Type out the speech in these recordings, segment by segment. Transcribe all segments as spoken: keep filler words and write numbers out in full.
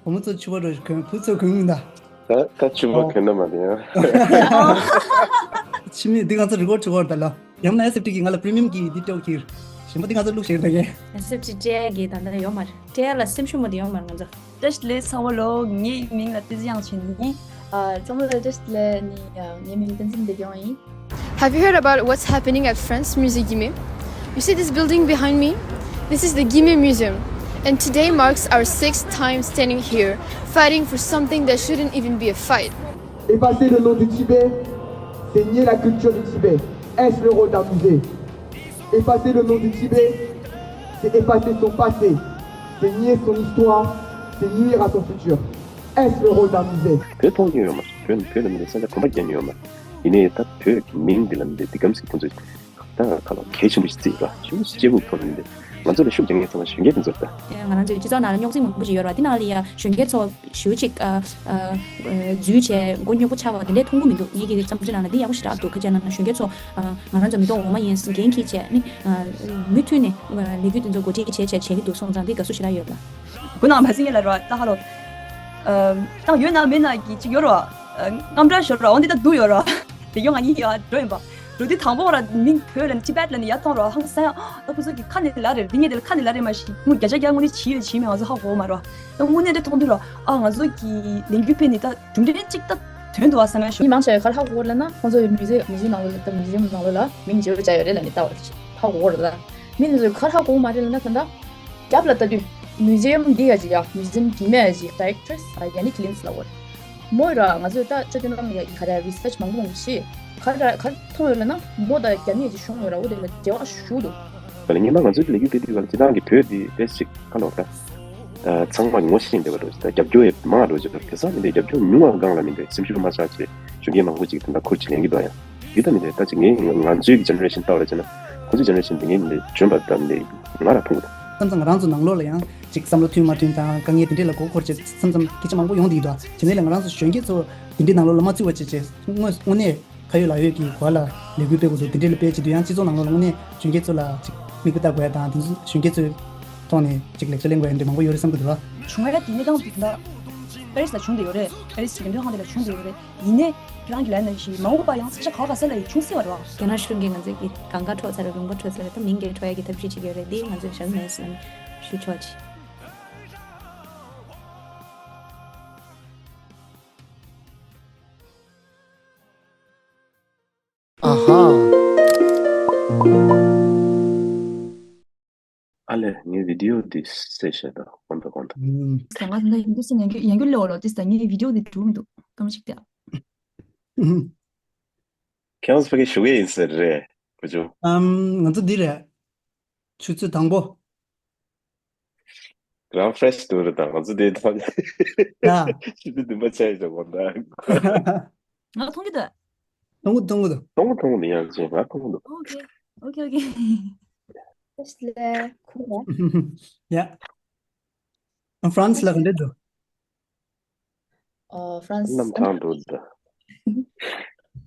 བུ་མོ་ཚོ་ཕྱུ་པ་རོ་གོན། བུ་ཚོ་གོན་ད། ད་ད་ཕྱུ་པ་གོན་ན་མ་དེ་ཡང་། ཕྱི་མི་འདི་ང་ཚོ་རི་ཀོཌ་བྱེད་དགོས་རེད་ད་ལོ། ཡང་ན་ཨེ་སེབ་ཊི་གི་ང་ལ་པི་རི་མི་ཡམ་གི་འདི་སྤྲོད་ཀྱིར། གཞན་པ་འདི་ང་ཚོ་བླུགས་བཞག་ད་ཡེ། ཨེ་སེབ་ཊི་སྤྲད་ཡ་གི་ད་ལྟ་ཡོད་མ་རེད། སྤྲད་ཡ་ལ་སེམས་ཤུགས་མ་དེ་ཡོད་མ་རེད་ང་ཚོ། བཀྲ་ཤིས་བདེ་ལེགས་ཚང་མ་ལོ། ངའི་མིང་ལ་ཏི་ཙི་དབྱངས་ཅན་ཡིན། ཨ་ཚང་མ་ལ་བཀྲ་ཤིས་བདེ་ལེགས། ནི་ཨ་ངའི་མིང་བསྟན་འཛིན་བདེ་སྐྱོང་ཡིན། Have you heard about what's happening at France Musée Guimet? You see this building behind me? This is the Guimet Museum, and today marks our sixth time standing here, fighting for something that shouldn't even be a fight. Effacer le nom du Tibet, c'est nier la culture du Tibet. Est-ce le rôle d'un musée? Effacer le nom du Tibet, c'est effacer son passé, c'est nier son histoire, c'est nuire à son futur. Est-ce le rôle d'un musée? བོད་མཐོང་མྱོང་ཡོད་མ་རེད། བོད་བོད་ལ་མི་རེད། ས་ཆ་གོམ་པ་རྒྱག་མྱོང་ཡོད་མ་རེད། ཡིན་ནའི་ད་བོད་ཀྱི་མིང་འདི་ལ་མི་འདི་འདི་གམ་ཟིག་ཁོང་ཚོས་ད་ག་ལ་གལ་ཆེན་པོ་ཞིག་བརྩིས་ར། ཞེ་པོ་ཞེ་པོ་མཐོང་མི་འདི་ང་ཚོ་ལ་ཤུགས་རྒྱག་མཁན་ཚང་མ་གཞོན་སྐྱེས་དེ་ཚོ་རེད་ད། ང་རང་ཚོའི་སྤྱི་ཚོགས་ནང་ལ་རྙོག་འཛིང་མང་པོ་ཞིག་ཡོད་རེད་བ། འདི་ནང་ལ་ཡ་གཞོན་སྐྱེས་ཚོ་ཞེ་པོ་ཅིག་ཨ་ཨ་འཛུལ་བྱས་མགོ་སྨྱོ་པོ་ཆགས་པ་དེ་འདྲའི་མཐོང་གི་མི་འདུག་ངེད་ཀྱི་བརྩམས་ཆོས་ནང་ལ་འདི་ཡག་པོ་ཞིག་རག་འདུག་ཁ་ཅིག་ནང་ན་གཞོན་སྐྱེས་ཚོ་ཨ་ང་རང་ཚོ་མི་ཐོག་འོ་མ་ཡིན་འགན་འཁྱེར་བྱས་ནི་ཨ་མུ་མཐུད་ནས་ཨ་ལས་འགུལ་དེ་ཚོ་འགོ་ཁྲིད་བྱས་བྱས་བྱེད་ཀྱི་འདུག་སོང་ཙང་འདི་དགའ་བསུ་ཞེ་དྲག་ཡོད་ལ། ཁོ་ནང་བ་སི་ཉེ་ལ་རོ་ད་ཧ་ལོ། ཨ་ད་ཡོད་ན་མེད་ན་གི་ཅིག་ཡོད་རོ། ཨ་རྔམ་དྲག་ཤོར་རོ། འོ་འདི་ད་སྡུག་ཡོད་རོ། དེ་ཡོང་ང་གཉིས་ཡོད་འགྲོ་ཡིན་པ། འགྲོ་དུས་དང་པོ་ར་མིང་བོད་ལ་ནི་ཊི་བེཊ་ལ་ནི་ཡ་མཐོང་རོ། ཧང་སང་ཡ། ད་ཁོ་ཚོ་གི་ཁ་ནས་ལ་རེར་འདི་ངས་དེ་ལ་ཁ་ནས་ལ་རེ་མ་ཤི་ངུ་བརྒྱ་ཆ་བརྒྱ་ངུ་ནི་ཇི་ཡོད་ཇི་མེད་ང་ཚོ་ཧ་གོ་མ་རོ། ད་དངོས་གནས་འདྲ་མཐོང་དུས་རོ། ཨ་ང་ཚོ་གི་ལས་འགུལ་སྤེལ་ནི་ད་གྲུབ་འབྲས་གཅིག་ད་ཐོན་འདུག་ཨ་བསམ་ཡ་ཤོ། མི་མང་ཆེ་བས་ག་རེ་ཧ་གོ་གོ་རེད་ལབ་ན་ཁོང་ཚོ་མིའུ་ཛི་མིའུ་ཛི་ཡམ་ནང་ལོགས་ལ་ད་མིའུ་ཛི་ཡམ་ནང་ལོགས་ལ་མིང་བརྗེ་པོ་བྱ་ཡོད་རེད་ལབ་ནི་ལྟ་བ་ཧ་གོ་གོ་རེད་ལ། མི་འདི་ཚོས་ག་རེ་ཧ་གོ་གོ་མ་རེད་ལབ་ན་ད་ལྟ། རྒྱབ་ལ་ལྟ་དུས། མུ་ཟི་ཡམ་འདི་ཡ་ཅིག་ཡ། མུ་ཟི་ཡམ་གི་མེ་ཡ་ཅིག་ཌའི་རེག་ཊར་ཡ་ནི་ཀི་ལིན་སི་ལ་འོར། མོ་ར་ང་ཚོས་ད་ཅོ་ཅོ་ནམ་ཡ་ག་རེ་རི་སར་ཆི་མང་པོ་མང་པོ་ཤེས། ག་རེ་ག་རེ་མཐོང་ཡོད་ལ་ན་མོ་ད་རྒྱ་མི་ཡ་ཅིག་ཤོང་ཡོད་ར་འོ་དེ་ལ་འབྲེལ་བ་ཞུ་འདུག་ད་ལ་ཉི་མ་ང་ཚོའི་ལས་འགུལ་སྤེལ་དུས་ག་ལ་སྤྱི་བཏང་གི་བོད་འདི་དེ་ཞིག་ག་ལོག་ད། ཚང་མ་ངོ་ཤེས་འདྲ་བ་འགྲོ་ཞིག་ད་རྒྱབ་སྐྱོར་ཡ་མང་བ་འགྲོ་ཞིག་དེ་ས་མི་འདི་རྒྱབ་སྐྱོར་ཉུང་བ་གང་ལ་མི་འདི་སེམས་ཤུགས་མ་ཆག་ཅེས་གཞོན་སྐྱེས་མང་པོ་ཅིག་ད་ཁུར་ཅིག་ལེན་གི་འདུག་ཡ། འདི་ལྟ་མི་འདི་ད་ཅིག་ངས་ང་ང་ཚོའི་གི་ཇེ་ནེ་རེ་ཤན་ལྟ་བ་རེད་ཅེ་ན། ཁོ་ཚོའི་ཇེ་ནེ་རེ་ཤན་འདི་ངས་འདི་འཇོན་པ་ད་འདི་ང་ར་ཕུང་གི་འདུག་བསམ་ཙང་ང་རང་ཚོ་ནང་ལོགས་ལ་ཡང་ཅིག་བསམ་བློ་མཐུན་མ་མཐུན་དང་དཀའ་ངལ་དེ་འདྲས་ལ་མགོ་འཁོར་བྱས་བསམ་ཙམ་སྐད་ཆ་མང་པོ་ཡོང་བསྡད་ཀྱི་འདུག་དེ་ནས་ལ་ང་རང་ཚོ་གཞོན་སྐྱེས་ཚོ་དེ་འདྲས་ནང་ལོགས་ལ་མ་ཚུད་པ་བྱས་བྱས་དངོས་དངོས་གནས་ཁ་ཡོད་ལག་ཡོད་ཀྱི་སྒོ་ལ་ལས་འགུལ་སྤེལ་དགོས་འདུག་དེ་འདྲས་ལ་སྤེལ་བྱེད་དུས་ཡང་སྤྱི་ཚོགས་ནང་ལོགས་ལ་དངོས་གནས་གཞོན་སྐྱེས་ཚོ་ལ་ཅིག་མིག་དཔེ་ལྟ་དགོས་ཡ་དང་དེ་ཚོ་གཞོན་སྐྱེས་ཚོའི་ཐོག་ནས་ཅིག་ལེགས་ཆ་ལེན་དགོས་ཡ་འདྲས་མང་པོ་ཡོད་རེད་བསམ་གྱི་འདུག་བྱུང་བའི་དེ་ནས་དང་དེ་འདྲ་པེ་རིས་ལ་བྱུང་བསྡད་ཡོད་རེད། པེ་རིས་ཀྱི་འགྲེམས་སྟོན་ཁང་དེ་ལ་བྱུང་བསྡད་ཡོད་རེད། ཡིན་ནའི་ཁྱེད་རང་གིས་ལབ་ནང་བཞིན་མ་འོངས་པ་ཡང་ས་ཆ་ག་བ་ག་ས་ལ་ཡང་བྱུང་སྲིད་པ་རེད་བ། རྒྱ་ནག་གཞུང་གིས་ང་ཚོ་གི་གང་ག་འཕྲོག་ཚར་རེད། ལུང་པ་འཕྲོག་ཚར་རེད། ད་མིང་གི་འཕྲོག་ཡ་གི་ཐབས་ཇུས་བྱེད་ཀྱི་ཡོད་རེད། འདི་ང་ཚོས་བཞག་མེད་ཟེར་ནས་ཞུ་ཆོག་ཅིག་ཨ་ཧ། ཨ་ལས། ངའི་བི་ཌི་ཡོ་འདི་གསལ་བཤད་དང་གོང་དུ་གོང་དུ། ཨུམ། ང་ད་ལྟ་ཡིན་དུས་སུ་ཡང་རྒྱུ་ཡང་རྒྱུ་ལེའོ་ལོ་ཏིས་ད་ངའི་བི་ཌི་ཡོ་འདི་འགྲུབ་མི་འདུག་གང་ཞིག་དེ། ཨུམ། ཁྱེད་རང་ཚོ་ཕ་གི་ཞུ་གི་ཡིན་ཟེར་རེད་བུ་ཆུང་། ཨམ། ང་ཚོ་འདི་རེད། ཆུ་ཚོད་དང་པོ། རང་ཕ་རེ་ཤི་འདུག་རེད་ད། ང་ཚོ་འདི་ད་ཡ། ཆུ་ཚོད་བདུན་པ་ཆགས་ཡོད་ཀྱང་གོ་ད། ང་མཐོང་གི་འདུག་མཐོང་གི་མཐོང་གི་འདུག་མཐོང་གི་མཐོང་གི་འདུག་ཡང་ཅིག་ང་མཐོང་གི་འདུག་ཨོ་ཁེ། ཨོ་ཁེ་ཨོ་ཁེ། ལས་ཁུ་ར། ཡ། ཧྥ་རན་སི་ལ་ག་འདྲ་འདུག་ཨོ་ཧྥ་རན་སི། གནམ་གྲང་འདུག་ད།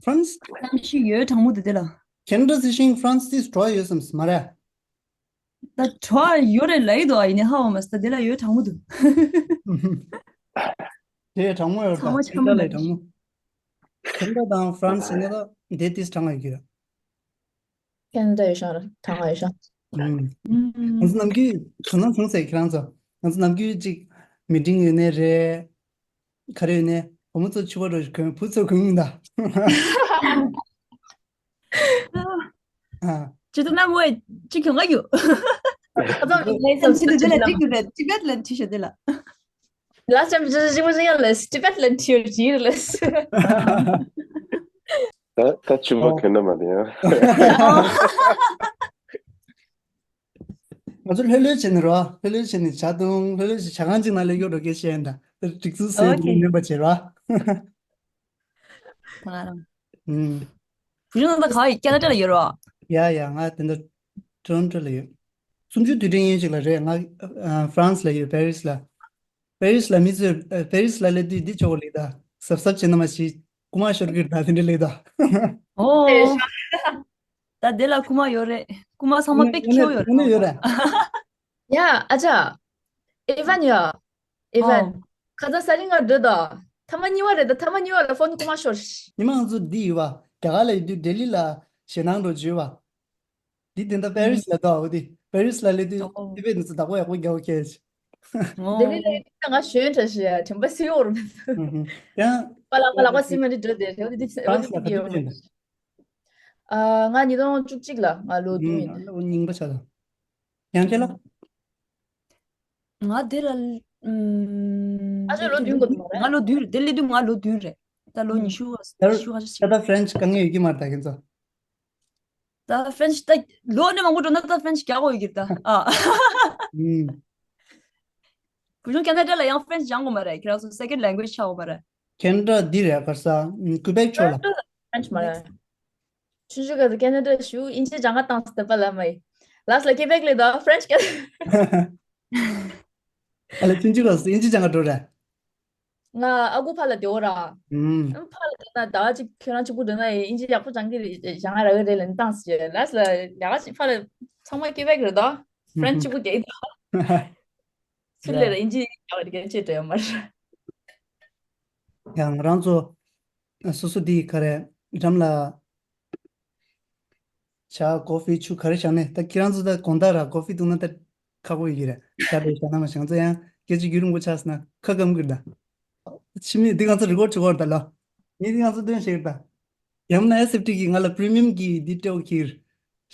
ཧྥ་རན་སི། གནམ་གཤིས་ཡོད་གྲང་མོ་འདུག་དེ་ལ། ཁེ་ན་ཌ་ཟེར་ཞིང་ཧྥ་རན་སི་དེ་དྲོ་ཡོད་བསམ་མ་རེད། ད་དྲོ་ཡོད་རེད་ལབ་ཡི་འདུག་ཨ་ཡིན་ནའི་ཧ་འོ་མ་སི་ད་དེ་ལ་ཡོད་གྲང་མོ་འདུག་དེ་གྲང་མོ་ཡོད་ད། ཚང་མ་ཁེ་ན་ཌ་ལས་གྲང་མོ། ཁེ་ན་ཌ་དང་ཧྥ་རན་སི་ཡིན་ན་ད་དེ་ཏིས་གྲང་ཡོད་ཀྱི་རེད། ཁེ་ན་ཌ་ཡོད་ཤག་ར་གྲང་ཡོད་ཤག་ཨུམ། ང་ཚོ་ནམ་རྒྱུན་དོ་སྣང་བྱུང་ཟེར་ཁྱེད་རང་ཚོ། ང་ཚོ་ནམ་རྒྱུན་ཅིག་མི་ཊིང་ཡོད་ནའི་རེད། ག་རེ་ཡོད་ནའི་བུ་མོ་ཚོ་ཕྱུ་པ་རོ་གོན། བུ་ཚོ་གོན་ཡིན་ད། ཨ། ཅི་ད་ན་མོ་ཅི་གྱོང་ག་ཡོད། ཨ་ཙམ་ཅི་ད་དེ་ལ་ཊི་ཤར་ཊི་ཊི་ཤར་ཊི་ཤར་དེ་ལ། Last time just just was yellow, Tibet land here, G L S. ད་ད་ཕྱུ་པ་གོན་ན་མ་དེ་ཡང་། ང་ཚོ་ལྷོད་ལྷོད་བྱས་ནས་རོ། ལྷོད་ལྷོད་བྱས་ནས་བྱ་དང་། ལྷོད་ལྷོད་བྱས་བྱ་ཁང་གཅིག་ནང་ལ་གཡོག་འགྲོ་གེ་བཤད་ཡིན་ད། སྒྲིག་འཛུགས་ཟེར་དེ་ནོན་པ་བྱེད་རོ། ད་ང་རང་། ཨུམ། བུ་ཆུང་ད་ག་ཡི་ཀེ་ན་ཌ་ལ་ཡོད་རོ། ཡ་ཡ། ང་དེ་འདྲ་ཊོ་རོན་ཊོ་ལ་ཡོད། གསུམ་བཅུ་དུས་དྲན་ཡན་ཞིག་ལ་རེད། ང་ཨ་ཧྥ་རན་སི་ལ་ཡོད། པེ་རི་སི་ལ། པེ་རི་སི་ལ་མི་ཚོས་ཨ་པེ་རི་སི་ལ་སླེབས་དུས་འདི་ཆོག་གི་ལེགས་ད། གཟབ་གཟབ་བྱེད་ན་མ་ཤི། རྐུ་མ་ཤོར་གི་རེད་ད། དེ་འདྲ་ལེགས་ད། ཨོ། ད་དེ་ལ་རྐུ་མ་ཡོད་རེད། རྐུ་མ་ཚང་མ་དངོས་དངོས་གནས་དངོས་གནས་ཡོད་རེད། ཡ་ཨ་ཅག་ཨེ་ཝན་ཡ། ཨེ་ཝན། ཨོ། ཁ་སང་ས་ལིང་ག་འགྲོ་དང་། ཐ་མ་གཉིས་པ་རེད་ད། ཐ་མ་གཉིས་པ་ལ་ཕོན་རྐུ་མ་ཤོར། ཉི་མ་ང་ཚོ་འདི་ཡོད་པ། རྒྱ་གར་ལ་ཡོད་དུས་ལྡི་ལི་ལ་ཞེད་སྣང་འགྲོ་བྱོས་པ། འདི་དེ་འདྲ་པེ་རིས་ལ་འདུག་འོ་དེ་པེ་རིས་ལ་སླེབས་དུས་ཨོ། ཏི་བེད་ནས་ཚོ་བདག་པོ་ཡག་པོ་རྒྱག་ཁྱེད། ལྡི་ལི་ལ་ཡོད་དུས་ང་ཞོན་དྲ་ཞེ་དྲན་པ་སེ་ཡོར་མེད། ཡང་པ་ལག་པ་ལག་པ་སེ་མ་འདི་འགྲོ་དེ་རེད་འོ་དེ་འོ་ཧྥ་རན་སི་ལ་ག་དུས་ཕེབས་ཡིན་ད། ཨ་ང་ཉིས་སྟོང་བཅུ་གཅིག་ལ་ང་ལོ་བདུན་ཡིན། ཨ་ལོ་རྙིང་པ་ཆགས་ད། ཡང་ཁྱེད་ལ། ང་དེ་ལ་ཨ་ཅག་ལོ་བདུན་འགོར་འདུག་མ་རེད། ང་ལོ་བདུན་རེད། དེ་སླེབས་དུས་ང་ལོ་བདུན་རེད། ད་ལོ་ཉི་ཤུ་ཉི་ཤུ་ཁ་ཤས་ཤིག་ད་ད་ཧྥ་རན་སི་དཀའ་ངལ་ཡོད་ཀྱི་མ་རེད་ད་ཁྱེད་ཚོ། ད་ཧྥ་རན་སི་ད་ལོ་ནས་མང་པོ་འགྲོ་ན་ད་ཧྥ་རན་སི་རྒྱག་དགོས་ཡོད་ཀྱི་རེད་ད། ཨ། ཨུམ། བུ་ཆུང་ཁེ་ན་ཌ་ལ་ཡང་ཧྥ་རན་སི་སྦྱང་དགོས་མ་རེད། ཁྱེད་རང་ཚོ་སེ་ཀེན་ཌི་ལེང་གུ་ཨེ་ཇི་ཆགས་དགོས་མ་རེད། ཁེ་ན་ཌ་འདི་རེད་ག་རེ་ཟེར། ཀུ་བེག་ཕྱོགས་ལ། ཧྥ་རན་སི་མ་རེད། ཆུང་ཆུང་སྐབས་སུ་ཁེ་ན་ཌ་བཞུགས། དབྱིན་ཇི་སྦྱང་ག་བཏང་སོང་། དེ་པ་ལ་མ་ཡིན། ལགས་ལ་ཀེ་བེག་ལ་དང་ཧྥ་རན་སི་སྐད། ཨ་ལ་ཆུང་ཆུང་སྐབས་སུ་དབྱིན་ཇི་སྦྱང་ག་འགྲོ་ར། ང་ཨ་ཁུ་ཕ་ལ་བསྡད་ཡོད་ར། ཨུམ། ཨ་ཕ་ལ་བསྡད་ན་ཟླ་བ་གཅིག་ཁྱོད་རང་གཅིག་པུ་འགྲོ་ན་དབྱིན་ཇི་ཡག་པོ་སྦྱང་གི་རེད། སྦྱང་ག་རག་གི་རེད་ལབ་ནས་བཏང་སོང་། ལགས་ལ་ལས་ཀ་ཅིག་ཕ་ལ་ཚང་མ་ཀེ་བེག་རེད་ད། ཧྥ་རན་སི་གཅིག་པུ་བསྡད་ཡོད་ད། ཚུར་ལ་ཡ། དབྱིན་ཇི་ཡག་རེད་སྐད་ཆ་འདྲ་ཡོད་མ་རེད། ཡང་ང་རང་ཚོ་སོ་སོ་འདི་ག་རེ་འགྲམ་ལ་ཇ་ཀོ་ཧྥི་ཆུ་ག་རེ་བཞག་ནས། ད་ཁྱེད་རང་ཚོ་ད་དགོང་དག་ར་ཀོ་ཧྥི་འཐུང་ན་ད་ཁག་པོ་ཡོད་ཀྱི་རེད། ཇ་རེ་བཞག་ན་མ་བཞག་ཚོ་ཡང་སྐད་ཆ་རྒྱུན་རིང་པོ་ཆགས་སོང་ན་ཁ་སྐམ་གི་རེད་ད། ཕྱི་མིག་འདི་ང་ཚོ་རི་ཀོཌ་བྱེད་ཀྱི་ཡོད་རེད་ད་ལོ། ངས་འདི་ང་ཚོ་སྟོན་བྱེད་ཀྱི་རེད་ད། ཡང་ན་ཨེས་ཨེཕ་ཊི་གིས་ང་ལ་པི་རི་མི་ཡམ་གྱི་འདི་སྤྲད་ཀྱི་རེད།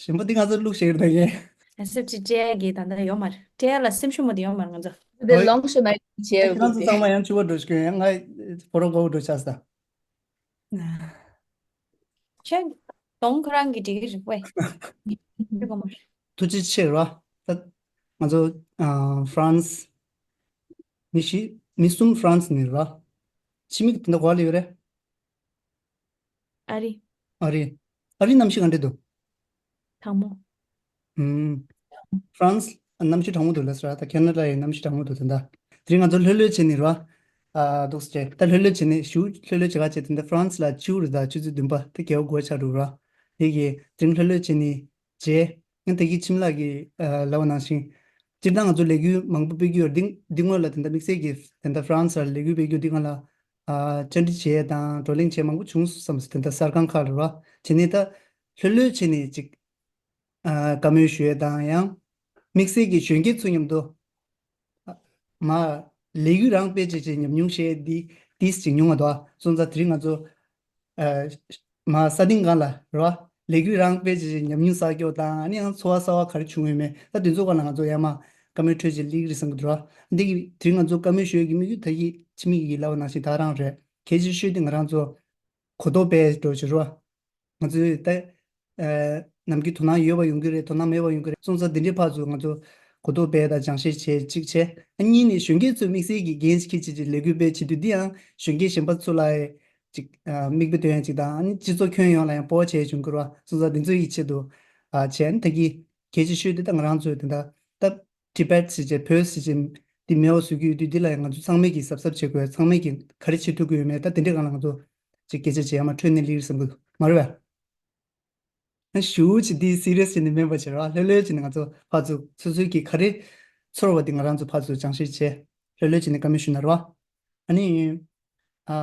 གཞན་པ་འདི་ང་ཚོ་བླུགས་བྱེད་ཀྱི་རེད་ད་ངས། ཨེས་ཨེཕ་ཊི་སྤྲད་ཡག་གི་ད་ལྟ་ཡོད་མ་རེད། སྤྲད་ཡག་ལ་སེམས་ཤུགས་མ་དེ་ཡོད་མ་རེད་ང་ཚོ། དེ་ལོང་ཤོ་ན་བྱེད་ཁྱེད་རང་ཚོ་ཚང་མ་ཡང་ཕྱུ་པ་འགྲོ་ཤོག་ཡང་ང་ཕོ་རོ་གོ་འགྲོ་ཆགས་ས། ཁྱེད་གདོང་ཁོ་རང་གི་འགྲིག་གི་རེད་ཝེ། ཡོད་ག་མ་རེད། ཐུགས་རྗེ་ཆེ་ར། ད་ང་ཚོ་ཨ་ཧྥ་རན་སི་མི་བཞི་མི་གསུམ་ཧྥ་རན་སི་ནས་ར། ཕྱི་མིག་དེ་འདྲ་ག་པར་ལ་ཡོད་རེད། ཨ་རི། ཨ་རི། ཨ་རི་གནམ་གཤིས་ག་འདྲ་འདུག་དྭངས་མོ། ཨུམ། ཧྥ་རན་སི་གནམ་གཤིས་གྲང་མོ་འདུག་ལབ་སོང་ར། ད་ཁེ་ན་ཌ་ཡི་གནམ་གཤིས་གྲང་མོ་འདུག་དེ་འདྲ། དེ་རིང་ང་ཚོ་ལྷོད་ལྷོད་བྱས་ནས་ར། ཨ་འདུག་སེ་བྱས་ད་ལྷོད་ལྷོད་བྱས་ནས་ཞུ་ལྷོད་ལྷོད་བྱེད་ག་བྱས། དེ་འདྲ་ཧྥ་རན་སི་ལ་ཆུ་རེད་ད་ཆུ་ཚོད་བདུན་པ་དེ་རྒྱལ་བ་དགོད་ཆགས་འདུག་ར། དེ་གི་དེ་རིང་ལྷོད་ལྷོད་བྱས་ནས་རྗེས། ང་ད་གིན་ཁྱིམ་ལ་གི་ཨ་ལབ་པ་ནང་བཞིན། སྤྱིར་བཏང་ང་ཚོ་ལས་འགུལ་མང་པོ་སྤེལ་གྱི་ཡོད་རེད། འདི་འདི་སྔོན་ལ་དེ་འདྲ་དམིགས་བསལ་གྱི་དེ་འདྲ་ཧྥ་རན་སི་ལ་ལས་འགུལ་སྤེལ་རྒྱུ་འདི་སྔོན་ལ་ཨ་བཅར་འདྲི་བྱས་དང་བགྲོ་གླེང་བྱས་མང་པོ་བྱུང་སོང་བསམ། དེ་འདྲ་གསར་ཁང་ཁག་ལ་རེད་བ། བྱས་ནས་ད་ལྷོད་ལྷོད་བྱས་ནས་ཅིག་ཨ་བཀའ་མོལ་ཞུ་ཡས་དང་ཡང་དམིགས་བསལ་གྱི་གཞོན་སྐྱེས་ཚོ་མཉམ་དུ། མ། ལས་འགུལ་རང་སྤེལ་བྱས་བྱས་ཉམས་མྱོང་བཤད་འདི་ཏིས་ཅིག་ཉུང་བ་འདུག་སོང་ཙང་དེ་རིང་ང་ཚོ་ཨ་མ་ས་སྟེང་སྒང་ལ་རེད་བ། ལས་འགུལ་རང་སྤེལ་བྱས་བྱས་ཉམས་མྱོང་བསགས་རྒྱུ་དང་ཨ་ནི་ཡང་ཚོར་བ་གསར་བ་ག་རེ་བྱུང་ཡོད་མེད་ད་དེ་ཚོ་སྒང་ལ་ང་ཚོ་ཡར་མར་བཀའ་མོལ་འཕྲོད་བྱས་སླེབས་ཀྱི་རེད་བསམ་གྱི་འདུག་ར། འདི་གི་དེ་རིང་ང་ཚོ་བཀའ་མོལ་ཞུ་ཡས་ཀྱི་དམིགས་ཡུལ་ད་གི་ཕྱི་མིག་གིས་ལབ་པ་ནང་བཞིན་ད་རང་རེད། གལ་ཆེ་ཤོས་དེ་ང་རང་ཚོ་གོ་རྟོགས་སྤེལ་འགྲོ་བྱེད་རེད་བ། ང་ཚོས་ད་ཨ་ནམ་རྒྱུན་དོ་སྣང་ཡོད་པ་ཡོང་གི་རེད། དོ་སྣང་མེད་པ་ཡོང་གི་རེད། སོང་ཙང་འདི་འདྲའི་ཕར་ཚུར་ང་ཚོ་གོ་རྟོགས་སྤེལ་དང་སྦྱང་བཤད་བྱེད་གཅིག་བྱས། ཨ་གཉིས་ནས་གཞོན་སྐྱེས་ཚོས་དམིགས་བསལ་གྱི་འགན་ཞིག་འཁྱེར་བྱས་ཀྱི་ལས་འགུལ་སྤེལ་བྱེད་དུས་འདི་ཡང་གཞོན་སྐྱེས་གཞན་པ་ཚོ་ལ་ཅིག་ཨ་མིག་དཔེ་སྟོན་ཡ་ཅིག་དང་ཨ་ནི་སྤྱི་ཚོགས་ཁྱོན་ཡོངས་ལ་ཡང་སྤོབས་པ་བྱེད་ཡ་བྱུང་གི་རེད་བ། སོང་ཙང་འདི་ཚོ་ཡི་ཆེད་དུ་ཨ་བྱས། ཨ་ནི་ད་གི་གལ་ཆེ་ཤོས་འདི་ད་ང་རང་ཚོས་དེ་འདྲ་ད་ཏི་བེད་ཟེར་བྱས་བོད་ཟེར་བྱས་འདི་མེད་པ་བཟོ་གི་ཡོད་དུས་འདི་ལ་ཡང་ང་ཚོ་ཚང་མས་ཀྱིས་གཟབ་གཟབ་བྱེད་དགོས། ཚང་མས་ཀྱིས་ག་རེ་བྱེད་ཐུབ་ཀྱི་ཡོད་མེད་ད་དེ་འདྲའི་སྒང་ལ་ང་ཚོ་ཅིག་སྐད་ཆ་བྱེད་ཡ་མ་འཕྲོད་ནས་སླེབས་ཀྱི་རེད་བསམ་གི་འདུག་མ་རེད་པས། ཞུ་ཅིག་འདི་སི་རི་ཡས་བྱས་ནས་མིན་པ་བྱས་ར། ལྷོད་ལྷོད་བྱས་ནས་ང་ཚོ་ཕར་ཚུར་སོ་སོའི་གི་ག་རེ་ཚོར་བ་འདི་ང་རང་ཚོ་ཕར་ཚུར་སྦྱང་བཤད་བྱས། ལྷོད་ལྷོད་བྱས་ནས་བཀའ་མོལ་ཞུ་ན་རེད་བ། ཨ་ནི། ཨ་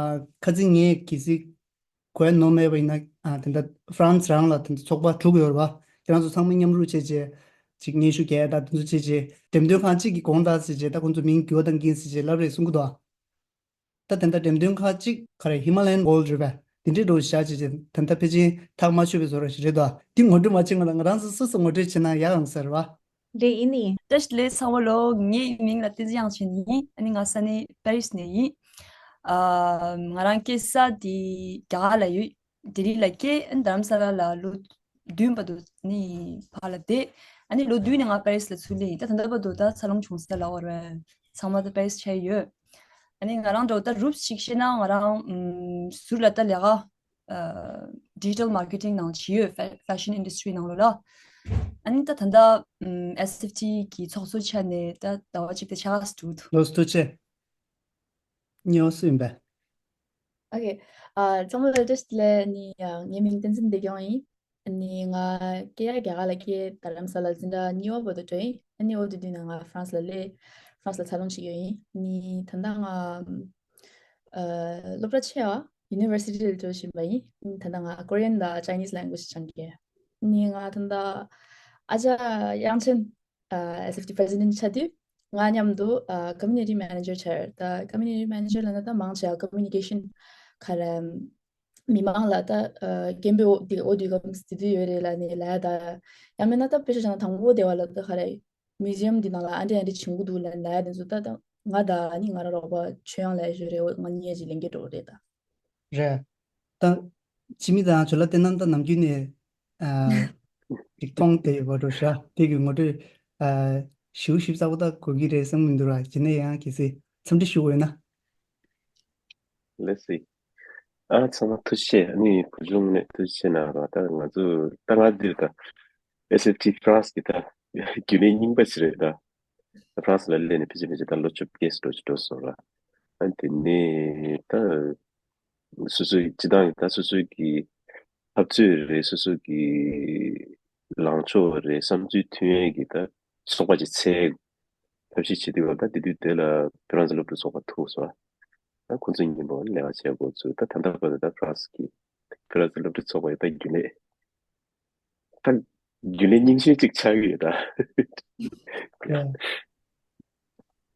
ཁ་སང་ངས་གལ་སྲིད་གོ་ཡ་ནོར་མེད་པ་ཡིན་ན་ཨ་དེ་འདྲ་ཧྥ་རན་སི་རང་ལ་དེ་འདྲ་ཚོགས་པ་དྲུག་ཡོད་རེད་བ། ཁྱེད་རང་ཚོ་ཚང་མ་མཉམ་རུབ་བྱས་བྱས། ཅིག་སྙན་ཞུ་རྒྱག་ཡ་དང་དེ་ཚོ་བྱས་བྱས། འགྲེམས་སྟོན་ཁང་གཅིག་གི་དགོངས་དག་ཟེར་བྱས་ད་ཁོང་ཚོ་མིང་འགྱུར་བ་གཏང་གིན་ཟེར་བྱས་ལབ་རེད་གསུང་གི་འདུག་ཨ། ད་དེ་འདྲ་འགྲེམས་སྟོན་ཁང་གཅིག་ག་རེ་ཧི་མ་ལ་ཡན་གྷོལ་ཌི་རེད་པས། དེ་འདྲའི་འགྲོ་བཞག་བྱས་བྱས་ད་ལྟ་ཕལ་ཆེར་ཐག་མ་ཆོད་པའི་བཟོ་འདྲ་ཞིག་རེད་དོ། དེ་ངོ་སྤྲོད་མ་བྱེད་སྔོན་ལ་ང་རང་ཚོ་སོ་སོ་ངོ་སྤྲོད་བྱེད་ན་ཡག་ཡོང་ས་རེད་བ། རེད་ཡིན་ནི། བཀྲ་ཤིས་བདེ་ལེགས་ཚང་མ་ལོ། ངའི་མིང་ལ་བསྟན་འཛིན་དབྱངས་ཅན་ཡིན། ཨ་ནི་ང་ས་གནས་པེ་རིས་ནས་ཡིན། ཨ་ང་རང་སྐྱེས་ས་དེ་རྒྱ་གར་ལ་ཡོད། ལྡི་ལི་ལ་སྐྱེས། ཨ་ནི་རྡ་རམ་ས་ལ་ལ་ལོ་བདུན་བར་དུ་ནི་ཕར་ལ་བསྡད། ཨ་ནི་ལོ་བདུན་ནས་ང་པེ་རིས་ལ་ཚུར་སླེབས་ཡིན། ད་ད་ལྟ་བར་དུ་ད་འཚར་ལོངས་བྱུང་ས་ལ་འོ་རེད། ཚང་མ་ད་པེ་རིས་ཆགས་ཡོད། ཨ་ནི་ང་རང་འདྲ་བོ་ད་རུབ་ཅིག་བཤད་ན་ང་རང་ཨམ་ཟུར་ལ་ད་ལས་ཀ་ཨ་ཌི་ཇི་ཊལ་མར་ཀེ་ཊིང་ནང་བྱེད་ཡོད། ཕེ་ཕེ་ཤན་ཨིན་ཌ་སི་ཊི་རི་ནང་ལོགས་ལ། ཨ་ནི་ད་ད་ལྟ་ཨམ་ཨེས་ཨེཕ་ཊི་གི་ཚོགས་གཙོ་ཆགས་ནས་ད་ཟླ་བ་གཅིག་དེ་ཆགས་སུ་འགྲོ་འདུག་ལོ་སུ་ཆེ། ཉོ་སུ་ཡིན་པས། ཨོ་ཁེ། ཨ་ཚང་མ་ལ་བཀྲ་ཤིས་བདེ་ལེགས། ནི་ཨ་ངའི་མིང་བསྟན་འཛིན་བདེ་སྐྱོང་ཡིན། ནི་ང་སྐྱེ་ཡ་རྒྱ་གར་ལ་སྐྱེས། རྡ་རམ་ས་ལ་འཛིན་གྲྭ་གཉིས་པ་བར་དུ་འགྲོ་ཡིན། ཨ་ནི་འོ་དེ་དུས་ནས་ང་ཧྥ་རན་སི་ལ་སླེབས། ཧྥ་རན་སི་ལ་འཚར་ལོངས་བྱེད་ཀྱི་ཡོད་ཡིན། ནི་ད་ལྟ་ང་ཨ་སློབ་གྲྭ་ཆེ་བ་ཡུ་ནི་ཝར་སི་ཊི་ལ་འགྲོ་བཞིན་པ་ཡིན། ད་ལྟ་ང་ཀོ་རི་ཡན་དང་ཅའི་ནིས་ལེང་གུ་ཨེཇ་སྦྱང་གི་ཡོད། ནི་ང་ད་ལྟ་ཨ་ཅག་དབྱངས་ཅན་ཨ་ཨེས་ཨེཕ་ཊི་པི་རེ་སི་ཌེན་ཊི་ཆགས་དུས་ང་མཉམ་དུ་ཨ་ཀོ་མིའུ་ནི་ཊི་མེ་ནེ་ཇར་ཆགས་ཡོད། ད་ཀོ་མིའུ་ནི་ཊི་མེ་ནེ་ཇར་ལབ་ན་ད་མང་ཆེ་བ་ཀོ་མིའུ་ནི་ཀེ་ཤན་ག་རེ་མི་མང་ལ་ད་ཨ་སྐད་འབོད་འོ་དེ་འོ་དེ་གམ་དེ་དུས་ཡོད་རེད་ལབ་ནས་ལབ་ཡ། ད་ཡང་མིན་ན་ད་དཔེ་ཆ་བཞག་ན་དང་པོ་དེ་བ་ལ་ད་ག་རེ་མིའུ་ཛི་ཡམ་འདི་ནང་ལ་ཨ་འདྲས་ཨ་འདྲས་བྱེད་དགོས་འདུག་ལབ་ལབ་ཡ་དེ་ཚོ་ད་ད་ང་དང་ཨ་ནི་ང་རང་རོགས་པ་ཆོས་དབྱངས་ལབ་ཡ་ཞིག་རེད། འོ་ང་གཉིས་ཀྱི་ལས་འགན་འགྲོ་གི་རེད་ད། རེད། ད་ཅི་མི་དང་ཇོ་ལ་བསྟན་ནམ་ད་ནམ་རྒྱུན་ནས་ཨ་རིག་མཐོང་དེ་ཡོད་པ་འགྲོ་ཤག་དེ་གི་ངོ་སྤྲོད་ཨ་ཞིའུ་ཞིབ་ཚགས་པོ་ད་གོ་གི་རེད་བསམ་གི་མི་འདུག་ར། ཇི་ནས་ཡང་གལ་སྲིད་འཚམས་འདྲི་ཞུ་དགོས་ན། ལེ་སི། ཨ་ཚང་མ་ཐུགས་རྗེ་ཆེ། ཨ་ནི་བུ་ཆུང་ནས་ཐུགས་རྗེ་ཆེ་གནང་རོགས། ད་ང་ཚོ་ད་ང་འདིར་ད་ཨེས་ཨེཕ་ཊི་ཧྥ་རན་སི་གི་ད་རྒྱུན་ལས་རྙིང་པ་ཞིག་རེད་ད། ཧྥ་རན་སི་ལ་སླེབས་ནས་ཕལ་ཆེར་ཕལ་ཆེར་ད་ལོ་བཅོ་བརྒྱད་འགྲོ་ཅིག་འགྲོ་སོང་ར། ཨ་དེ་ནས་ད་སོ་སོའི་སྤྱི་བཏང་གི་ད་སོ་སོའི་གི་འཐབ་རྩོད་རེད། སོ་སོ་གི་ལངས་ཕྱོགས་རེད། བསམ་ཚུལ་མཐུན་ཡས་གི་ད་ཚོགས་པ་ཅིག་འཚོལ་ཐབས་ཤེས་བྱེད་དུས་བ་ད་དེ་དུས་དེ་ལ་ཕ་རན་སི་སློབ་ཕྲུག་ཚོགས་པ་ཐུག་སོང་། ད་ཁོང་ཚོ་མཉམ་པོ་ལས་ཀ་བྱེད་འགོ་ཚུགས། ད་ད་ལྟ་བར་དུ་ད་ཕ་རན་སི་གི་ཕ་རན་སི་སློབ་ཕྲུག་ཚོགས་པ་ཡི་ད་རྒྱུན་ལས་ད་རྒྱུན་ལས་རྙིང་ཤོས་ཅིག་ཆགས་ཀྱི་ཡོད་ད། ཡ།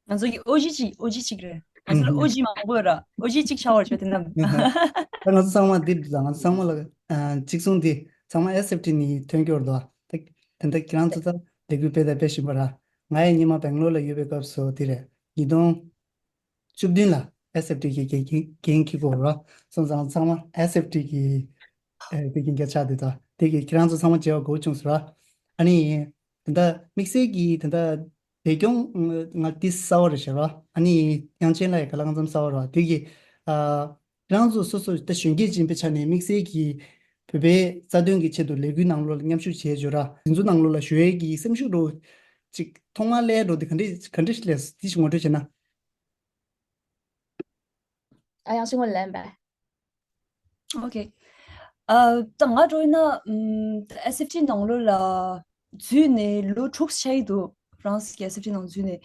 ང་ཚོ་གི་ཨོ་ཇི་གཅིག་ཨོ་ཇི་གཅིག་རེད། ང་ཚོ་ལ་ཨོ་ཇི་མང་པོ་ཡོད་ར། ཨོ་ཇི་གཅིག་ཆགས་པར་བྱོས་དེ་ནམ། ད་ང་ཚོ་ཚང་མ་འདི་འདྲ་ང་ཚོ་ཚང་མ་ལ་ཨ་གཅིག་མཚུངས་འདི་ཚང་མ་ཨེས་ཨེཕ་ཊི་ནས་ཐོན་སྐྱོར་དོ། ད་ད་ལྟ་ཁྱེད་རང་ཚོ་ད་ལས་འགུལ་སྤེལ་དང་སྤེལ་བཞིན་པ་ར། ང་ཡང་སྔོན་མ་སྦེང་ལོར་ལ་ཡོད་པའི་སྐབས་སུ་དེ་རེད། ཉིས་སྟོང་བཅུ་བདུན་ལ་ཨེས་ཨེཕ་ཊི་གི་འགན་འཁྱེར་འགན་འཁྱེར་གོ་ར། སོང་ཙང་ཚང་མ་ཨེས་ཨེཕ་ཊི་གི་ཨེ་དེ་གི་འགན་ཆགས་དེ་ད་དེ་གི་ཁྱེད་རང་ཚོ་ཚང་མ་མཇལ་བ་དགའ་བོ་བྱུང་སོང་ར། ཨ་ནི་ད་ལྟ་དམིགས་བསལ་གྱི་ད་ལྟ་བོད་སྐྱོང་ང་ཏི་གསར་བ་རེད་ཤག་ར། ཨ་ནི་དབྱངས་ཅན་ལགས་ཡ་ག་ལ་གང་འཚམ་གསར་བ་ར། དེ་གི་ཨ་ཁྱེད་རང་ཚོ་སོ་སོ་ད་གཞོན་སྐྱེས་ཅན་པའི་ཆ་ནས་དམིགས་བསལ་གྱི་བོད་པའི་རྩ་དོན་གྱི་ཆེད་དུ་ལས་འགུལ་ནང་ལོགས་ལ་མཉམ་ཞུགས་བྱས་བྱོས་ར། དེ་ཚོ་ནང་ལོགས་ལ་ཞུགས་ཡས་ཀྱི་སེམས་ཤུགས་འགྲོ་ཅིག་ཐོག་མར་སླེབས་འགྲོ་དེ་ག་འདྲས་ག་འདྲས་ཤིག་སླེབས་སོང་། དེ་ཞིག་ངོ་སྤྲོད་བྱས་ན། ཨ་ཡང་ཤིང་བ་ལན་པ། ཨོ་ཁེ། ཨ་ད་ང་འགྲོ་ཡིན་ན་ཨེས་ཨེཕ་ཊི་ནང་ལོགས་ལ་འཛུལ་ནས་ལོ་དྲུག་ཆགས་ཡི་འདུག་ཧྥ་རན་སི་གི་ཨེས་ཨེཕ་ཊི་ནང་འཛུལ་ནས་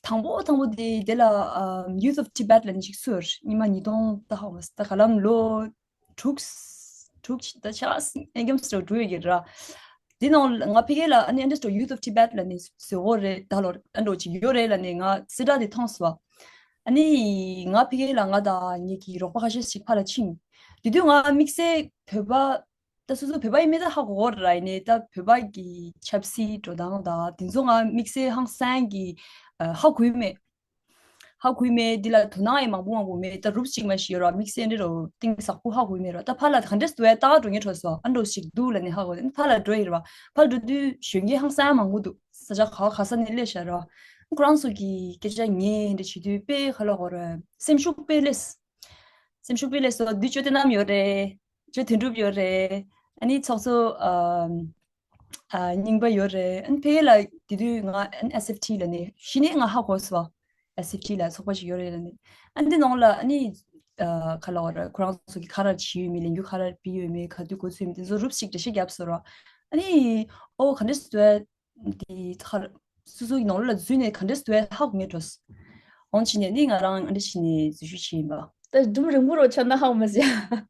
དང་པོ་དང་པོ་དེ་དེ་ལ་ཨ་Youth of Tibet ལ་ནི་ཞིག་སུར་ཉི་མ་ཉིས་སྟོང་ད་ཧ་མ་སི་ད་ག་ལམ་ལོ་དྲུག་དྲུག་ད་ཆ་ཨེ་གམ་སི་དྲུག་ཡོད་ཀྱི་ར། དེ་ནང་ལ་ང་ཕ་གི་ལ་ཨ་ནི་ཨ་འདྲ་སོ་Youth of Tibet ལ་ནི་བཟོས་འོ་རེད། ད་ལོ་ཨ་འདྲ་ཅིག་ཡོད་རེད་ལ་ནི་ང་སི་ཏྲ་དེ་མཐོང་སོང་། ཨ་ནི་ང་ཕ་གི་ལ་ང་དང་ངེད་ཀྱི་རོགས་པ་ཁ་ཤས་ཤིག་ཕར་ལ་ཕྱིན། དེ་དུས་ང་དམིགས་བསལ་བོད་པ་ད་སོ་སོ་བོད་པ་ཡིན་མིན་ད་ཧ་གོ་གི་ར། ཡིན་ནའི་ད་བོད་པ་གི་ཆབ་སྲིད་འགྲོ་སྟངས་དང་དེ་ཚོ་ང་དམིགས་བསལ་ཧང་སང་གི་ཧ་གོ་ཡི་མེད། ཧ་གོ་ཡི་མེད། འདི་ལ་དོ་སྣང་ཡང་མང་པོ་མང་པོ་མེད། ད་རུབ་གཅིག་མ་ཞིག་ཡོད་ར། དམིགས་བསལ་འདི་རུ་གཏིང་ཟབ་པོ་ཧ་གོ་ཡི་མེད་ར། ད་ཕར་ལ་ག་འདྲས་འདུག་ཡ་ལྟ་ག་འགྲོ་ངེས་འཕྲོད་སོང་། ཨ་འགྲོ་ཞིག་འདུག་ལ་ནི་ཧ་གོ། ཨ་ནི་ཕར་ལ་འགྲོ་ཡི་ར། ཕར་འགྲོ་དུས་གཞོན་སྐྱེས་ཧང་སང་མང་པོ་འདུག་ས་ཆ་ག་ག་ས་ནས་སླེབས་ཤག་ར། ཁོ་རང་ཚོ་གི་སྐད་ཆ་ཉན་འདྲ་བྱེད་དུས་དཔེ་ག་ལ་གོ་ར། སེམས་ཤུགས་དཔེ་ལེགས། སེམས་ཤུགས་དཔེ་ལེགས་སོ། འདི་ཅོ་ཏེ་ནམ་ཡོད་རེད། ཅོ་དོན་གྲུབ་ཡོད་རེད། ཨ་ནི་ཚོགས་གཙོ་ཨ་ཨ་རྙིང་པ་ཡོད་རེད། ཨ་ནི་ཕ་གི་ལ་དེ་དུས་ང་ཨ་ནི་ཨེས་ཨེཕ་ཊི་ལ་ནི་གཞི་ནས་ང་ཧ་གོ་སོང་། ཨེས་ཨེཕ་ཊི་ལ་ཚོགས་པ་ཞིག་ཡོད་རེད་ལ་ནི། ཨ་ནི་འདི་ནང་ལ་ཨ་ནི་ཨ་ག་ལ་བ་ར། ཁོ་རང་ཚོ་གི་ག་རེ་བྱས་ཡོད་མེད། ལས་འགུལ་ག་རེ་སྤེལ་ཡོད་མེད། ག་དུས་འགོ་ཚུགས་ཡོད་མེད། དེ་ཚོ་རུབ་ཞིག་འགྲེལ་བཤད་བརྒྱབ་སོང་ར། ཨ་ནི་ཨོ་ག་འདྲས་སོང་། དེ་ཚར། སོ་སོའི་ནང་ལོགས་ལ་འཛུལ་ནས་ག་འདྲས་འདུག་ཧ་གོ་ངེས་འགྲོ། འོང་ཕྱིན་ནས་ནི་ང་རང་ཨ་འདྲ་བྱས་ནས་འཛུལ་ཞུགས་བྱས་ཡིན་པ། ད་སྒྲུང་རིང་པོ་རུ་ཆགས་ན་ཧ་གོ་མ་སོང་།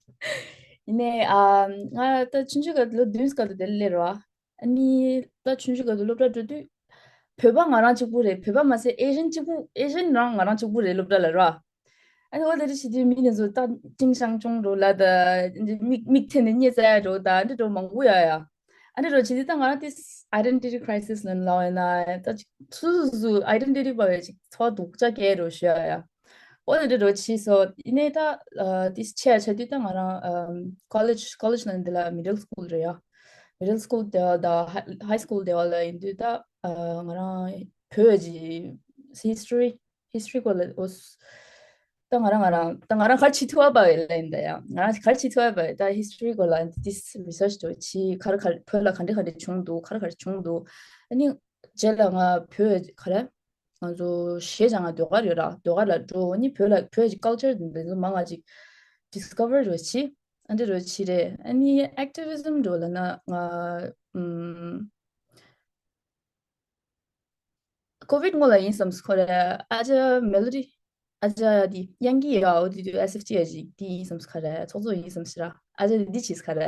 ཡིན་ནའི་ཨ་ང་ད་ཆུང་ཆུང་སྐབས་ལོ་བདུན་སྐབས་དུ་དེ་ལ་སླེབས་ར། ཨ་ནི་ད་ཆུང་ཆུང་སྐབས་དུ་སློབ་གྲྭ་འགྲོ་དུས་བོད་པ་ང་རང་གཅིག་པུ་རེད། བོད་པ་མ་ཟད་ཨེ་ཤན་གཅིག་པུ། ཨེ་ཤན་རང་ང་རང་གཅིག་པུ་རེད་སློབ་གྲྭ་ལ་ར། ཨ་ནི་འོ་དེ་འདྲ་བྱེད་དུས་མི་དེ་ཚོ་ད་ཅིང་ཤང་ཅུང་འགྲོ་ལ་ད་མིག་མིག་འཐེན་ནས་རྙེད་ཚར་འགྲོ་ད་འདི་འགྲོ་མང་པོ་ཡོད་ཡ། ཨ་འདི་འགྲོ་བྱེད་དུས་ད་ང་རང་དེ་identity crisis ལ་ལའོ་ཡ་ན་ད་ཅིག་སུ་སུ་སུ་identity པ་བས་ཅིག་ཚོར་བ་སྡུག་ཅག་སྐྱེ་འགྲོ་ཞུ་ཡ་ཡ། འོ་དེ་འདྲ་འགྲོ་བྱེད་སོ། ཡིན་ནའི་ད་དེ་ཆེ་ཡ་ཆ་དུས་ད་ང་རང་college college ལ་འདི་ལ་middle school རེད་ཡ། Middle school དེ་བ་ད་high school དེ་བ་ལ་ཡིན་དུས་ད་ང་རང་བོད་ཀྱི་history history སྐོར་ལ་འོ། ད་ང་རང་ང་རང་ད་ང་རང་ག་རེ་བྱེད་ཐུབ་པ་བས་ལ་ཡིན་ད་ཡ། ང་རང་ག་རེ་བྱེད་ཐུབ་པ་བས་ད་history སྐོར་ལ་ཏིས་research འགྲོ་བྱེད། ག་རེ་ག་རེ་བོད་ལ་ག་འདྲ་ག་འདྲ་བྱུང་འདུག་ག་རེ་ག་རེ་བྱུང་འདུག་ཨ་ནི་རྗེས་ལ་ང་བོད་ག་རེ་ང་ཚོ་གཞས་སྦྱང་ང་ཟློས་གར་ཡོད་ར། ཟློས་གར་ལ་འགྲོ། ཨ་ནི་བོད་ལ་བོད་ཀྱི་culture དེ་ཚོ་མང་ང་ཅིག་discover འགྲོ་བྱེད། ཨ་འདྲ་འགྲོ་བྱེད་རེད། ཨ་ནི་activism འགྲོ་ལ་ན་ང་ཨམ། ཀོ་བིད་སྔོན་ལ་ཡིན་བསམ་སོང་། ཁོ་རེ་ཨ་ཅག་མེ་ལོ་ཌི། ཨ་ཅག་དེ་དབྱངས་སྐྱིད་ཡ། འོ་དེ་དུས་ཨེས་ཨེཕ་ཊི་ཡ་ཅིག་དེ་ཡིན་བསམ་སོང་། ཁ་རེ་ཚོགས་གཙོ་ཡིན་བསམ་སོང་ར། ཨ་ཅག་དེ་འདི་བྱས་སོང་ཁ་རེ།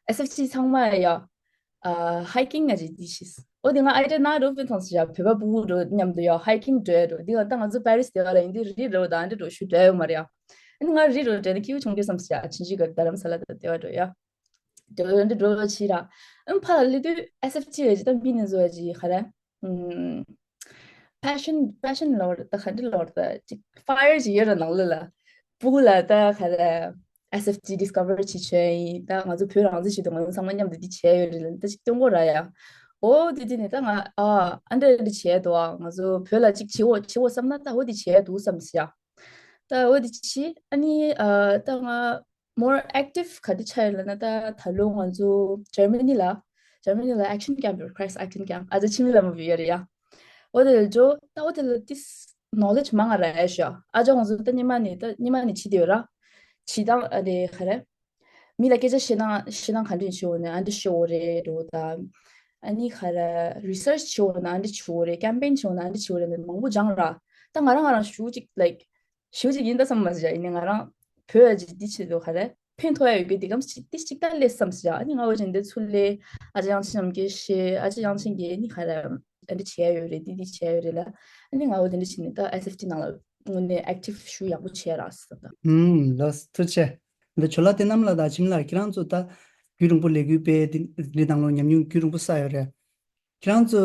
ཨེས་ཨེཕ་ཊི་ཚང་མ་ཡ། ཨ་ཧའི་ཀིང་ང་ཅིག་དེ་བྱས། འོ་དེ་ང་ཨའི་ཌི་ཡ་ན་རོ་ཕན་ཐོགས་སོང་ཡ། བོད་པ་ཕྲུ་གུ་འགྲོ་མཉམ་དུ་ཡ་ཧའི་ཀིང་འགྲོ་ཡ་འགྲོ། དེ་ང་ད་ང་ཚོ་པེ་རིས་དེ་བ་ལ་ཡིན་དུས་རི་འགྲོ་དང་འདི་འགྲོ་ཞུ་འགྲོ་ཡོད་མ་རེད་ཡ། ཨ་ནི་ང་རི་འགྲོ་འགྲོ་ནི་ཁྱེའུ་ཆུང་རྒྱུ་བསམ་སོང་ཡ། ཆིན་ཤི་ག་རྡ་རམ་ས་ལ་དང་དེ་བ་འགྲོ་ཡ། དེ་འདྲ་འགྲོ་བ་ཕྱིར་ར། ཨམ་ཕ་ལ་ལི་དུས་ཨེས་ཨེཕ་ཊི་ཡ་ཅིག་ད་མི་ནི་བཟོ་བ་ཅིག་ཁ་རེ། ཨམ་པེ་ཤན་པེ་ཤན་ལོར་ད་ག་འདྲ་ལོར་ད་ཅིག་ཕ་ཡར་ཅིག་ཡོད་ར། ནང་ལོགས་ལ་ཕྲུ་གུ་ལ་ད་ཁ་རེ་ཨེས་ཨེཕ་ཊི་ཌི་སི་ཀ་བར་བྱེད་ཆོག་ཡིན། ད་ང་ཚོ་བོད་རང་བཙན་ཆེད་དུ་ང་ཚོ་ཚང་མ་མཉམ་དུ་འདི་བྱས་ཡོད་རེད་ལ། ད་ཅིག་སྟོན་གོ་ར་ཡ། འོ་དེ་དེ་ནས་ད་ང་ཨ་ཨ་འདྲ་འདྲ་བྱས་འདུག་ཨ། ང་ཚོ་བོད་ལ་ཅིག་བྱེད་འོ་བྱེད་འོ་བསམ་ན་ད་འོ་དེ་བྱས་འདུག་བསམ་སོང་ཡ། ད་འོ་དེ་བྱས་ཨ་ནི་ཨ་ད་ང་more active ག་དེ་ཆགས་ཡོད་ལབ་ན། ད་ད་ལོ་ང་ཚོ་ཇར་མ་ནི་ལ་ཇར་མ་ནི་ལ་ཨེག་ཤན་ཀེམ་ཡོད། ཁྲེ་ཨེག་ཤན་ཀེམ། ཨ་ཅག་འཆི་མེད་ལྷ་མོ་བོད་ཡོད་རེད་ཡ། འོ་དེ་ལ་འགྲོ་ད་འོ་དེ་ལ་ཏིས་ནོ་ལེ་ཇི་མང་ང་རག་ཡ་ཤག། ཨ་ཅག་ང་ཚོ་ད་སྔོན་མ་ནས་ད་སྔོན་མ་ནས་བྱེད་བསྡད་ཡོད་ར། བྱེད་སྟངས་ཨ་དེ་ག་རེ། མི་ལ་སྐད་ཆ་བཤད་སྟངས་བཤད་སྟངས་ག་འདྲ་བྱེད་འོ་ནས་ཨ་འདྲ་བཤད་འོ་རེད་འགྲོ་ད། ཨ་ནི་ག་རེ་རི་སར་ཆི་བྱེད་འོ་ན་ཨ་འདྲ་བྱེད་འོ་རེད། ཀེམ་པེན་བྱེད་འོ་ན་ཨ་འདྲ་བྱེད་འོ་རེད་ལབ་མང་པོ་སྦྱངས་ར། ད་ང་རང་ང་རང་ཞུ་ཅིག་ལའིག་ཞུ་ཅིག་ཡིན་ད་བསམ་མ་ཟད། ཡིན་ནའི་ང་རང་བོད་ཨ་ཅིག་འདི་བྱེད་དུ་ག་རེ་ཕན་ཐོགས་ཡ་ཡོད་གི་འདི་གམ་ཅིག་འདི་ཅིག་ད་ལས་བསམ་ཟེར། ཨ་ནི་ང་འོ་ཅན་འདི་ཚུར་ལས་ཨ་ཅག་དབྱངས་ཅན་ནམ་མཁའི་ཞེས་ཨ་ཅག་དབྱངས་ཅན་གྱིས་ནི་ག་རེ་ཨ་འདི་བྱས་ཡ་ཡོད་རེད། འདི་འདི་བྱས་ཡ་ཡོད་རེད་ལ། ཨ་ནི་ང་འོ་དེ་འདྲ་བྱས་ནས་ད་ཨེས་ཨེཕ་ཊི་ནང་ལ་དངོས་གནས་ཨེག་ཊིབ་ཞུ་ཡག་པོ་བྱས་ར་ཟེར་ད། ཧུམ། ལགས་སོ་ཐུགས་རྗེ་ཆེ། འདི་ཇོ་ལགས་བསོད་ནམས་ལགས་དང་འཆི་མེད་ལགས་ཁྱེད་རང་ཚོ་ད་རྒྱུན་རིང་པོ་ལས་འགུལ་སྤེལ་འདི་འདི་ནང་ལོགས་ཉམས་མྱོང་རྒྱུན་རིང་པོ་བསགས་ཡོད་རེད། ཁྱེད་རང་ཚོ་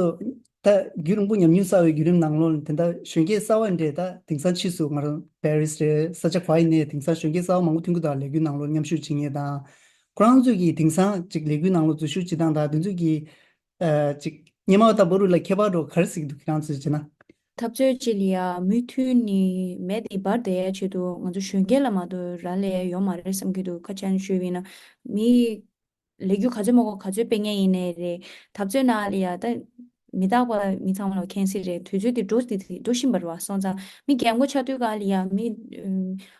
ད་རྒྱུན་རིང་པོ་ཉམས་མྱོང་བསགས་པའི་བརྒྱུད་རིམ་ནང་ལོགས་ལ་དེ་འདྲ་གཞོན་སྐྱེས་གསར་བ་འདྲས་ད་དེང་སང་ཕྱིས་སུ་ང་རང་པེ་རིས་རེད་ས་ཆ་ག་པར་ཡིན་ནའི་དེང་སང་གཞོན་སྐྱེས་གསར་བ་མང་པོ་ཐོན་གྱི་འདུག་ལས་འགུལ་ནང་ལོགས་མཉམ་ཞུགས་བྱེད་མཁན་དང་། ཁོ་རང་ཚོས་ཀྱིས་དེང་སང་ཅིག་ལས་འགུལ་ནང་ལོགས་འཛུལ་ཞུགས་བྱེད་སྟངས་དང་དེ་ཚོས་ཀྱིས་ཨ་ཅིག་སྔོན་མ་དང་བར་དུ་ལ་ཁྱད་པར་འགྲོ་ག་རེ་གཟིགས་འདུག་ཁྱེད་རང་ཚོས་བྱས་ན། འཐབ་རྩོད་ཅིག་ལ་ཡ་མུ་མཐུད་ནས་མེ་དེ་འབར་བསྡད་ཡ་ཆེད་དུ་ང་ཚོ་གཞོན་སྐྱེས་ལ་མ་གཏོགས་རག་ལས་ཡ་ཡོད་མ་རེད་བསམ་གྱི་འདུག་ཁ་ཆེན་ཞུས་པ་ཡིན་ན་མི། ལས་འགུལ་ག་ཚོད་མང་པོ་ག་ཚོད་སྤེལ་མཁན་ཡིན་ནའི་རེད། འཐབ་རྩོད་ནང་ལ་ཡ་ད་མི་རྟག་པ་མི་ཚང་མ་ལ་མཁྱེན་གསལ་རེད། དུས་ཚོད་དེ་འགྲོ་དེ་འགྲོ་བཞིན་པ་རེད་བ། སོང་ཙང་མི་རྒན་གོག་ཆགས་དུས་ག་ལ་ཡ་མི་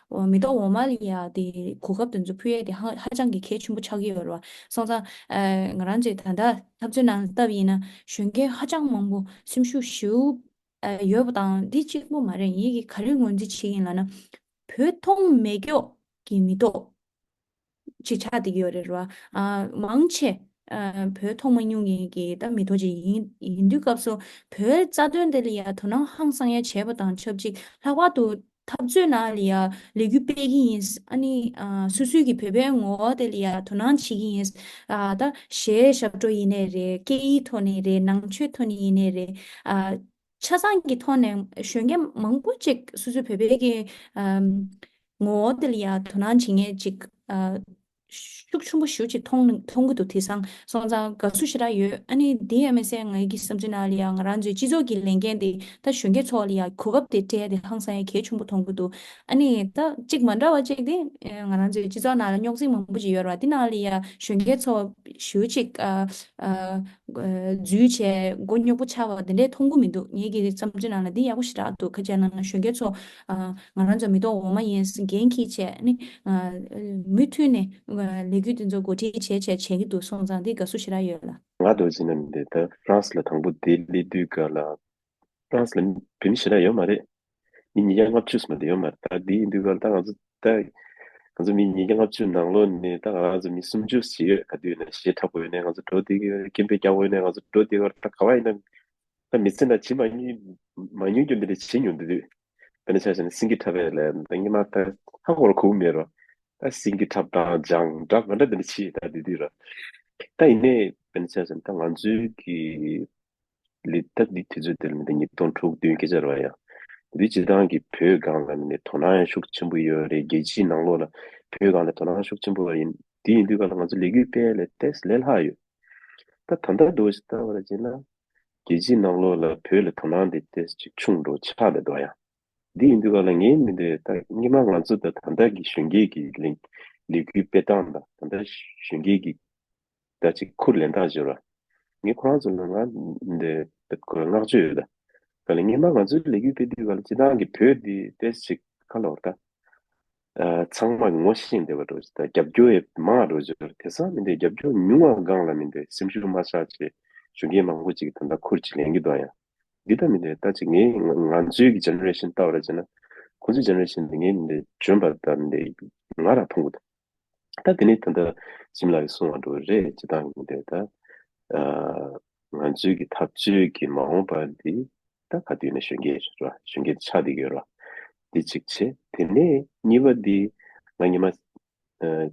ཨུམ་མི་ཐོག་འོག་མ་ལ་ཡ་དེ་གོ་སྐབས་དེ་ཚོ་ཕུལ་ཡས་དེ་ཧ་ཧ་ཅང་གི་གལ་ཆེན་པོ་ཆགས་ཀྱི་ཡོད་རེད་བ། སོང་ཙང་ཨ་ང་རང་ཚོས་ད་ལྟ་འཐབ་རྩོད་ནང་ལ་བལྟས་པ་ཡིན་ན་གཞོན་སྐྱེས་ཧ་ཅང་མང་པོ་སེམས་ཤུགས་ཞེ་པོ་ཨ་ཡོད་པ་དང་འདི་གཅིག་པོ་མ་རེད། ངེད་ཀྱིས་ག་རེ་ངོས་འཛིན་བྱེད་ཀྱི་ཡིན་ལབ་ན་བོད་མཐོང་མེད་ཀྱོག་གི་མི་ཐོག་ཅིག་ཆགས་བསྡད་ཀྱི་ཡོད་རེད་ར། ཨ་མང་ཆེ་ཨ་བོད་མཐོང་མ་མྱོང་མཁན་གྱི་ད་མི་ཐོག་ཅིག་ཡིན་ཡིན་དུས་སྐབས་སུ་བོད་རྩ་དོན་དེ་ལ་ཡ་དོ་སྣང་ཧང་སང་ཡ་བྱས་པ་དང་ཆབས་ཅིག་ལྷག་པར་དུ་འཐབ་རྩོད་ནང་ལ་ཡ་ལས་འགུལ་སྤེལ་གྱི་ཡིན། ཨ་ནི་ཨ་སོ་སོའི་གི་བོད་པའི་ངོ་བོ་དེ་ལ་ཡ་དོ་སྣང་བྱེད་ཀྱི་ཡིན། ཨ་ད་གཞས་ཞབས་བྲོ་ཡིན་ནའི་རེད། སྐད་ཡིག་ཐོག་ནས་རེད། ནང་ཆོས་ཐོག་ནས་ཡིན་ནའི་རེད། ཨ་ཆ་ཚང་གི་ཐོག་ནས་གཞོན་སྐྱེས་མང་པོ་ཅིག་སོ་སོའི་བོད་པའི་གི་ཨམ་ངོ་བོ་དེ་ལ་ཡ་དོ་སྣང་བྱེད་མཁན་ཅིག་ཨ་ཤུགས་ཆེན་པོ་ཞེ་པོ་ཅིག་མཐོང་མཐོང་གི་འདུག་དེང་སང་སོང་ཙང་དགའ་བསུ་ཞེ་དྲག་ཡོད། ཨ་ནི་དེ་ཡང་མིན་ཟེར་ང་ཡི་གི་བསམ་ཚུལ་ནང་ལ་ཡ་ང་རང་ཚོའི་སྤྱི་ཚོགས་ཀྱི་ལས་འགན་དེ་ད་གཞོན་སྐྱེས་ཚོ་ལ་ཡ་གོ་སྐབས་དེ་སྤྲད་དེ་ཧང་སང་ཡ་གལ་ཆེན་པོ་མཐོང་གི་འདུག་ཨ་ནི་ད་གཅིག་མ་འདྲ་བ་གཅིག་དེ་ང་རང་ཚོའི་སྤྱི་ཚོགས་ནང་ལ་རྙོག་འཛིང་མང་པོ་ཅིག་ཡོད་རེད་བ། དེ་ནང་ལ་ཡ་གཞོན་སྐྱེས་ཚོ་ཞེ་པོ་ཅིག་ཨ་ཨ། འཛུལ་བྱས་མགོ་རྙོག་པོ་ཆགས་པ་དེ་འདྲས་མཐོང་གི་མི་འདུག་ངེད་ཀྱི་བསམ་ཚུལ་ནང་ལ་འདི་ཡག་པོ་ཞེ་དྲག་འདུག་ཁ་ཅིག་ནང་ན་གཞོན་སྐྱེས་ཚོ་ཨ་ང་རང་ཚོ་མི་ཐོག་འོག་མ་ཡིན་འགན་འཁྱེར་བྱས་ནི་ཨ་མུ་མཐུད་ནས་ལས་འགུལ་དེ་ཚོ་འགོ་ཁྲིད་བྱས་བྱས་བྱས་ཀྱི་འདུག་སོང་ཙང་འདི་དགའ་བསུ་ཞེ་དྲག་ཡོད་ལ། ང་འདོད་བྱེད་ན་མི་འདོད། ད་ཧྥ་རན་སི་ལ་དང་པོ་བསྡད་སླེབས་དུས་ག་ལ་ཧྥ་རན་སི་ལ་བོད་མི་ཞེ་དྲག་ཡོད་མ་རེད། མི་ཉིས་བརྒྱ་ལྔ་བཅུ་ཙམ་དེ་ཡོད་མ་རེད། ད་དེ་ཡིན་དུས་ག་ལ་ད་ང་ཚོ་ད་ང་ཚོ་མི་ཉིས་བརྒྱ་ལྔ་བཅུ་ནང་ལོགས་ནས་ད་ང་རང་ཚོ་མི་སུམ་ཅུ་ཞིག་ཡོད། ག་དུས་ཡིན་ན་གཞས་འཁྲབ་པ་ཡོད་ནའི་ང་ཚོ་འགྲོ་བསྡད་ཀྱི་ཡོད། སྐད་འབོད་རྒྱག་པ་ཡོད་ནའི་ང་ཚོ་འགྲོ་བསྡད་ཀྱི་ཡོད། ད་ག་བ་ཡིན་ན་ད་མི་ཚེ་ནང་བྱེད་མ་མྱོང་མ་མྱོང་རྒྱུ་འདི་འདྲ་བྱེད་མྱོང་དུས་དུས་དཔེར་ན་ཆ་བཞག་ན་སེང་གེ་འཁྲབ་པ་ལ་ད་སྔོན་མ་ད་ཧ་གོ་ར་གོ་གི་མེད་ར། ད་སེང་གེ་འཁྲབ་དང་སྦྱང་འདྲ་ག་འདྲ་འདི་འདྲ་བྱེད་ད་དུས་དུས་ར། ད་ཡིན་ནའི་དཔེར་ན་ཆ་བཞག་ན་ད་ང་ཚོའི་གི་ལི་ད་འདི་དུས་ཚོད་དེར་མི་འདི་ཉིས་སྟོང་དྲུག་བདུན་སྐད་ཆ་རེད་བ་ཡ། དེ་དུས་སྤྱིར་བཏང་གི་བོད་སྒང་ལ་མི་འདི་དོ་སྣང་ཡང་ཤུགས་ཆེན་པོ་ཡོད་རེད། རྒྱལ་སྤྱིའི་ནང་ལོགས་ལ་བོད་སྒང་ལ་དོ་སྣང་ཤུགས་ཆེན་པོ་ཡོད་རེད། དེ་ཡིན་དུས་ག་ལ་ང་ཚོ་ལས་འགུལ་སྤེལ་ལས་ཏོག་ཙམ་ལས་སླ་ཡོད། ད་ད་ལྟ་འདུག་ཞིག་ལྟ་བ་ར་བྱས་ན་རྒྱལ་སྤྱིའི་ནང་ལོགས་ལ་བོད་ལ་དོ་སྣང་འདི་ཏོག་ཙམ་ཅིག་ཆུང་འགྲོ་ཆགས་བསྡད་འདུག་ཡ། འདི་ཡིན་དུས་ག་ལ་ངའི་མི་འདི་ད་སྔོན་མ་ང་ཚོ་ད་ད་ལྟ་གི་གཞོན་སྐྱེས་ཀྱི་ལས་ལས་འགུལ་སྤེལ་སྟངས་དང་ད་ལྟ་གཞོན་སྐྱེས་ཀྱི་ད་ཅིག་ཁུར་ལེན་སྟངས་བརྗོད་ར། ངས་ཁོ་རང་ཚོ་ལ་ང་འདི་ཁོ་བསྔགས་བརྗོད་ཡོད་ད། ག་ལ་སྔོན་མ་ང་ཚོའི་ལས་འགུལ་སྤེལ་དུས་ག་ལ་སྤྱིར་བཏང་གི་བོད་འདི་ཏོག་ཙམ་ཅིག་ག་ལ་བར་ད། ཨ་ཚང་མ་ངོ་ཤེས་བསྡད་པ་འགྲོ་ཅིག་ད་རྒྱབ་སྐྱོར་ཡང་མང་འགྲོ་ཅིག་དེང་སང་མི་འདི་རྒྱབ་སྐྱོར་ཉུང་བ་སྒང་ལ་མི་འདི་སེམས་ཤུགས་མ་ཆག་ཅིག་གཞོན་སྐྱེས་མང་པོ་ཅིག་གིས་ད་ལྟ་ཁུར་ཅིག་ལེན་གྱི་འདུག་ཡ། འདི་ལྟ་མི་འདི་ད་ཅིག་ངས་ང་ང་ཚོའི་གི་ཇེ་ནེ་རེ་ཤན་ལྟ་བ་ར་བྱས་ན། ཁོང་ཚོའི་ཇེ་ནེ་རེ་ཤན་འདི་ངས་མི་འདི་འཇོན་པ་ད་མི་འདི་ང་ར་མཐོང་གི་འདུག་ད་དེ་ནས་ད་ལྟ་ཁྱིམ་ལ་གསུང་བ་འགྲོ་རེད་ཅེས་དང་གི་འདི་ད་ང་ཚོའི་གི་འཐབ་རྩོད་ཀྱི་མ་འོངས་པ་འདི་ད་ག་དུས་ནས་གཞོན་སྐྱེས་རེད་བ། གཞོན་སྐྱེས་ཆགས་བསྡད་ཡོད་ར། འདི་གཅིག་བྱས། དེ་ནས་གཉིས་པ་འདི་ང་ཉི་མ་ཨ།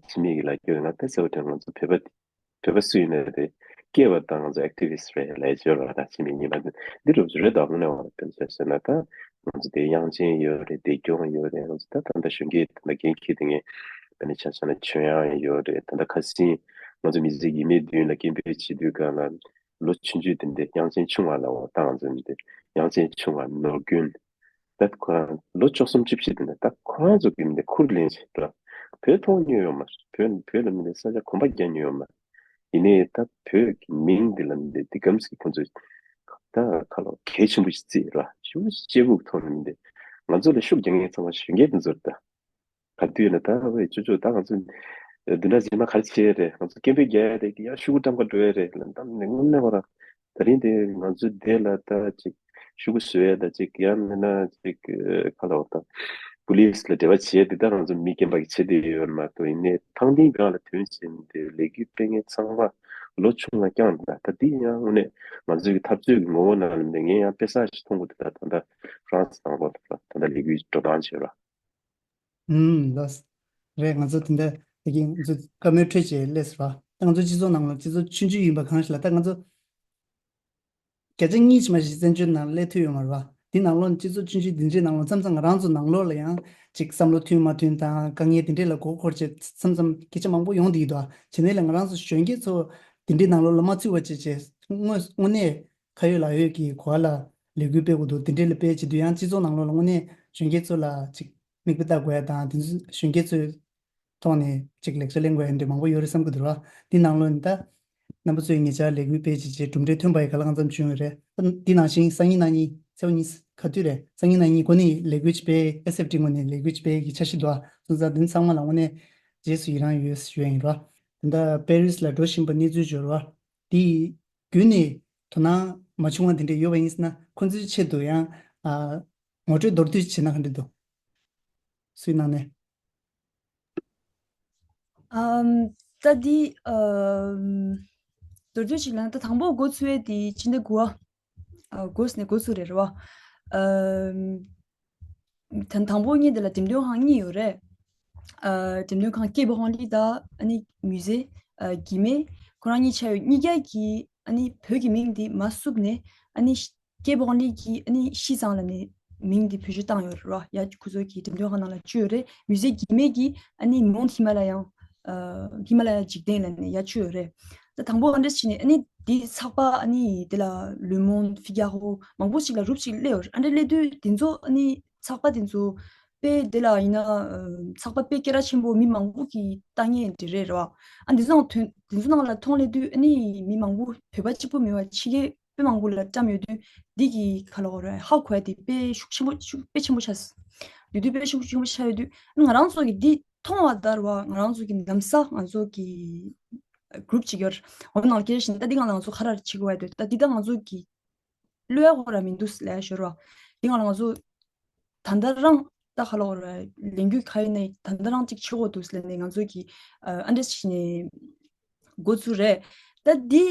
འཆི་མེད་ཀྱི་ལ་སྐྱོར་ང་ད་གསལ་བོ་དྲན། ང་ཚོ་བོད་པ་བོད་པ་སུ་ཡིན་ནའི་རེད། སྐྱེས་པ་དང་ང་ཚོ་ཨེག་ཊི་བི་སི་ཊི་རེད་ལས་སྦྱོར་བ་དང་འཆི་མེད་གཉིས་པ་འདི་རུ་རེད་དང་། དངོས་གནས་བ་དེ་ཚོ་ཟེར་ན་ད་ང་ཚོ་དེ་དབྱངས་ཅན་ཡོད་རེད། བདེ་སྐྱོང་ཡོད་རེད། ང་ཚོ་ད་ད་ལྟ་གཞོན་སྐྱེས་ད་ལྟ་འགན་འཁྱེར་དེ་ངས་དཔེར་ན་ཆ་བཞག་ན་ཆོས་དབྱངས་ཡོད་རེད། ད་ལྟ་ཁ་སང་ང་ཚོ་མི་ཚེ་གི་མི་བདུན་ལ་སྐད་འབོད་བྱེད་དུས་གང་ལ་ལོ་ཆུང་ཆུང་དེ་འདྲ་དབྱངས་ཅན་ཆུང་བ་ལ་འོ་ད་ང་ཚོ་མི་དེ་དབྱངས་ཅན་ཆུང་བ་ནོར་རྒྱུན། ད་ཁོ་རང་ལོ་བཅུ་གསུམ་བཅུ་བཞི་དེ་འདྲ་ད་ཁོ་རང་ཚོ་གི་མི་འདི་ཁུར་ལེན་བྱེད་འགྲོ། བོད་མཐོང་མྱོང་ཡོད་མ་རེད། བོད་བོད་ལ་མི་འདི་ས་ཆ་གོམ་པ་རྒྱག་མྱོང་ཡོད་མ་རེད། ཡིན་ནའི་ད་བོད་ཀྱི་མིང་འདི་ལ་མི་འདི་འདི་གམ་ཞིག་ཁོ་ཚོས་ད་ཁ་ལོ་གལ་ཆེན་པོ་ཞིག་བརྩིས་ར། ཤུགས་ཆེ་བོ་མཐོང་ནས་མི་འདི་ང་ཚོ་ལ་ཤུགས་རྒྱག་མཁན་ཚང་མ་གཞོན་སྐྱེས་འདི་ཚོ་རེད་ད། ག་དུས་ན་ད་བས་ཅོ་ཅོ་ད་ང་ཚོ་འདི་འདྲ་ཟེར་ན་ག་རེ་བྱེད་རེད། ང་ཚོ་སྐད་འབོད་རྒྱག་ཡ་རེད། ཡང་ཤོག་གུ་བཀྲམ་ག་འགྲོ་ཡ་རེད་ལ། ད་ནི་དངོས་གནས་བ་ར་ད་རིང་དེ་ང་ཚོ་འདི་ལ་ད་ཅིག་ཤོག་གུ་བཟོ་ཡ་ད་ཅིག་ཡང་མིན་ན་ཅིག་ཁ་ལ་བ་ད་པུ་ལིས་ལ་འབྲེལ་བ་བྱས་དེ་ད་ང་ཚོ་མི་རྒན་པ་གི་བྱེད་དེ་ཡོད་མ་གཏོགས། ཡིན་ནའི་ཐང་སྟེང་སྒང་ལ་ཐོན་བྱས་ནས་དེ་ལས་འགུལ་སྤེལ་མཁན་ཚང་མ་ལོ་ཆུང་ལ་བསྐྱངས་ད་ད་འདི་ཡང་དངོས་གནས་ང་ཚོའི་གི་འཐབ་རྩོད་ཀྱི་ངོ་བོ་ནང་ལ་འདི་ངས་ཡང་དཔེ་གསར་ཞིག་མཐོང་གི་འདུག་ད་ད་ད་ཧྥ་རན་སི་ནང་ལོགས་ལ་ད་ད་ལས་འགུལ་འགྲོ་སྟངས་བྱས་ར། ཨུམ། ལགས། རེད། ང་ཚོ་དེ་འདྲ་དེ་གིན་ང་ཚོ་བཀའ་མོལ་འཕྲོད་བྱས་སླེབས་སོང་ར། ད་ང་ཚོ་སྤྱི་ཚོགས་ནང་ལ་སྤྱི་ཚོགས་ཆུང་ཆུང་ཡིན་པ་གང་ཞིག་ལ་ད་ང་ཚོ་བརྒྱ་ཆ་གཉིས་ཕྱི་མ་ཞིག་བཙན་བྱོལ་ནང་སླེབས་ཐུབ་ཡོད་མ་རེད་བ། དེ་ནང་ལོགས་སྤྱི་ཚོགས་ཆུང་ཆུང་དེ་འདྲའི་ནང་ལོགས་མཚམས་མཚམས་ང་རང་ཚོ་ནང་ལོགས་ལ་ཡང་ཅིག་བསམ་བློ་མཐུན་མ་མཐུན་དང་དཀའ་ངལ་དེ་འདྲའི་ལ་མགོ་འཁོར་བྱས་མཚམས་མཚམས་སྐད་ཆ་མང་པོ་ཡོང་བསྡད་ཀྱི་འདུག་ཨ། བྱས་ནས་ལ་ང་རང་ཚོ་གཞོན་སྐྱེས་ཚོ་དེ་འདྲའི་ནང་ལོགས་ལ་མ་ཚུད་པ་བྱས་བྱས་དངོས་དངོས་གནས་ཁ་ཡོད་ལག་ཡོད་ཀྱི་གོ་བ་ལ་ལས་འགུལ་སྤེལ་དགོས་འདུག་དེ་འདྲའི་ལ་སྤེལ་བྱེད་དུས་ཡང་སྤྱི་ཚོགས་ནང་ལོགས་ལ་དངོས་གནས་གཞོན་སྐྱེས་ཚོ་ལ་ཅིག་མིག་དཔེ་ལྟ་དགོས་ཡ་དང་། དེ་ཚོ་གཞོན་སྐྱེས་ཚོའི་ཐོག་ནས་ཅིག་ལེགས་ཆ་ལེན་དགོས་ཡ་འདྲ་མང་པོ་ཡོད་རེད་བསམ་གྱི་འདུག་ར། འདི་ནང་ལོགས་ནས་ད་རྣམ་པ་ཚོས་ཉེ་ཆར་ལས་འགུལ་སྤེལ་བྱས་རྗེས་གྲུབ་འབྲས་ཐོན་པ་ཡི་ག་ལ་གང་འཚམ་བྱུང་ཡོད་རེད། ད་འདི་ནང་བཞིན་སང་ཉིན་གནངས་ཉིན་ཚེས་པ་ཉིན་ག་དུས་རེད། སང་ཉིན་གནངས་ཉིན་འགོ་ནས་ལས་འགུལ་ཅིག་སྤེལ། ཨེས་ཨེཕ་ཊི་ངོས་ནས་ལས་འགུལ་ཅིག་སྤེལ་གྱི་འཆར་གཞི་འདུག་ཨ། སོང་ཙང་འདི་ཚང་མ་ལ་དངོས་གནས་རྗེས་སུ་ཡི་རང་ཡོད་ཞུ་ཡ་ཡིན་ར། ད་ལྟ་པེ་རིས་ལ་འགྲོ་བཞིན་པ་གནས་ཚུལ་འབྱོར་བ་འདི་བརྒྱུད་ནས་དོ་སྣང་མ་བྱུང་བ་འདི་འདྲ་ཡོད་པ་ཡིན་ན་ཁོང་ཚོའི་ཆེད་དུ་ཡང་ཨ། ངོ་སྤྲོད་མདོར་བསྡུས་བྱས་ན་ག་འདྲ་འདུག་སུའི་ནང་ནས། ཨམ། ད་འདི་ཨམ། མདོར་བསྡུས་ཤིག་ལ་ད་དང་པོ་འགོ་ཚུགས་ཡས་དེ་ཕྱི་ཟླ་དགུ་པ། ཨ། འགོ་ནས་འགོ་ཚུགས་རེད་རེད་བ། ཨམ། ད་དང་པོ་ངས་འདི་ལ་འགྲེམས་སྟོན་ཁང་གཉིས་ཡོད་རེད། ཨ། འགྲེམས་སྟོན་ཁང་སྐྱེས་བུ་ཧོང་ལི་དང་ཨ་ནི་མུ་ཟེ་ཨ་གི་མེ། ཁོ་རང་གཉིས་ཆ་ཡོད། གཉིས་ཀ་གིས་ཨ་ནི་བོད་ཀྱི་མིང་འདི་མ་བསུབས་ནས་ཨ་ནི་སྐྱེས་བུ་ཧོང་ལི་གིས་ཨ་ནི་ཤིས་ཙང་ལབ་ནས་མིང་འདི་བེད་སྤྱོད་བཏང་ཡོད་རེད་བ། ཡ་ཁོ་ཚོ་གི་འགྲེམས་སྟོན་ཁང་ནང་ལ་བཅུག་ཡོད་རེད། མུ་ཟེ་གི་མེ་གིས་ཨ་ནི་མོན་ཧི་མ་ལ་ཡ། ཨ། ཧི་མ་ལ་ཡ་འཇིག་རྟེན་ལབ་ནས་ཡ་བཅུག་ཡོད་རེད། ད་དང་པོ་ཨ་འདྲས་བྱས་ནས་ཨ་ནི་འདི་ཚགས་པར་ཨ་ནི་དེ་ལ་ལུ་མོན་ཧྥི་གྷི་རོ་མང་པོ་ཞིག་ལ་རུབ་ཞིག་སླེབས་ཡོད་རེད། ཨ་འདྲས་སླེབས་དུས་དེ་ཚོ་ཨ་ནི་ཚགས་པར་དེ་ཚོ་དཔེ་དེ་ལ་ཡིན་ན་ཚགས་པར་དཔེ་སྐད་གྲགས་ཆེན་པོ་མི་མང་པོ་གིས་ལྟ་མཁན་དེ་རེད་རེད་བ། ཨ་འདི་ཚོ་ནང་དོན་དེ་ཚོ་ནང་ལ་མཐོང་སླེབས་དུས་ཨ་ནི་མི་མང་པོ་བོད་པ་གཅིག་པུ་མིན་པ་ཕྱི་རྒྱལ་དཔེ་མང་པོ་ལ་བཀྲམ་ཡོད་དུས་འདི་གི་ཁ་ལོ་རེ་ཧ་གོ་ཡ་དེ་དཔེ་ཤུགས་ཆེན་པོ་ཤུགས་དཔེ་ཆེན་པོ་ཆགས། ཡོད་དུས་དཔེ་ཤུགས་ཆེན་པོ་ཆགས་ཡོད་དུས་ང་རང་ཚོ་གི་འདི་མཐོང་བ་ལྟར་བ་ང་རང་ཚོ་གི་ལམ་སང་ང་ཚོ་གི་གུ་རུབ་ཅིག་ཡོད། འོ་ནང་སྐྱེས་བཞིན་ད་འདི་གང་ལ་ང་ཚོ་ཁ་རར་ཆིག་བ་དུས་ད་འདི་ད་ང་ཚོ་གི་བློ་ཡག་ཁོ་ར་མི་འདུག་ལས་ཤོར་བ། དེ་ང་ལ་ང་ཚོ་ད་ལྟ་རང་ད་ཁ་ལོ་ར་ལས་འགུལ་ག་ཡིན་ནའི་ད་ལྟ་རང་གཅིག་ཆོག་གོ་འདུག་ལས་ནས་ང་ཚོ་གི་ཨ་འདྲས་བྱས་ནས་འགོ་ཚུགས་རེད། ད་འདི་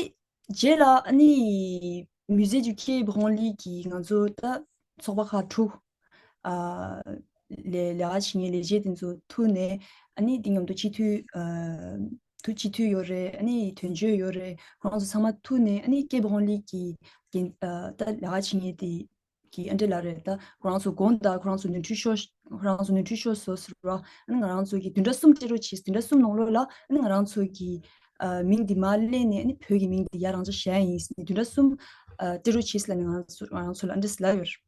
རྗེས་ལ་ཨ་ནི་མུ་ཟེ་ཇུ་ཁེ་བོང་ལི་གི་ང་ཚོ་ད་ཚོགས་པ་ཁག་དྲུག་ཨ་ལས་ལས་ཀ་བྱེད་མཁན་ལས་བྱེད་དེ་ཚོ་ཐུག་ནས་ཨ་ནི་འདི་མཉམ་དུ་སྤྱི་འཐུས་ཨ་ཐུགས་སྤྱི་འཐུས་ཡོད་རེད། ཨ་ནི་དོན་གཅོད་ཡོད་རེད། ཁོ་རང་ཚོ་ཚང་མ་ཐུག་ནས་ཨ་ནི་སྐྱེས་བུ་ཧོང་ལི་གི་འགན་ཨ་ད་ལས་ཀ་བྱེད་མཁན་དེ་གི་ཨ་འདྲས་ལབ་རེད། ད་ཁོ་རང་ཚོ་དགོངས་དག་ཁོ་རང་ཚོ་ནོར་འཁྲུལ་ཤོར་ཁོ་རང་ཚོ་ནོར་འཁྲུལ་ཤོར་སོང་ཟེར་བ། ཨ་ནི་ང་རང་ཚོ་གི་བདུན་ཕྲག་གསུམ་སྤྲད་རོགས་བྱེད། བདུན་ཕྲག་གསུམ་ནང་ལོགས་ལ་ཨ་ནི་ང་རང་ཚོ་གི་ཨ་མིང་འདི་མར་ལེན་ནས་ཨ་ནི་བོད་ཀྱི་མིང་འདི་ཡར་རང་འཇགས་བྱེད་ཡ་ཡིན་ཟེར་ནས་བདུན་ཕྲག་གསུམ་ཨ་སྤྲད་རོགས་བྱེད་ཟེར་ལབ་ནས་ང་རང་ཚོ་ང་རང་ཚོ་ལ་ཨ་འདྲས་ལབ་ཡོད་རེད།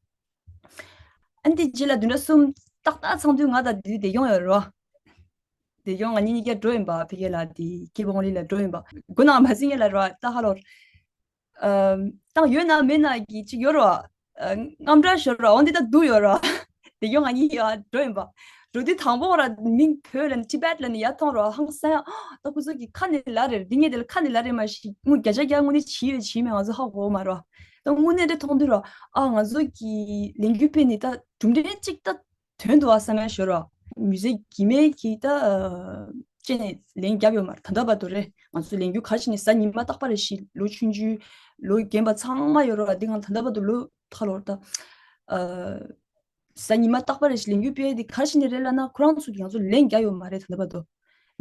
ཨ་ནི་དེ་རྗེས་ལ་བདུན་ཕྲག་གསུམ་ཏག་ཏག་ཚང་དུས་ང་དང་དེ་དུས་བདེ་སྐྱོང་ཡོད་རེད་བ། བདེ་སྐྱོང་ང་གཉིས་གཉིས་ཀ་འགྲོ་ཡིན་པ། ཕ་གི་ལ་དེ་སྐྱེས་བུ་ཧོང་ལི་ལ་འགྲོ་ཡིན་པ། སྒོ་ནང་མ་ཟིན་ངེས་ལ་རེད་བ། ད་ཧ་ལོ། ཨམ། ད་ཡོད་ན་མེད་ན་གི་ཅིག་ཡོད་རེད་བ། ཨ། དངངས་སྐྲག་ཤོར་རེད་བ། འོན་ཏེ་ད་སྡུག་ཡོད་རེད་བ། བདེ་སྐྱོང་ང་གཉིས་ཡ་འགྲོ་ཡིན་པ། འགྲོ་དུས་དང་པོ་ར་མིང་བོད་ལ་ནི་ཊི་བེཊ་ལ་ནི་ཡ་མཐོང་རེད་བ། ཧང་སང་ཡ། ད་ཁོ་ཚོ་གི་ཁ་ནས་ལབ་རེད། འདི་ངས་དེ་ལ་ཁ་ནས་ལབ་རེད་མ་གཞི་དངུལ་བརྒྱ་ཆ་བརྒྱ་དངོས་གནས་བྱིས་ཡོད་བྱིས་མེད་ང་ཚོ་ཧ་གོ་མ་རེད་བ། ད་དངོས་གནས་དེ་མཐོང་དུས་ར། ཨ་ང་ཚོ་གི་ལས་འགུལ་སྤེལ་ནས་ད་གྲུབ་འབྲས་གཅིག་ད་ཐོན་འདུག་ཨ་བསམ་ཡ་ཞོར་ར། མི་ཟེར་གི་མེད་གི་ད་ཅེ་ནས་ལན་རྒྱབ་ཡོད་མ་རེད། ད་ལྟ་བར་དུ་རེད། ང་ཚོ་ལས་འགུལ་ག་རེ་བྱས་ནས་གཟའ་ཉི་མ་རྟག་པ་རེ་བཞིན་ལོ་ཆུང་ཆུང་ལོ་རྒན་པ་ཚང་མ་ཡོད་ར། འདི་ང་ད་ལྟ་བར་དུ་ལོ་ཁ་ལོར་ད། གཟའ་ཉི་མ་རྟག་པ་རེ་བཞིན་ལས་འགུལ་སྤེལ་དེ་ག་རེ་བྱས་ནས་རེད་ལབ་ན། ཁོ་རང་ཚོ་གིས་ང་ཚོ་ལན་རྒྱག་ཡོད་མ་རེད། ད་ལྟ་བར་དུ་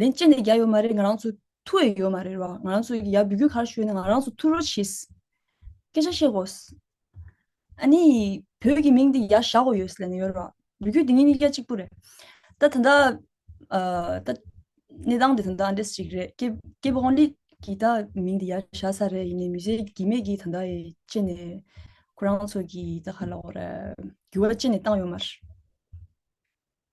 ལན་ཅི་ནས་རྒྱག་ཡོད་མ་རེད། ང་རང་ཚོ་ཐུག་ཡོད་ཡོད་མ་རེད་ར། ང་རང་ཚོ་གིས་ཡར་འབོད་སྐུལ་ག་རེ་ཞུས་ན་ང་རང་ཚོ་ཐུག་རོགས་བྱེད། སྐད་ཆ་བཤད་དགོས། ཨ་ནི་བོད་ཀྱི་མིང་དེ་ཡར་བཞག་དགོས་ཡོད་ལབ་ནས་ཡོད་ར། འབོད་སྐུལ་དེ་གཉིས་གཉིས་ཀ་གཅིག་པུ་རེད། ད་ད་ལྟ་ཨ་ད་གནས་སྟངས་དེ་ད་ལྟ་འདྲ་ཞིག་རེད། སྐྱེ་སྐྱེ་བོ་ཧོན་ལི་གི་ད་མིང་དེ་ཡར་བཞག་ས་རེད། ཡིན་ནའི་མི་ཟེར་གི་མེད་གི་ད་ལྟ་ཡི་ཅེ་ནས་ཁོ་རང་ཚོ་གི་ད་ག་ལབ་དགོས་རེད། འགྱུར་བ་ཅེ་ནས་བཏང་ཡོད་མ་རེད།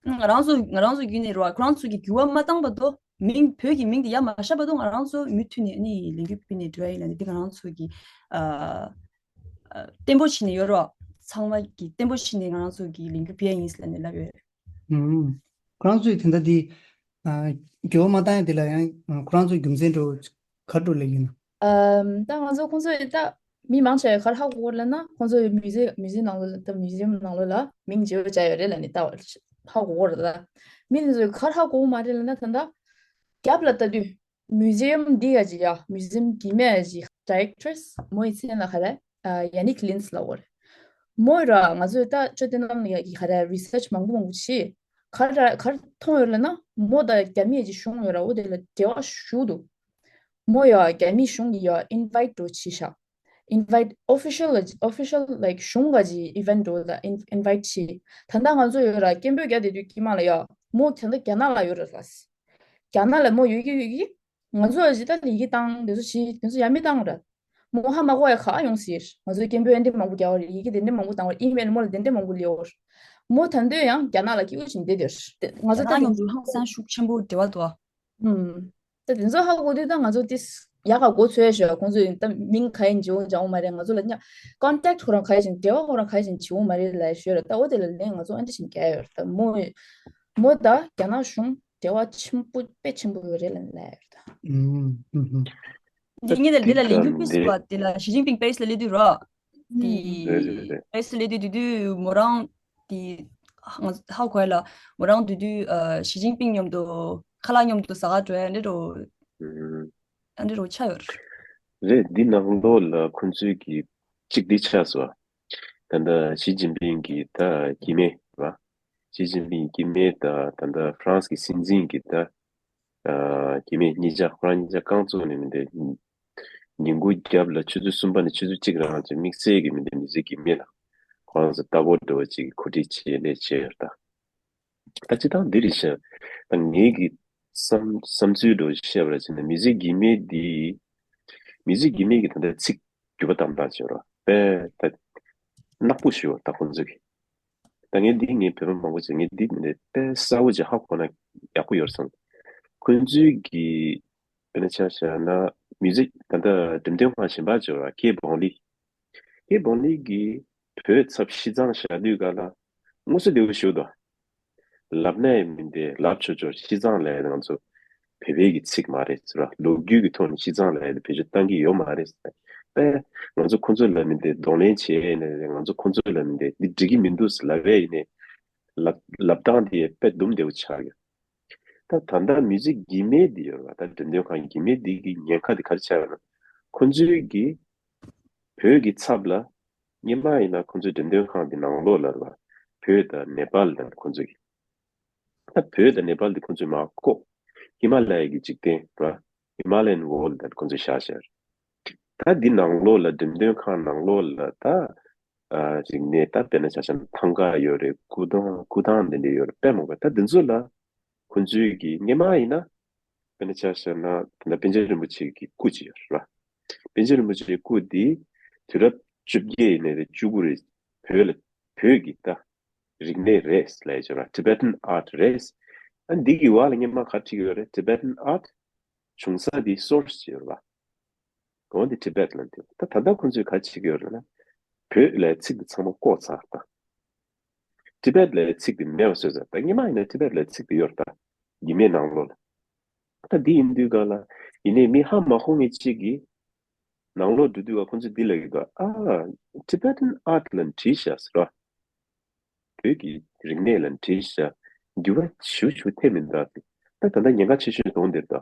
ང་རང་ཚོ་ང་རང་ཚོ་བརྒྱུད་ནས་རོ། ཁོ་རང་ཚོ་གིས་འགྱུར་བ་མ་བཏང་བར་དུ། མིང་བོད་ཀྱི་མིང་དེ་ཡར་མ་བཞག་བར་དུ་ང་རང་ཚོ་མུ་མཐུད་ནས་ནི་ལས་འགུལ་སྤེལ་ནས་འགྲོ་ཡ་ཡིན་ལ་ནི། འདི་ང་རང་ཚོ་གི་ཨ་ཨ་བརྟན་པོ་བྱས་ནས་ཡོད་རོ། ཚང་མ་གིས་བརྟན་པོ་བྱས་ནས་ང་རང་ཚོ་གི་ལས་འགུལ་སྤེལ་ཡ་ཡིན་ལ་ནི་ལབ་ཡོད། ཨུམ། ཁོ་རང་ཚོས་དེ་འདྲ་འདི་ཨ་འགྱུར་བ་མ་བཏང་ཡ་དེ་ལ་ཡང་ཁོ་རང་ཚོའི་རྒྱུ་མཚན་འདྲ་བོ་ག་འདྲ་ལབ་ཡོད་ན། ཨམ། ད་ང་ཚོ་ཁོང་ཚོས་ད་མི་མང་ཆེ་བས་ག་རེ་ཧ་གོ་གི་རེད་ལབ་ན། ཁོང་ཚོས་མིའུ་ཛི་མིའུ་ཛི་ཡམ་ནང་ལོགས་ལ། ད་མིའུ་ཛི་ཡམ་ནང་ལོགས་ལ་མིང་བརྗེ་པོ་བྱས་ཡོད་རེད་ལབ་ནས་ད་ཧ་གོ་གི་རེད། ད་མི་དེ་ཚོས་ག་རེ་ཧ་གོ་གི་མ་རེད་ལབ་ན། ད་ད་རྒྱབ་ལ་ལྟ་དུས་མིའུ་ཛི་ཡམ་འདི་ཡ་ཅིག་ཡ། མིའུ་ཛི་ཡམ་གི་མེ་ཡ་ཅིག་ཌའི་རེག་ཊར་མོ་ཡི་མཚན་ལ་ག་རེ། ཨ་ཡ་ནིག་ལིན་སི་ལབ་ཀྱི་ཡོད་རེད། མོ་ཡ་ར་ང་ཚོས་ད་ཅོ་ཏེ་ནམ་ཡ་གི་ག་རེ་རི་སར་ཆི་མང་པོ་མང་པོ་བྱས། ག་རེ་ག་རེ་མཐོང་ཡོད་ལབ་ན། མོ་དང་རྒྱ་མི་ཡ་ཅིག་གཞུང་ཡོད་ར། འོ་དེ་ལ་འབྲེལ་བ་ཞུགས་འདུག་མོ་ཡ་རྒྱ་མི་གཞུང་གིས་ཡ་ཨིན་ཝའི་ཊི་འདྲ་བོ་བྱས་ཤག་ཨིན་ཝའི་ཊི་ཨོ་ཕི་ཤལ་ལ་ཨོ་ཕི་ཤལ་ལའིཀ་གཞུང་ག་ཅིག་ཨི་ཝེན་ཊི་འདྲ་བོ་ལ་ཨིན་ཨིན་ཝའི་ཊི་བྱས། ད་ལྟ་ང་ཚོ་ཡོད་ར་སྐད་འབོད་རྒྱག་བསྡད་དུས་དཀྱིལ་མ་ལ་ཡ་མོ་ད་ལྟ་རྒྱ་ནག་ལ་ཡོད་ར་ལབ། རྒྱ་ནག་ལ་མོ་ཡོད་ཀྱི་ཡོད་ཀྱི། ང་ཚོ་ཡ་ཅིག་ད་ཡི་གེ་བཏང་དེ་ཚོ་བྱས། དེ་ཚོ་ཡ་མི་བཏང་ར། མོ་ཧ་མ་གོ་ཡ་ག་ཡོང་ཟེར། ང་ཚོ་སྐད་འབོད་ཨེ་འདྲ་མང་པོ་རྒྱག་པ་རེད། ཡི་གེ་དེ་འདྲ་མང་པོ་བཏང་བ་རེད། ཨི་མེལ་མོ་ལ་དེ་འདྲ་མང་པོ་སླེབས་པ་རེད། མོ་ད་དུང་ཡང་རྒྱ་ནག་ལ་སྐྱིད་པོ་བྱས་ནས་བསྡད་དེ་རེད། ང་ཚོ་རྒྱ་ནག་ཡོངས་སུ་ཧང་སང་ཤུགས་ཆེན་པོ་འབྲེལ་བ་འདུག་ཨ། ཨུམ། ད་དེ་ཚོ་ཧ་གོ་དུས་ད་ང་ཚོ་ཏིས་ཡག་ག་གོ་ཚོད་ཤོད། ཁོང་ཚོས་ད་མིང་ག་ཡིན་བརྗེ་པོ་བྱ་འོང་མ་རེད། ང་ཚོ་ལ་ཉ་ཀོན་ཊེག་ཊི་ཁོ་རང་ག་ཡིན་བྱས། འབྲེལ་བ་ཁོ་རང་ག་ཡིན་བྱས་བྱེད་འོང་མ་རེད་ལབ་ཤོད་ར། ད་འོ་དེ་ལ་ལན་ང་ཚོ་ཨ་འདྲ་ཞིག་རྒྱག་ཡོད་རེད། ད་མོ་མོ་ད་རྒྱ་ནག་གཞུང་འབྲེལ་བ་ཆེན་པོ་དཔེ་ཆེན་པོ་ཡོད་རེད་ལབ་ལབ་ཡོད་རེད་ད། ཨུམ་ཧུམ་ཧུམ། འདི་ངས་དེ་ལ་ལས་འགུལ་སྤེལ་སོང་བ་དེ་ལ་ཞི་ཅིན་ཕིང་པེ་རི་སི་ལ་སླེབས་དུས་རོ། དེ་རེད་རེད་རེད། པེ་རི་སི་ལ་སླེབས་དུས་དེ་དུས་མོ་རང་དེ་ཧ་ཧ་གོ་ཡ་ལ། མོ་རང་དེ་དུས་ཨ་ཞི་ཅིན་ཕིང་མཉམ་དུ་ཁ་ལག་མཉམ་དུ་ཟ་ག་འགྲོ་ཡ་འདྲ་བོ། ཨུམ། ཨ་འདྲ་བོ་ཆགས་ཡོད་རེད། རེད། འདི་ནང་ལོགས་ལ་ཁོང་ཚོའི་གི་གཅིག་འདི་ཆགས་སོང་བ། ད་ལྟ་ཞི་ཅིན་ཕིང་གི་ད་གི་མེ་བ། ཞི་ཅིན་ཕིང་གི་མེ་ད་ད་ལྟ་ཧྥ་རན་སི་གི་སྲིད་འཛིན་གི་ད་ཨ་གི་མེ་གཉིས་ཆ་ཁོ་རང་གཉིས་ཆ་རྐང་བཙུགས་ནས་མི་འདི་ཉིན་གུང་རྒྱབ་ལ་ཆུ་ཚོད་གསུམ་པ་ནས་ཆུ་ཚོད་གཅིག་རང་ཅིག་དམིགས་བསལ་གི་མི་འདི་མི་ཚེ་གི་མེ་ལ་ཁོ་རང་ཚོ་ལྟ་བོ་འདྲ་བོ་ཅིག་གི་གོ་སྒྲིག་བྱས་ནས་བྱས་ཡོད་ད། ད་སྤྱིར་བཏང་འདི་རེད་ཤག་ད་ངེད་ཀྱི་བསམ་བསམ་ཚུལ་འདྲ་བོ་ཞིག་བཤད་པ་ར་བྱས་ན། མི་ཚེ་གི་མེ་འདི་མི་ཚེ་གི་མེ་གི་ད་ལྟ་ཚིག་འགྱུར་བ་བཏང་སྟངས་བྱས་ར་དཔེ་ད་ནག་པོ་ཞིག་ཡོད་ད་ཁོང་ཚོ་གི། ད་ངས་འདི་ངས་བོད་པ་མང་པོ་ཚོས་ངས་འདི་མི་འདི་དཔེ་གསལ་བོ་ཅིག་ཧ་གོ་ན་ཡག་པོ་ཡོད་བསམ། ཁོང་ཚོའི་གི་དཔེར་ན་ཆ་བཞག་ན་མི་ཚེ་ད་ལྟ་འགྲེམས་སྟོན་ཁང་གཞན་པ་བྱས་ར་ཁེ་བོང་ལི། ཁེ་བོང་ལི་གིས་བོད་ཚབ་ཤི་ཚང་བཞག་དུས་ག་ལ་དངོས་སུ་བདེ་བོ་ཞུ་དོ། ལབ་ནས་མི་འདི་ལབ་ཆོག་ཆོག་ཤི་ཚང་ལས་ང་ཚོ་བོད་པའི་གི་ཚིག་མ་རེད་ཟེར་བ། ལོ་རྒྱུས་ཀྱི་ཐོག་ནས་ཤི་ཚང་ལས་བེད་སྤྱོད་བཏང་གི་ཡོད་མ་རེད་ཟེར། པས་ང་ཚོ་ཁོ་ཚོ་ལ་མི་འདི་གདོང་ལེན་བྱས་ནས་ང་ཚོ་ཁོ་ཚོ་ལ་མི་འདི་འདི་འགྲིག་གི་མི་འདུག་ཟེར་ལབ་པས་ཡིན་ནས་ལབ་ལབ་སྟངས་དེ་དཔེ་སྡུག་བདེ་བོ་ཆགས་ཡོད། ད་ད་ལྟ་མི་ཚེ་གི་མེ་འདི་ཡོད་ར། ད་འགྲེམས་སྟོན་ཁང་གི་མེ་འདི་གི་ཉེན་ཁ་འདི་ག་རེ་ཆགས་ཡོད་ན། ཁོ་ཚོའི་གི་བོད་ཀྱི་ཚབ་ལ་སྔོན་མ་ཡིན་ན་ཁོ་ཚོའི་འགྲེམས་སྟོན་ཁང་འདི་ནང་ལོགས་ལ་ར་བོད་དང་ནེ་པཱལ་དང་ཁོ་ཚོ་གི། ད་བོད་དང་ནེ་པཱལ་འདི་ཁོ་ཚོས་མ་བཀོག་ཧི་མ་ལ་ཡ་གི་འཇིག་རྟེན་ར། Himalayan World དང་ཁོ་ཚོས་བཞག་བཞག་རེད། ད་འདི་ནང་ལོགས་ལ་འགྲེམས་སྟོན་ཁང་ནང་ལོགས་ལ་ད། ཨ་ཅིག་ནས་ད་དཔེར་ན་ཆ་བཞག་ན་ཐང་ག་ཡོད་རེད། སྐུ་ཐང་སྐུ་ཐང་འདི་འདྲ་ཡོད་རེད། དཔེ་མང་པོ། ད་འདི་ཚོ་ལ་ཁོ་ཚོའི་གི་སྔོན་མ་ཡིན་ན་དཔེར་ན་ཆ་བཞག་ན་ད་ལྟ་པཎ་ཆེན་རིན་པོ་ཆེ་གི་སྐུ་ཅིག་ཡོད་རེད་བ། པཎ་ཆེན་རིན་པོ་ཆེའི་སྐུ་འདི་དུས་རབས་བཅོ་བརྒྱད་ཡིན་ནའི་རེད། བཅུ་དགུ་རེད། བོད་ལ་བོད་ཀྱི་ད་རིག་གནས་རེད་ལབ་ཡ་ཅིག་ཡོད་རེད། Tibetan art རེད། ཨ་འདི་གི་བར་ལ་སྔོན་མ་ག་བྲིས་ཡོད་རེད། Tibetan art བྱུང་ས་འདི་source ཅིག་ཡོད་རེད་བ། འོ་འདི་Tibet ལ་འདི། ད་ད་ལྟ་ཁོང་ཚོས་ག་བྱེད་ཀྱི་ཡོད་རེད་ན། བོད་ལབ་ཚིག་འདི་ཚང་མ་བཀོག་ཚར་ད། Tibet ལབ་ཚིག་འདི་མེད་པ་བཟོས་ཚར་ད། སྔོན་མ་ཡིན་ན་Tibet ལབ་ཚིག་འདི་ཡོད་རེད་ད། གི་མེ་ནང་ལོགས་ལ། ད་འདི་ཡིན་དུས་ག་ལ། ཡིན་ནའི་མི་ཧ་མ་གོ་མཁན་གཅིག་གིས། ནང་ལོགས་འགྲོ་དུས་ཀ་ཁོང་ཚོས་འདི་ལབ་ཀྱི་འདུག་ཨ། Tibetan art ལ་བྲིས་ཤག་ཟེར་བ། བོད་ཀྱི་རིག་གནས་ལ་བྲིས་ཤག་འགྱུར་བ་ཞུ་ཞུ་ཐེབས་མི་འདུག་ད་ད་ལྟ་ཉེན་ཁ་ཆེ་ཤོས་དོན་འདིར་ད།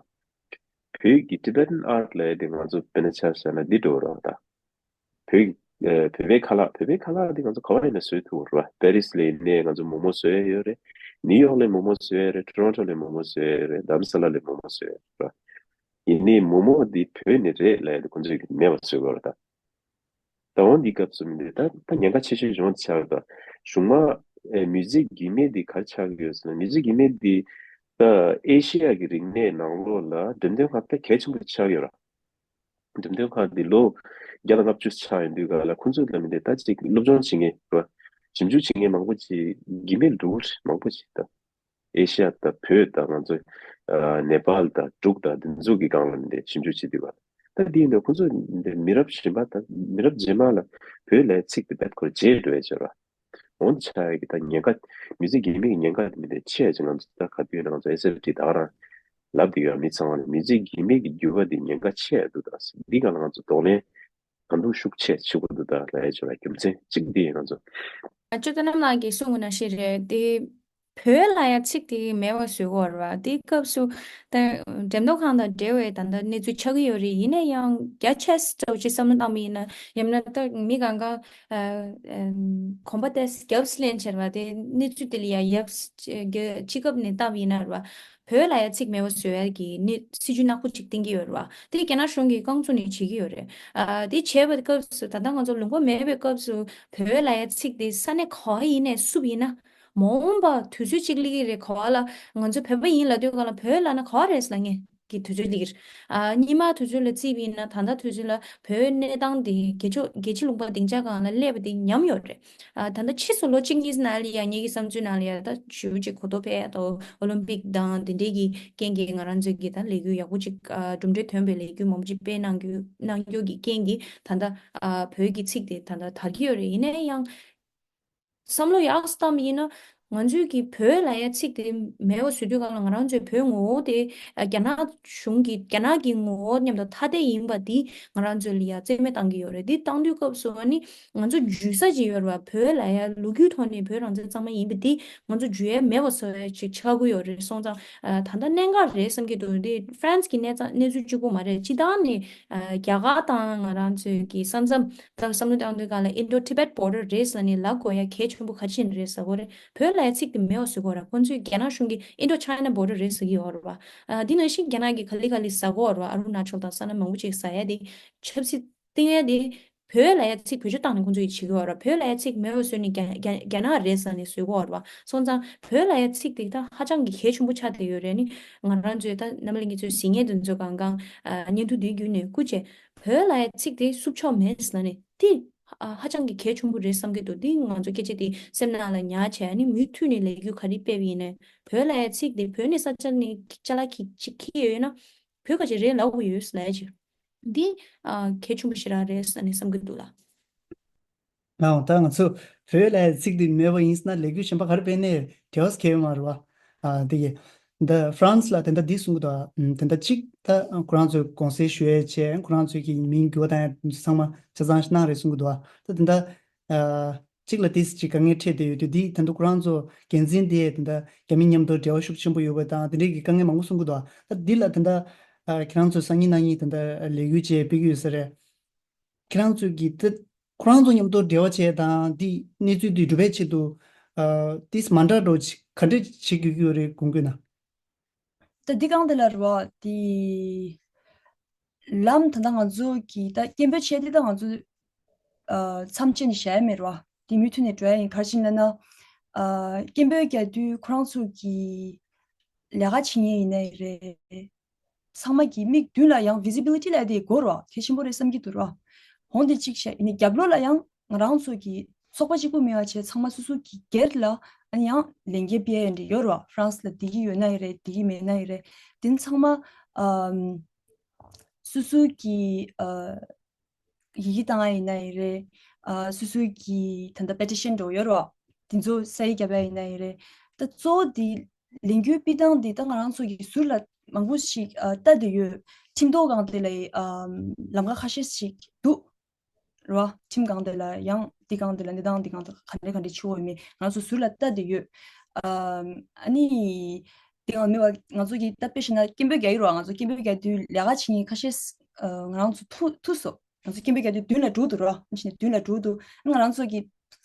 བོད་ཀྱི་Tibetan art ལབ་ཡ་དེ་ང་ཚོ་དཔེར་ན་ཆ་བཞག་ན་འདི་འགྲོ་རོགས་ད། བོད་ཀྱི་ཨ་བོད་པའི་ཁ་ལག་བོད་པའི་ཁ་ལག་འདི་ང་ཚོ་ག་བ་ཡིན་ན་བཟོས་ཐུབ་རོགས། པེ་རིས་ལ་ཡིན་ནའི་ང་ཚོ་མོག་མོག་བཟོས་ཡོད་རེད། ནིའུ་ཡོག་ལ་མོག་མོག་བཟོས་ཡོད་རེད། ཊོ་རོན་ཊོ་ལ་མོག་མོག་བཟོས་ཡོད་རེད། རྡ་རམ་ས་ལ་ལ་མོག་མོག་བཟོས་ཡོད་རེད། ཡིན་ནའི་མོག་མོག་འདི་བོད་ནས་རེད་ལབ་ཡ་དེ་ཁོང་ཚོས་མེད་པ་བཟོས་དགོས་རེད་ད། ད་འོ་འདི་སྐབས་སུ་མི་འདུག་ད་ད་ཉེན་ཁ་ཆེ་ཤོས་གཞུང་ཆགས་ད། གཞུང་མ་ཨེ་མི་ཚེ་གི་མེ་འདི་ག་རེ་ཆགས་ཀྱི་ཡོད་ཟེར་ན། མི་ཚེ་གི་མེ་འདི་ད་ཨེ་ཤེ་ཡ་གི་རིག་གནས་ནང་ལོགས་ལ་འགྲེམས་སྟོན་ཁང་ད་གལ་ཆེན་པོ་ཆགས་ཡོད་ར། འགྲེམས་སྟོན་ཁང་འདི་ལོ་བརྒྱ་དང་ལྔ་བཅུ་ཆགས་ཡོང་དུས་ག་ལ་ཁོང་ཚོ་ལ་མི་འདུག་ད་ཅིག་སློབ་སྦྱོང་བྱེད་མཁན་ར། ཞིབ་འཇུག་བྱེད་མཁན་མང་པོ་ཅིག་གི་མེ་འགྲོ་གི་རེད། མང་པོ་ཅིག་ད། ཨེ་ཤི་ཡ་དང་བོད་དང་ང་ཚོ་ཨ་ནེ་པཱལ་དང་འབྲུག་དང་འདི་ཚོ་གི་སྒང་ལ་འདི་ཞིབ་འཇུག་བྱེད་དུས་པ། ད་འདི་ནས་ཁོང་ཚོ་འདི་མི་རབས་གཞན་པ་དང་མི་རབས་རྗེས་མ་ལ་བོད་ལ་ཚིག་དེ་རྦད་ཁོ་བརྗེད་འགྲོ་ཡ་ཅིག་ར། འོན་ཆ་ཡ་གི་ད་ཉེན་ཁ་མི་ཚེ་རྒས་མི་གི་ཉེན་ཁ་དེ་མི་དེ་ཆེ་ཡ་ཅིག་ང་ཚོ་ད་ག་དུས་ཡིན་ན་ང་ཚོ་ཨེས་ཨེཕ་ཊི་ད་ག་རང་ལབ་དེ་ཡོད། མི་ཚང་མ་ལ་མི་ཚེ་རྒས་མི་གི་འགྱུར་བ་དེ་ཉེན་ཁ་ཆེ་ཡ་འདུག་ད་འདི་སྒང་ལ་ང་ཚོ་གདོང་ལེན་གང་ཐུབ་ཤུགས་ཆེ་བྱེད་དགོས་འདུག་ད་ལབ་ཡ་ཅིག་ར། རྒྱུ་མཚན་གཅིག་འདི་ཡིན་ང་ཚོ། ཨ་ཅོ་ཏ་ནམ་ལགས་ཀྱིས་གསུངས་པ་ནང་བཞིན་རེད་དེ། བོད་ལབ་ཡ་ཚིག་དེ་མེད་པ་བཟོ་དགོས་རེད་བ། དེའི་སྐབས་སུ་ད་འགྲེམས་སྟོན་ཁང་དང་འབྲེལ་བའི་ད་ལྟ་གནས་ཚུལ་ཆགས་ཀྱི་ཡོད་རེད། ཡིན་ན་ཡང་རྒྱ་ཆེ་ཙམ་ཅིག་བསམ་བློ་བཏང་བ་ཡིན་ན། ཡང་ན་ད་མི་གང་ག་ཨ་ཨམ་གོམ་པ་ཏོག་ཙམ་རྒྱབ་ལེན་བྱས་རེད་བ། དེ་གནས་ཚུལ་དེ་ལ་ཡ་ཡབ་སྤྱི་ཁྱབ་ནས་བལྟས་པ་ཡིན་ན་རེད་བ། བོད་ལབ་ཡ་ཚིག་མེད་པ་བཟོ་ཡ་གི་ནི་སྲིད་ཇུས་ནག་པོ་ཅིག་བཏིང་གི་ཡོད་རེད་བ། དེ་རྒྱ་ནག་གཞུང་གིས་རྐང་བཙུགས་ནས་བྱེད་ཀྱི་ཡོད་རེད། ཨ་དེ་བྱས་པའི་སྐབས་སུ་ད་ལྟ་ང་ཚོ་ལུང་པ་མེད་པའི་སྐབས་སུ་བོད་ལབ་ཡ་ཚིག་དེ་ས་གནས་ག་བ་ཡིན་ནའི་བསུབ་ཡིན་ན། མ་འོངས་པ་དུས་ཚོད་ཅིག་སླེབས་ཀྱི་རེད། ག་བ་ལ་ང་ཚོ་བོད་པ་ཡིན་ལབ་དུས་སྒང་ལ་བོད་ལབ་ན་ག་བ་རེད་ལབ་མཁན་གྱི་དུས་ཚོད་སླེབས་ཀྱི་རེད། ཨ་སྔོན་མ་དུས་ཚོད་ལ་བརྩིས་པ་ཡིན་ན་ད་ལྟ་དུས་ཚོད་ལ་བོད་གནས་སྟངས་དེ་རྒྱལ་ཕྱོགས་རྒྱལ་སྤྱི་ལུང་པ་སྡིངས་ཆ་སྒང་ལ་སླེབས་པ་དེ་ཉམས་ཡོད་རེད། ཨ་ད་ལྟ་ཕྱིས་སུ་ལོ་གཅིག་གཉིས་ནང་ལ་ཡ་ངེད་ཀྱི་བསམ་ཚུལ་ནང་ལ་ཡ་ད་ཞེ་པོ་ཅིག་གོ་རྟོགས་འཕེལ་ཡ་དང་ཨོ་ལིམ་པིག་དང་དེ་འདྲའི་གི་རྐྱེན་གྱིས་ང་རང་ཚོའི་གི་ད་ལས་འགུལ་ཡག་པོ་ཅིག་ཨ་གྲུབ་འབྲས་ཐོན་པའི་ལས་འགུལ་མང་པོ་ཅིག་སྤེལ་གནང་རྒྱུ་གནང་རྒྱུ་གི་རྐྱེན་གྱིས་ད་ལྟ་ཨ་བོད་ཀྱི་ཚིག་དེ་ད་ལྟ་དར་གྱི་ཡོད་རེད། ཡིན་ན་ཡང་བསམ་བློ་ཡག་ཙམ་བཏང་བ་ཡིན་ན། ང་ཚོའི་གི་བོད་ལབ་ཡ་ཚིག་དེ་མེད་པ་བཟོ་དུས་སྒང་ལ་ང་རང་ཚོའི་བོད་ངོ་བོ་དེ་ཨ་རྒྱ་ནག་གཞུང་གི་རྒྱ་ནག་གི་ངོ་བོ་མཉམ་དུ་ཐ་དད་ཡིན་པ་འདི་ང་རང་ཚོ་ལ་ཡ་རྩིས་མེད་བཏང་གི་ཡོད་རེད། འདི་བཏང་དུས་སྐབས་སུ་ཨ་ནི་ང་ཚོ་འཇུ་ས་ཅིག་ཡོད་རེད་བ། བོད་ལབ་ཡ་ལོ་རྒྱུས་ཐོག་ནས་བོད་རང་བཙན་གཙང་མ་ཡིན་པ་འདི་ང་ཚོ་འཇུ་ཡ་མེད་པ་བཟོ་ཡ་ཅིག་ཆགས་ཀྱི་ཡོད་རེད། སོང་ཙང་ཨ་ད་ལྟ་གནད་འགག་རེད་བསམ་གྱི་འདུག་འདི་ཧྥ་རན་སི་གི་གནས་ཚ་གནས་ཚུལ་གཅིག་པུ་མ་རེད། སྤྱིར་བཏང་ནས་ཨ་རྒྱ་གར་དང་ང་རང་ཚོའི་གི་ས་མཚམས་ད་བསམ་བློ་བཏང་དུས་སྒང་ལ་Indo Tibet border race ལབ་ནས་ལབ་དགོས་ཡ་གལ་ཆེན་པོ་ག་རེ་བྱས་ནས་རེད་ཟེར་དགོས་རེད། བོད་ལབ་ཡ་ཚིག་དེ་མེད་པ་བཟོ་དགོས་རེད། ཁོང་ཚོས་རྒྱ་ནག་གཞུང་གིས་Indo China border race ཟེར་གྱི་ཡོད་རེད་བ། ཨ་འདི་ནང་བཞིན་རྒྱ་ནག་གིས་ག་ལེ་ག་ལེ་ཟ་གི་ཡོད་རེད་བ། ཨ་རུ་ན་ཅལ་དང་ས་གནས་མང་པོ་ཅིག་ཟ་ཡ་དེ་ཆབ་སྲིད་བཏིང་ཡ་དེ། བོད་ལབ་ཡ་ཚིག་བེད་སྤྱོད་བཏང་ནས་ཁོང་ཚོ་ཡིས་བྱེད་ཀྱི་ཡོད་རེད་བ། བོད་ལབ་ཡ་ཚིག་མེད་པ་བཟོས་ནས་རྒྱ་རྒྱ་རྒྱ་ནག་རེད་ཟེར་ནས་བཟོ་གི་ཡོད་རེད་བ། སོང་ཙང་བོད་ལབ་ཡ་ཚིག་དེ་ད་ཧ་ཅང་གི་གལ་ཆེན་པོ་ཆགས་བསྡད་ཡོད་རེད། ནི་ང་རང་ཚོའི་ད་རྣམ་པ་ལྷན་རྒྱས་ཚོས་གཟིགས་མཁན་དེ་ཚོ་གང་གང་ཨ་བརྙན་ཐུང་འདི་བརྒྱུད་ནས་སྐུ་མཁྱེན། བོད་ལབ་ཡ་ཚིག་དེ་བསུབ་ཆོག་མེད་ཟེར་ནས་དེ་ཨ་ཧ་ཅང་གི་གལ་ཆེན་པོ་རེད་བསམ་གྱི་འདུག་འདི་ང་ཚོ་སྐད་ཆ་དེ་སེམས་ནང་ལ་ཉར་བྱས། ནི་མུ་མཐུད་ནས་ལས་འགུལ་ག་རེ་སྤེལ་བ་ཡིན་ནའི་བོད་ལབ་ཡ་ཚིག་དེ་བོད་ནས་ས་ཆ་ནས་ཅ་ལག་གི་ཅིག་འཁྱེར་ཡོད་ན་བོད་སྐད་ཆ་རེད་ལབ་དགོས་ཡོད་ཟེར་ལབ་ཡ་ཅིག་འདི་ཨ་གལ་ཆེན་པོ་ཞེ་དྲག་རེད་ཟེར་ནས་བསམ་གྱི་འདུག་ལགས། ལགས་འོང་། ད་ང་ཚོ་བོད་ལ་ཚིག་འདི་མེད་པ་ཡིན་ཟེར་ན་ལས་འགུལ་གཞན་པ་ག་རེ་སྤེལ་ནའི་འབྲེལ་བ་ཁེལ་ཡོད་མ་རེད་བ། ཨ་འདི་གི་འདི་ཧྥ་རན་སི་ལ་དེ་འདྲ་འདི་གསུང་གི་འདུག་ཨ་དེ་འདྲ་གཅིག་ད་ཁོ་རང་ཚོའི་དགོངས་སེལ་ཞུ་ཡས་བྱས། ཁོ་རང་ཚོའི་གི་མིང་འགྱུར་བ་བཏང་ཡས་ཚང་མ་ཆ་ཚང་ཞིག་གནང་རེད་གསུང་གི་འདུག་ཨ་ད་དེ་འདྲ་ཨ་གཅིག་ལ་དེ་ཅིག་དཀའ་ངལ་འཕྲད་བསྡད་ཡོད་དུས། འདི་ད་དུང་ཁོ་རང་ཚོ་འགན་འཛིན་དེ་ད་ལྟ་རྒྱ་མི་མཉམ་དུ་འབྲེལ་བ་ཤུགས་ཆེན་པོ་ཡོད་པ་དང་དེ་འདྲའི་གི་དཀའ་ངལ་མང་པོ་གསུང་གི་འདུག་ད་འདི་ལ་ད་ལྟ་ཨ་ཁྱེད་རང་ཚོ་སང་ཉིན་གནངས་ཉིན་ད་ལྟ་ལས་འགུལ་བྱས་སྤེལ་གྱི་ཡོད་ས་རེད། ཁྱེད་རང་ཚོས་ཀྱི་ད་ཁོ་རང་ཚོ་མཉམ་དུ་འབྲེལ་བ་བྱས་དང་འདི་གནས་ཚུལ་འདི་སྒྲུབ་པའི་ཆེད་དུ་ཨ་ཏིས་མ་འདྲ་འགྲོ་ཅིག་ག་འདྲས་བྱེད་དགོས་ཀྱི་ཡོད་རེད་དགོངས་ཀྱི་ན། ད་འདི་གང་དེ་ལ་རེད་བ། དེ་ལམ་ད་ལྟ་ང་ཚོ་གི་ད་སྐད་འབོད་བྱས་ཏེ་ད་ང་ཚོ་ཨ་མཚམས་བཅད་ནས་བཞག་ཡ་མེད་རེད་བ། དེ་མུ་མཐུད་ནས་འགྲོ་ཡ་ཡིན། ག་རེ་བྱས་ནས་ན་ཨ་སྐད་འབོད་རྒྱག་དུས་ཁོ་རང་ཚོ་གི་ལས་ཀ་བྱེད་མཁན་ཡིན་ནའི་རེད། ཚང་མ་གི་མིག་མདུན་ལ་ཡང་visibility ལབ་དེ་དགོས་རེད་བ། གལ་ཆེན་པོ་རེད་བསམ་གྱི་འདུག་རེད་བ། འོ་འདི་གཅིག་བྱས། ཡིན་ནའི་རྒྱབ་ལོགས་ལ་ཡང་ང་རང་ཚོ་གི་ཚོགས་པ་གཅིག་པུ་མེད་པ་བྱས་ཚང་མ་སོ་སོ་གི་སྒེར་ལ་ཨ་ནི་ཡང་ལས་འགན་སྤེལ་ཡ་འདྲ་ཡོད་རེད་བ། ཧྥ་རན་སི་ལ་བསྡད་ཀྱི་ཡོད་ནའི་རེད། བསྡད་ཀྱི་མེད་ནའི་རེད། དེ་ཚང་མ་ཨམ་སོ་སོ་གི་ཨ་ཡི་གེ་བཏང་ཡ་ཡིན་ནའི་རེད། ཨ་སོ་སོ་གི་ད་ལྟ་པེ་ཊི་ཤན་འདྲ་བོ་ཡོད་རེད་བ། དེ་ཚོ་ས་ཡིག་བརྒྱབ་ཡ་ཡིན་ནའི་རེད། ད་གཙོ་བོ་དེ་ལས་འགུལ་སྤེལ་སྟངས་འདི་ད་ང་རང་ཚོ་གི་ཟུར་ལ་ མང་པོ་ཞིག་ཨ་ལྟ་དེ་ཡོད། ཁྲིམས་ཐོག་སྒང་དེ་ལ་ཨ་ལམ་ཁ་ཁ་ཤས་ཤིག་འདུག་རེད་བ། ཁྲིམས་སྒང་དེ་ལ་ཡང་འདི་སྒང་དེ་ལ་གནས་སྟངས་འདི་སྒང་དེ་ག་འདྲ་ག་འདྲ་བྱེད་དགོས་ཡོད་མེད་ང་ཚོ་ཟུར་ལ་ལྟ་དེ་ཡོད། ཨ་ཨ་ནི་དེ་སྒང་མེད་པ་ང་ཚོ་གི་ད་དཔེ་བཞག་ན་སྐད་འབོད་རྒྱག་ཡོད་རེད་བ། ང་ཚོ་སྐད་འབོད་རྒྱག་དུས་ལས་ཀ་བྱེད་མཁན་ཁ་ཤས་ཨ་ང་རང་ཚོ་ཐུག་ཐུག་སོང་། ང་ཚོ་སྐད་འབོད་རྒྱག་དུས་མདུན་ལ་འགྲོ་འདུག་ར། ཕྱིན་ནས་མདུན་ལ་འགྲོ་འདུག་ང་རང་ཚོ་གི་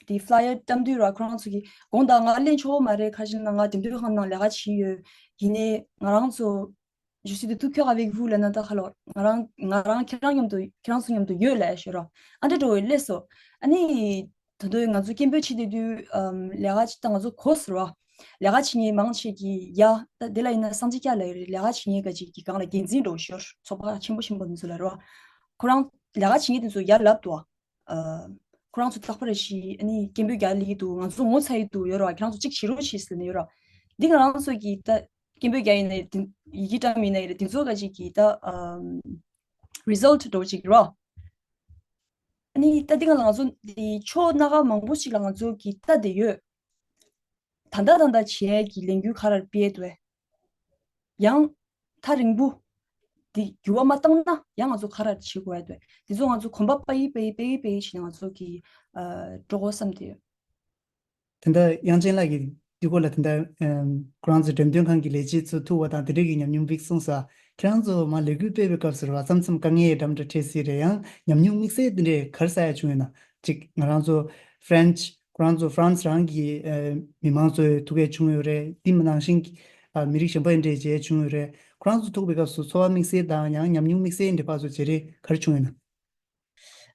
དེ་ཕ་ལ་ཡར་བཀྲམ་དུས་ར་ཁོ་རང་ཚོ་གི་དགོངས་དག་ང་ལེན་ཆོག་གི་མ་རེད། ག་རེ་ཟེར་ན་ང་འགྲེམས་སྟོན་ཁང་ནང་ལས་ཀ་བྱེད་ཡོད། ཡིན་ནའི་ང་རང་ཚོ je suis de tout cœur avec vous ལབ་ན་ད་ཁ་ལོ་ང་རང་ང་རང་ཁྱེད་རང་མཉམ་དུ་ཁྱེད་རང་ཚོ་མཉམ་དུ་ཡོད་ལབ་ཞུ་ར། ཨ་འདྲ་འགྲོ་བའི་སླེབས་སོང་། ཨ་ནི་ད་དུང་ང་ཚོ་སྐད་འབོད་བྱེད་བསྡད་དུས་ཨམ་ལས་ཀ་ཅིག་ད་ང་ཚོ་གོ་སོང་ར། ལས་ཀ་བྱེད་མཁན་མང་ཆེ་གིས་ཡ་ད་དེ་ལ་ཡིན་ན་སངས་རྒྱས་སྐྱབས་ལ་ཡོད་རེད། ལས་ཀ་བྱེད་མཁན་ག་ཅིག་གི་སྒང་ལ་འགན་འཛིན་འགྲོ་ཞོར་ཚོགས་པ་ཆེན་པོ་ཆེན་པོ་འདི་ཚོ་ལ་རེད་བ། ཁོ་རང་ལས་ཀ་བྱེད་མཁན་དེ་ཚོ་ཡར་ལབ་འདུག་བ། ཨ་ཁོ་རང་ཚོ་རྟག་པར་ཞིག་ཨ་ནི་སྐད་འབོད་རྒྱག་ལེ་གི་འདུག་ང་ཚོ་ངོ་ཚ་ཡི་འདུག་ཡོད་རེད་བ། ཁྱེད་རང་ཚོ་གཅིག་བྱེད་རོགས་བྱེད་ཟེར་ནས་ཡོད་རེད་བ། འདི་ང་རང་ཚོ་གིས་ད་སྐད་འབོད་རྒྱག་ཡིན་ནའི་དེ་ཡི་གེ་བཀྲམ་ཡིན་ནའི་རེད། དེ་ཚོ་ག་ཅིག་གིས་ད་ཨམ་result འགྲོ་ཅིག་རེད་བ། ཨ་ནི་ད་འདི་ག་ལ་ང་ཚོ་འདི་ཕྱོགས་སྣ་ཁ་མང་པོ་ཞིག་ལ་ང་ཚོ་གིས་ལྟ་བསྡད་ཡོད། ད་ལྟ་ད་ལྟ་བྱེད་ཡས་ཀྱི་ལས་འགུལ་ག་རེ་སྤེལ་འདུག་གས། ཡང་ཐག་རིང་པོ་འདི་འགྱུར་བ་མ་བཏང་ན་ཡང་ང་ཚོ་ག་རེ་བྱེད་དགོས་ཡ་འདུག་གས། འདི་ཚོ་ང་ཚོ་གོམ་པ་སྤོ་ཡི་སྤོ་ཡི་སྤོ་ཡི་སྤོ་ཡི་བྱས་ནས་ང་ཚོ་གིས་ཨ་འགྲོ་དགོས་བསམ་སྟེ་ཡོད། དེ་འདྲ་དབྱངས་ཅན་ལགས་ཀྱིས་འདི་སྐོར་ལ་དེ་འདྲ་ཨམ་ཁོ་རང་ཚོའི་འགྲེམས་སྟོན་ཁང་གི་ལས་བྱེད་ཚོ་ཐུག་པ་དང་དེ་འདྲ་གི་ཉམས་མྱོང་དཔེ་གསུངས་སོང་། ཁྱེད་རང་ཚོ་མར་ལས་འགུལ་སྤེལ་བའི་སྐབས་སུ་རེད་བ། མཚམས་མཚམས་དཀའ་ངལ་འདྲ་མི་འདྲ་འཕྲད་སྲིད་རེད། ཡང་ཉམས་མྱོང་དམིགས་བསལ་དེ་འདྲས་ག་རེ་བསགས་ཡ་བྱུང་ཡོད་ན། གཅིག་ང་རང་ཚོ་French ཁོ་རང་ཚོ་France རང་གི་ཨ་མི་མང་ཚོའི་ཐུག་ཡས་བྱུང་ཡོད་རེད། དེ་མིན་ནང་བཞིན་གྱི་ཨ་མི་རིགས་གཞན་པ་འདྲས་མཇལ་བྱུང་ཡོད་རེད། ཁོ་རང་ཚོ་ཐུག་པའི་སྐབས་སུ་ཚོར་བ་དམིགས་བསལ་དང་ཡང་ཉམས་མྱོང་དམིགས་བསལ་འདྲ་པ་ཚོ་བརྗེ་རེས་ག་རེ་བྱུང་ཡོད་ན།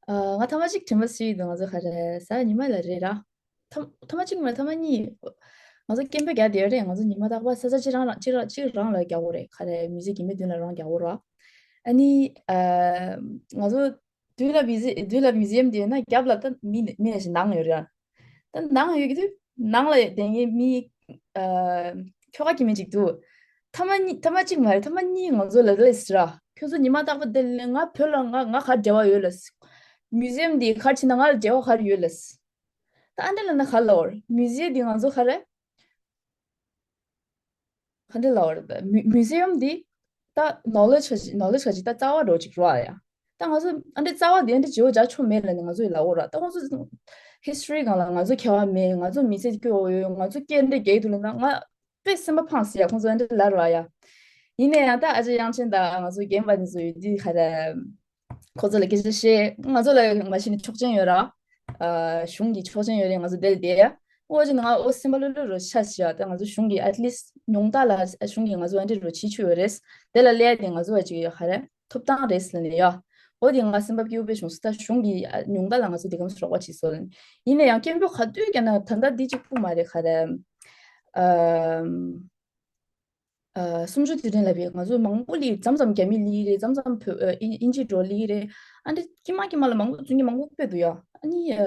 ཨ་ང་ཐ་མ་གཅིག་དྲན་པ་སུ་ཡིན་འདུག་ང་ཚོ་ག་རེ་གཟའ་ཉི་མ་ལ་རེད་ར། ཐ་ཐ་མ་གཅིག་མ་ཐ་མ་གཉིས། ང་ཚོ་སྐད་འབོད་རྒྱག་བསྡད་ཡོད་རེད། ང་ཚོ་ཉི་མ་རྟག་པར་ས་ཆ་གཅིག་རང་ལ་གཅིག་རང་གཅིག་རང་ལ་རྒྱག་གི་ཡོད་རེད། ག་རེ་མིའུ་ཟི་ཡམ་གྱི་མདུན་ལ་རང་རྒྱག་གི་ཡོད་ར། ཨ་ནི་ཨ་ང་ཚོ་དུས་ལ་མིའུ་ཟི་དུས་ལ་མིའུ་ཟི་ཡམ་དེ་ཡོད་ན་རྒྱབ་ལ་ད་མི་མི་ནང་བཞིན་ནང་ཡོད་རེད། ད་ནང་ཡོད་ཀྱི་དུས་ནང་ལ་བསྡད་མཁན་མི་ཨ་ཁྱོ་ག་སྐྱེ་དམན་ཅིག་འདུག་ཐ་མ་གཉིས་ཐ་མ་གཅིག་མ་རེད། ཐ་མ་གཉིས་ང་ཚོ་ལ་ལས་ར། ཁྱོད་ཚོ་ཉི་མ་རྟག་པར་དེ་ལས་ང་བོད་ལ་ང་ང་ག་འབྲེལ་བ་ཡོད་ལས། མིའུ་ཟི་ཡམ་འདི་ག་རེ་བྱས་ན་ང་ལ་འབྲེལ་བ་ག་རེ་ཡོད་ལས། ད་ཨ་འདྲ་ལབ་ན་ག་ལབ་དགོས་རེད། མིའུ་ཟི་ཡམ་འདི་ང་ཚོ་ག་རེ། ག་འདྲ་ལབ་དགོས་རེད། མིའུ་མིའུ་ཟི་ཡམ་འདི་ད་knowledge ག་ཅིག knowledge ག་ཅིག་ད་རྩ་བ་འདྲ་བོ་ཅིག་རེད་ཡ། ད་ང་ཚོ་ཨ་འདྲ་རྩ་བ་འདི་ཨ་འདྲ་བརྗེ་པོ་རྒྱག་ཆོག་མེད་ལབ་ནས་ང་ཚོ་ཡི་ལབ་དགོས་རེད། ད་ང་ཚོ་history སྒང་ལ་ང་ཚོ་མཁས་པ་མེད། ང་ཚོ་མི་ཚེ་སྐྱོ་བོ་ཡོད། ང་ཚོ་སྐད་འདྲ་རྒྱག་གི་འདུག་ལབ་ན་ང་དཔེ་སེམས་པ་ཕངས་སོང་ཡ། ཁོང་ཚོ་ཨ་འདྲ་ལབ་རེད་ཡ། ཡིན་ན་ཡང་ད་ཨ་ཅག་དབྱངས་ཅན་དང་ང་ཚོ་རྒན་པ་འདི་ཚོ་ཡོད་དུས་ག་རེ། ཁོ་ཚོ་ལ་སྐད་ཆ་བཤད། ང་ཚོ་ལ་མ་གཞི་ནས་ཆོག་མཆན་ཡོད་ར། ཨ་གཞུང་གི་ཆོག་མཆན་ཡོད་རེད། ང་ཚོ་དེ་ལ་བསྡད་ཡ། ཨོ་ཅི་ང་ཨོ་སེམས་པ་ལྷོད་ལྷོད་རུ་ཆགས་ཤག་ད་ང་ཚོ་གཞུང་གི་at least ཉུང་མཐའ་ལ་གཞུང་གིས་ང་ཚོ་ཨ་འདྲ་རུ་བྱེད་ཆོག་ཡོད་རེད། དེ་ལ་སླེབས་ཡ་དེ་ང་ཚོ་བ་ཅིག་ཡོད་ག་རེ་ཐོབ་ཐང་རེད་ཟེར་ནས་ཡ། ཨོ་དེ་ང་སེམས་པ་སྐྱིད་པོ་དཔེ་བྱུང་སོང་། ད་གཞུང་གིས་ཉུང་མཐའ་ལ་ང་ཚོ་དེ་གམ་རོགས་པ་བྱེད་སོང་ལ། ཡིན་ན་ཡང་སྐད་འབོད་ག་དུས་ཀྱང་ན་ད་ལྟ་འདི་གཅིག་པུ་མ་རེད་ག་རེ། ཨ། ཨ་གསུམ་བཅུ་དུས་དྲན་ལ་བས་ང་ཚོ་མང་པོ་ལི་མཚམས་མཚམས་རྒྱ་མི་ལི་རེད། མཚམས་མཚམས་བོད་ཨ་ཨིན་ཨིན་ཇི་འགྲོ་ལི་རེད། ཨ་འདྲ་དཀྱིལ་མ་དཀྱིལ་མ་ལ་མང་པོ་རྫུན་གྱི་མང་པོ་དཔེ་འདུག་ཡ། ཨ་ནི་ཨ་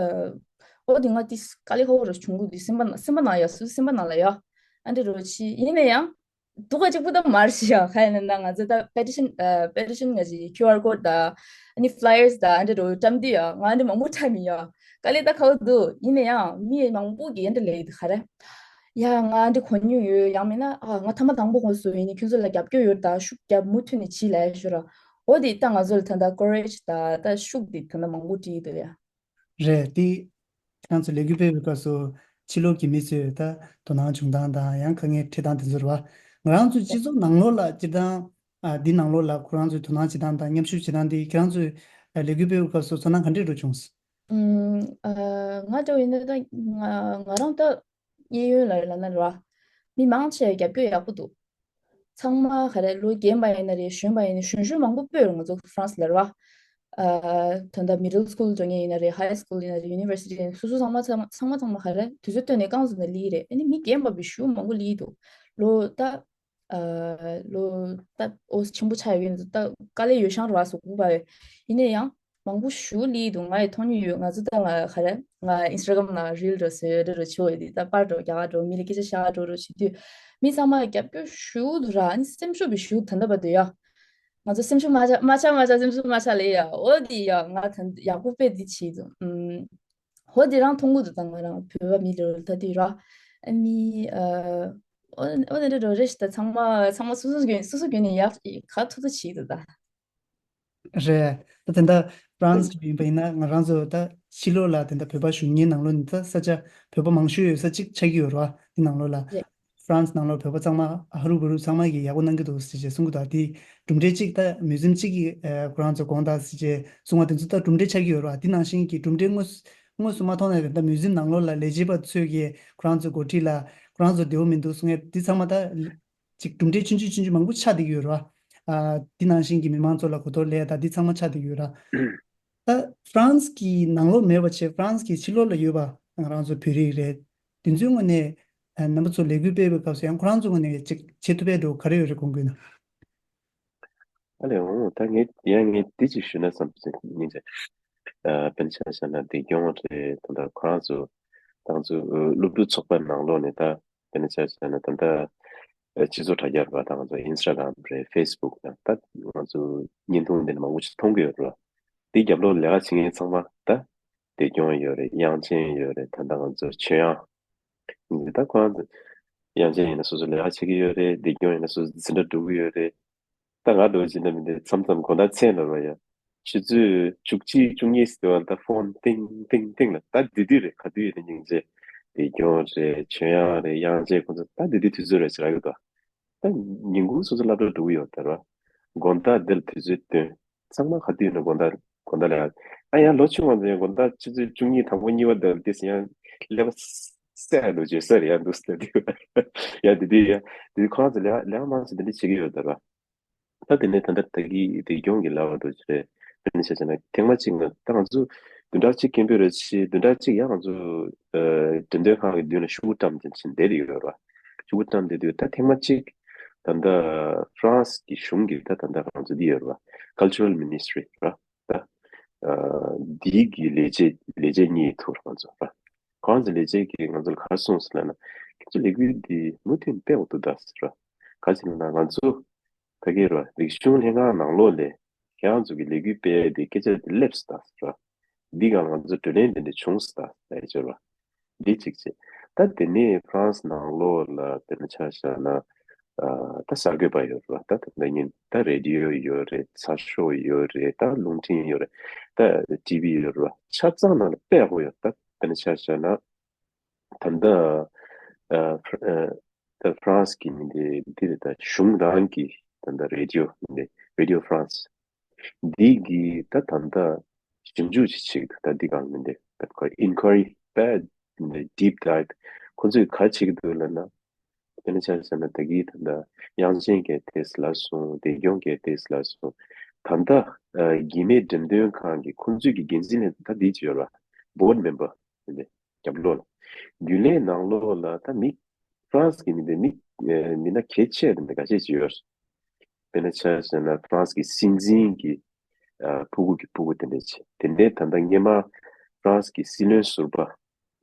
ཨོ་དེ་ང་དེ་དཀའ་ལས་ཁག་པོ་རུ་བྱུང་གི་འདུག་སེམས་པ་ན་སེམས་པ་ནང་ཡ་སུ་སེམས་པ་ནང་ལ་ཡ། ཨ་འདྲ་རུ་ཆི་ཡིན་ན་ཡང་སྡུག་ག་གཅིག་པུ་ད་མར་ཤི་ཡ་ཁ་ཡ་ན་ན་ང་ཚོ་ད་petition ཨ་petition ང་ཅི་QR code ད་ཨ་ནི་flyers ད་ཨ་འདྲ་རུ་བཀྲམ་དུས་ཡ་ང་ཨ་འདྲ་མང་པོ་འཁྲབ་མི་ཡ། དཀའ་ལས་ད་ཁག་འདུག་ཡིན་ན་ཡང་མི་མང་པོ་གི་ཨ་འདྲ་ལས་འདུག་ག་རེ། ཡ་ང་འདི་གོ་མྱོང་ཡོད། ཡང་མིན་ན་ཨ་ང་ཐ་མ་དང་པོ་གོ་སོང་། ཡིན་ནི་ཁྱོད་ཚོ་ལ་རྒྱབ་སྐྱོར་ཡོད་ད་ཤུགས་རྒྱབ་མུ་མཐུད་ནས་བྱིས་ལ་ཡ་ཤོད་ར། འོ་དེ་ད་ང་ཚོ་ལ་ད་ད་ཀོ་རེཇ་ད་ད་ཤུགས་དེ་ད་ད་མང་པོ་བྲིས་འདུག་ཡ། རེད་དེ། ཁྱེད་རང་ཚོ་ལས་འགུལ་སྤེལ་བའི་སྐབས་སུ་ཕྱི་ལོགས་ཀྱི་མི་ཚོས་ད་དོ་སྣང་བྱུང་སྟངས་དང་ཡང་དཀའ་ངལ་འཕྲད་སྟངས་དེ་ཚོ་རེད་བ། ང་རང་ཚོ་སྤྱི་ཚོགས་ནང་ལོགས་ལ་སྤྱིར་བཏང་ཨ་འདི་ནང་ལོགས་ལ་ཁོ་རང་ཚོའི་དོ་སྣང་བྱེད་སྟངས་དང་མཉམ་ཞུགས་བྱེད་སྟངས་དེ་ཁྱེད་རང་ཚོས་ལས་འགུལ་སྤེལ་བའི་སྐབས་སུ་ཚོར་སྣང་ག་འདྲས་འགྲོ་བྱུང་། ཨ་ང་འདྲ་བོ་ཡིན་ན་ད་ང་ང་རང་ད། གཡས་གཡོན་ལ་ལ་ན་ར། མི་མང་ཆེ་རྒྱབ་སྐྱོར་ཡག་པོ་འདུག་ཚང་མ་ག་རེ་ལོ་རྒན་པ་ཡིན་ན་རེད། གཞོན་པ་ཡིན་ན་གཞོན་གཞོན་མང་པོ་སྤོས་རུང་ང་ཚོ་France ལ་ར། ཨ་ད་ལྟ་middle school འགྲོ་མཁན་ཡིན་ན་རེད། high school ཡིན་ན་རེད། university ཡིན་ན་སོ་སོ་ཚང་མ་ཚང་མ་ཚང་མ་ཚང་མ་ག་རེ་དུས་ཚོད་བཏོན་ནས་རྐང་བཙུགས་ནས་ལི་རེད། ཨ་ནི་མི་རྒན་པ་བི་ཞུ་མང་པོ་ལི་འདུག་ལོ་ད་ཨ་ལོ་ད་ཨོ་ཆེན་པོ་ཆགས་ཡོད་ཀྱི་འདུག་ད་དཀའ་ལས་ཡོད་ཤང་ར་སོ་གུ་བ་ཡོད། ཡིན་ན་ཡང་མང་པོ་ཞུ་ལི་འདུག་ང་ཡི་མཐོང་མྱོང་ཡོད། ང་ཚོ་ད་ང་ག་རེ་ང་Instagram ནང་reel འགྲོ་སོ་ཡོད་འདྲ་རུ་ཆོ་ཡོད་དེ་ད་པར་འགྲོ་རྒྱ་གར་འགྲོ་མི་ལ་སྐད་ཆ་བཤད་འགྲོ་རུ་བྱེད་དུས་མི་ཚང་མ་རྒྱབ་སྐྱོར་ཞུ་འདུག་ར། ཨ་ནི་སེམས་ཤུགས་བི་ཞུ་ད་འདྲ་བ་འདུག་ཡ། ང་ཚོ་སེམས་ཤུགས་མ་ཆག་མ་ཆག་མ་ཆག་སེམས་ཤུགས་མ་ཆག་ལེ་ཡ། འོ་དེ་ཡ་ང་ད་ཡག་པོ་དཔེ་འདི་བྱེད་འདུག་ཨུམ། འོ་དེ་རང་མཐོང་གི་འདུག་ད་ང་རང་བོད་པ་མི་རེ་རེ་ད་དུས་ར། ཨ་ནི་ཨ་ ཨོ་ཨོ་ནི་འདྲ་འགྲོ་རེ་ཞིག་ད་ཚང་མ་ཚང་མ་སོ་སོ་གྱོན་སོ་སོ་གྱོན་ནས་ཡག་ག་ཐུབ་ཐུབ་བྱེད་ཀྱི་འདུག་ད། རེད། ད་དེ་འདྲ་ཧྥ་རན་སི་ཡིན་པ་ཡིན་ན་ང་རང་ཚོ་ད་ཕྱི་ལོགས་ལ་དེ་འདྲ་བོད་པ་བཞུགས་མཁན་ནང་ལོགས་ནས་ད་ས་ཆ་བོད་པ་མང་ཤོས་ཡོད་ས་གཅིག་ཆགས་ཀྱི་ཡོད་རེད་བ། དེ་ནང་ལོགས་ལ་རེད། ཧྥ་རན་སི་ནང་ལོགས་བོད་པ་ཚང་མ་ཧ་རུ་བུ་རུ་ཚང་མ་གིས་ཡག་པོ་གནང་གི་འདུག་ཟེར་བྱས་གསུང་གི་འདུག་དེ་གྲུབ་འབྲས་གཅིག་ད་མུས་ཛིམ་གཅིག་གིས་ཁོ་རང་ཚོ་དགོངས་དག་ཟེར་བྱས་གསུང་བ་དེ་ཚོ་ད་གྲུབ་འབྲས་ཆགས་ཀྱི་ཡོད་རེད་བ། དེ་ནང་བཞིན་གྱི་གྲུབ་འབྲས་དངོས་དངོས་སུ་མ་མཐོང་ན་ད་མུས་ཛིམ་ནང་ལོགས་ལ་ལས་བྱེད་པ་ཚོས་ཀྱིས་ཁོ་རང་ཚོ་འགོ་ཁྲིད་ལ་ཁོ་རང་ཚོ་བདེ་པོ་མི་འདུག་གསུང་ཡས་དེ་ཚང་མ་ད་ཅིག་གྲུབ་འབྲས་ཆུང་ཆུང་ཆུང་ཆུང་མང་པོ་ཆགས་བསྡད་ཀྱི་ཡོད་རེད་བ། ཨ་དེ་ནང་བཞིན་གྱི་མི་མང་ཚོ་ལ་གོ་རྟོགས་སླེབས་ད་དེ་ཚང་མ་ཆགས་བསྡད་ཀྱི་ཡོད་རེད། ད་ཧྥ་རན་སི་གི་ནང་ལོགས་མེད་པ་བྱས་ཧྥ་རན་སི་གི་ཕྱི་ལོགས་ལ་ཡོད་པ་ང་རང་ཚོ་བོད་རིགས་རེད། དེ་ཚོའི་ངོས་ནས་ཨ་རྣམ་པ་ཚོ་ལས་འགུལ་སྤེལ་བའི་སྐབས་སུ་ཡང་ཁོ་རང་ཚོའི་ངོས་ནས་ཅིག་བྱེད་ཐུབ་པའི་འགྲོ་ག་རེ་ཡོད་རེད་དགོངས་ཀྱི་ན། ཨ་ལས་འོང་ད་ངས་ཡང་ངས་འདི་ཅིག་ཞུས་ན་བསམ་ཟིན་ཉིན་ཅིག་ཨ་དཔེར་ན་ཆ་བཞག་ན་བདེ་སྐྱོང་རེད་ད་ལྟ་ཁོ་རང་ཚོ་ཏང་ཙུའུ་སློབ་ཕྲུག་ཚོགས་པ་ནང་ལོགས་ནས་ད་དཔེར་ན་ཆ་བཞག་ན་ད་ལྟ་སྤྱི་ཚོགས་དྲ་རྒྱ་རེད་པ་ད་ང་ཚོ་ཨིན་སི་ཊ་གྷ་རམ་རེད་ཧྥེ་སི་བུག་ད་ད་ང་ཚོ་བརྙན་ཐུང་འདི་ནས་མང་པོ་ཞིག་མཐོང་གི་ཡོད་རེད་པ། དེ་རྒྱབ་ལོགས་ལས་ཀ་བྱེད་མཁན་ཚང་མ་ད་བདེ་སྐྱོང་ཡོད་རེད་དབྱངས་ཅན་ཡོད་རེད་ད་ལྟ་ང་ཚོ་ཆོས་དབྱངས་ད་ཁོ་རང་ཚོ་དབྱངས་ཅན་ཡིན་ན་སོ་སོ་ལས་ཀ་བྱེད་ཀྱི་ཡོད་རེད་བདེ་སྐྱོང་ཡིན་ན་སོ་སོ་འཛིན་གྲྭ་འགྲོ་གི་ཡོད་རེད། ད་ང་འདྲ་བོ་བྱས་ན་མི་འདི་མཚམས་མཚམས་དགོང་དག་མཚན་ལ་རོ་ཡ། ཆུ་ཚོད་བཅུ་གཅིག་བཅུ་གཉིས་ཟེར་བ་ད་ཕོན་ཏིང་ཏིང་ཏིང་ལ་ད་དེ་དུས་རེད་ག་དུས་ཡིན་ན་སྙིང་རྗེ། བདེ་སྐྱོང་རེད་ཆོས་དབྱངས་རེད་དབྱངས་ཅན་ཁོང་ཚོ་ད་དེ་དུས་དུས་ཚོད་རེད་ཟེར་གི་འདུག་ད་ཉིན་གུང་སོ་སོ་སློབ་གྲྭ་འགྲོ་གི་ཡོད་ད་རོ། དགོང་དག་འདི་ལ་དུས་ཚོད་བཏོན། ཚང་མ་ག་དུས་ཡིན་ན་དགོང་དག་དགོང་དག་ལ་ཡ། ཨ་ཡང་ལོ་ཆུང་བ་ཚོ་ཡང་དགོང་དག་ཆུ་ཚོད་བཅུ་གཉིས་དང་པོ་གཉིས་པ་འདི་ལ་དེ་ཡང་ཀླད་པ་སད་འགྲོ་བྱེད་ས་རེད་ཡ་འདུག་ཟེར་དུས་ཡ་དེ་དུས་ཡ་དེ་ཁོ་རང་ཚོ་ལས་ལས་མང་ཚོ་འདི་འདྲ་བྱེད་ཀྱི་ཡོད་ད་རོ། ད་དེ་ནས་ད་ལྟ་ད་གི་བདེ་སྐྱོང་གི་ལས་ཀ་འགྲོ་རྒྱུ་རེད། དཔེར་ན་ཆ་བཞག་ན་ཐེངས་མ་གཅིག་ང་ད་ང་ཚོ་བདུན་ཕྲག་གཅིག་སྐད་འབོད་རེ་བྱས་བདུན་ཕྲག་གཅིག་ཡང་ང་ཚོ་འགྲེམས་སྟོན་ཁང་གི་མདུན་ལ་ཤོག་བུ་བཀྲམ་བྱས་བྱས་བསྡད་ཡོད་རེད་བ། ཤོག་བུ་བཀྲམ་བསྡད་དུས་ད་ཐེངས་མ་གཅིག་ད་ལྟ་ཧྥ་རན་སི་གི་གཞུང་གི་ད་ད་ལྟ་ང་ཚོ་འདི་ཡོད་རེད་བ། Cultural Ministry་ར་ད་འདི་གི་ལས་བྱེད་ལས་བྱེད་གཉིས་ཐུག་རེད་ང་ཚོ་ར། ཁོང་ཚོ་ལས་བྱེད་ཀྱིས་ང་ཚོ་ལ་ག་རེ་གསུངས་སོང་ལབ་ན་ཁྱེད་ཚོ་ལས་འགུལ་འདི་མུ་མཐུད་སྤེལ་དགོས་འདུག་ད་ཟེར་ར། ག་ཟེར་ན་ང་ཚོ་ད་གིན་ར་རིག་གཞུང་ལྷན་ཁང་ནང་ལོགས་ལས་ཁྱེད་རང་ཚོ་གི་ལས་འགུལ་སྤེལ་ཡས་དེ་སྐད་ཆ་དེ་སླེབས་སོང་ད་ཟེར་ར། འདི་གང་ང་ཚོ་བགྲོ་གླེང་དེ་འདྲ་བྱུང་སོང་ད་ཟེར་ཡ་ཅིག་ར། འདི་གཅིག་བྱས། ད་དེ་ནས་ཧྥ་རན་སི་ནང་ལོགས་ལ་དཔེར་ན་ཆ་བཞག་ན་ད་གསར་འགོད་པ་ཡོད་ར་ད་ད་ལྟ་ཉིན་ད་རེ་ཌི་ཡོ་ཡོད་རེད་ཚགས་ཤོག་ཡོད་རེད་ད་རླུང་འཕྲིན་ཡོད་རེད་ད་ཊི་ཝི་ཡོད་ར་ཆ་ཚང་ནང་ལ་སྤེལ་དགོས་ཡོད་ད་དཔེར་ན་ཆ་བཞག་ན། ད་ལྟ་ཨ་ཧྥ་ཨ་ད་ཧྥ་རན་སི་གི་མི་འདི་འདི་རེད་ད་གཞུང་རང་གི་ད་ལྟ་རེ་ཌི་ཡོ་མི་འདི་རེ་ཌི་ཡོ་ཧྥ་རན་སི་འདི་གི་ད་ད་ལྟ་ཞིབ་འཇུག་ཅིག་བྱེད་ཀྱི་འདུག་ད་འདི་གང་མི་འདི་ད་ཁོ་ཨིན་ཁོ་རི་དཔེ་ཌིབ་ཌའིབ་ཁོ་ཚོས་ག་བྱེད་ཀྱི་འདུག་ལབ་ན་དཔེར་ན་ཆ་བཞག་ན་ད་གི་ད་ལྟ་དབྱངས་ཅན་གྱི་ཏེས་ལ་སོང་བདེ་སྐྱོང་གི་ཏེས་ལ་སོང་ད་ལྟ་ཨ་རྒྱུད་སྨད་འགྲེམས་སྟོན་ཁང་གི་ཁོ་ཚོས་ཀྱི་འགན་འཛིན་ལས་ད་འདི་ཅིག་ཡོད་ར་བྷོར་ཌི་མེམ་བར་རྒྱབ་ལོགས་ལ། རྒྱུན་ལས་ནང་ལོགས་ལ་ད་མི་ཧྥ་རན་སི་གི་མི་དེ་མི་ཨ་མི་སྣ་གལ་ཆེ་དེ་འདྲ་འགའ་ཤས་ཅིག་ཡོད་རེད། དཔེར་ན་ཆ་བཞག་ན་ཧྥ་རན་སི་གི་སྲིད་འཛིན་གྱི་ཨ་ཕྲུ་གུ་གི་ཕྲུ་གུ་དེ་འདྲ་ཅིག་དེ་འདྲའི་ད་ལྟ་སྔོན་མ་ཧྥ་རན་སི་གི་སྲིད་བློན་ཟུར་པ་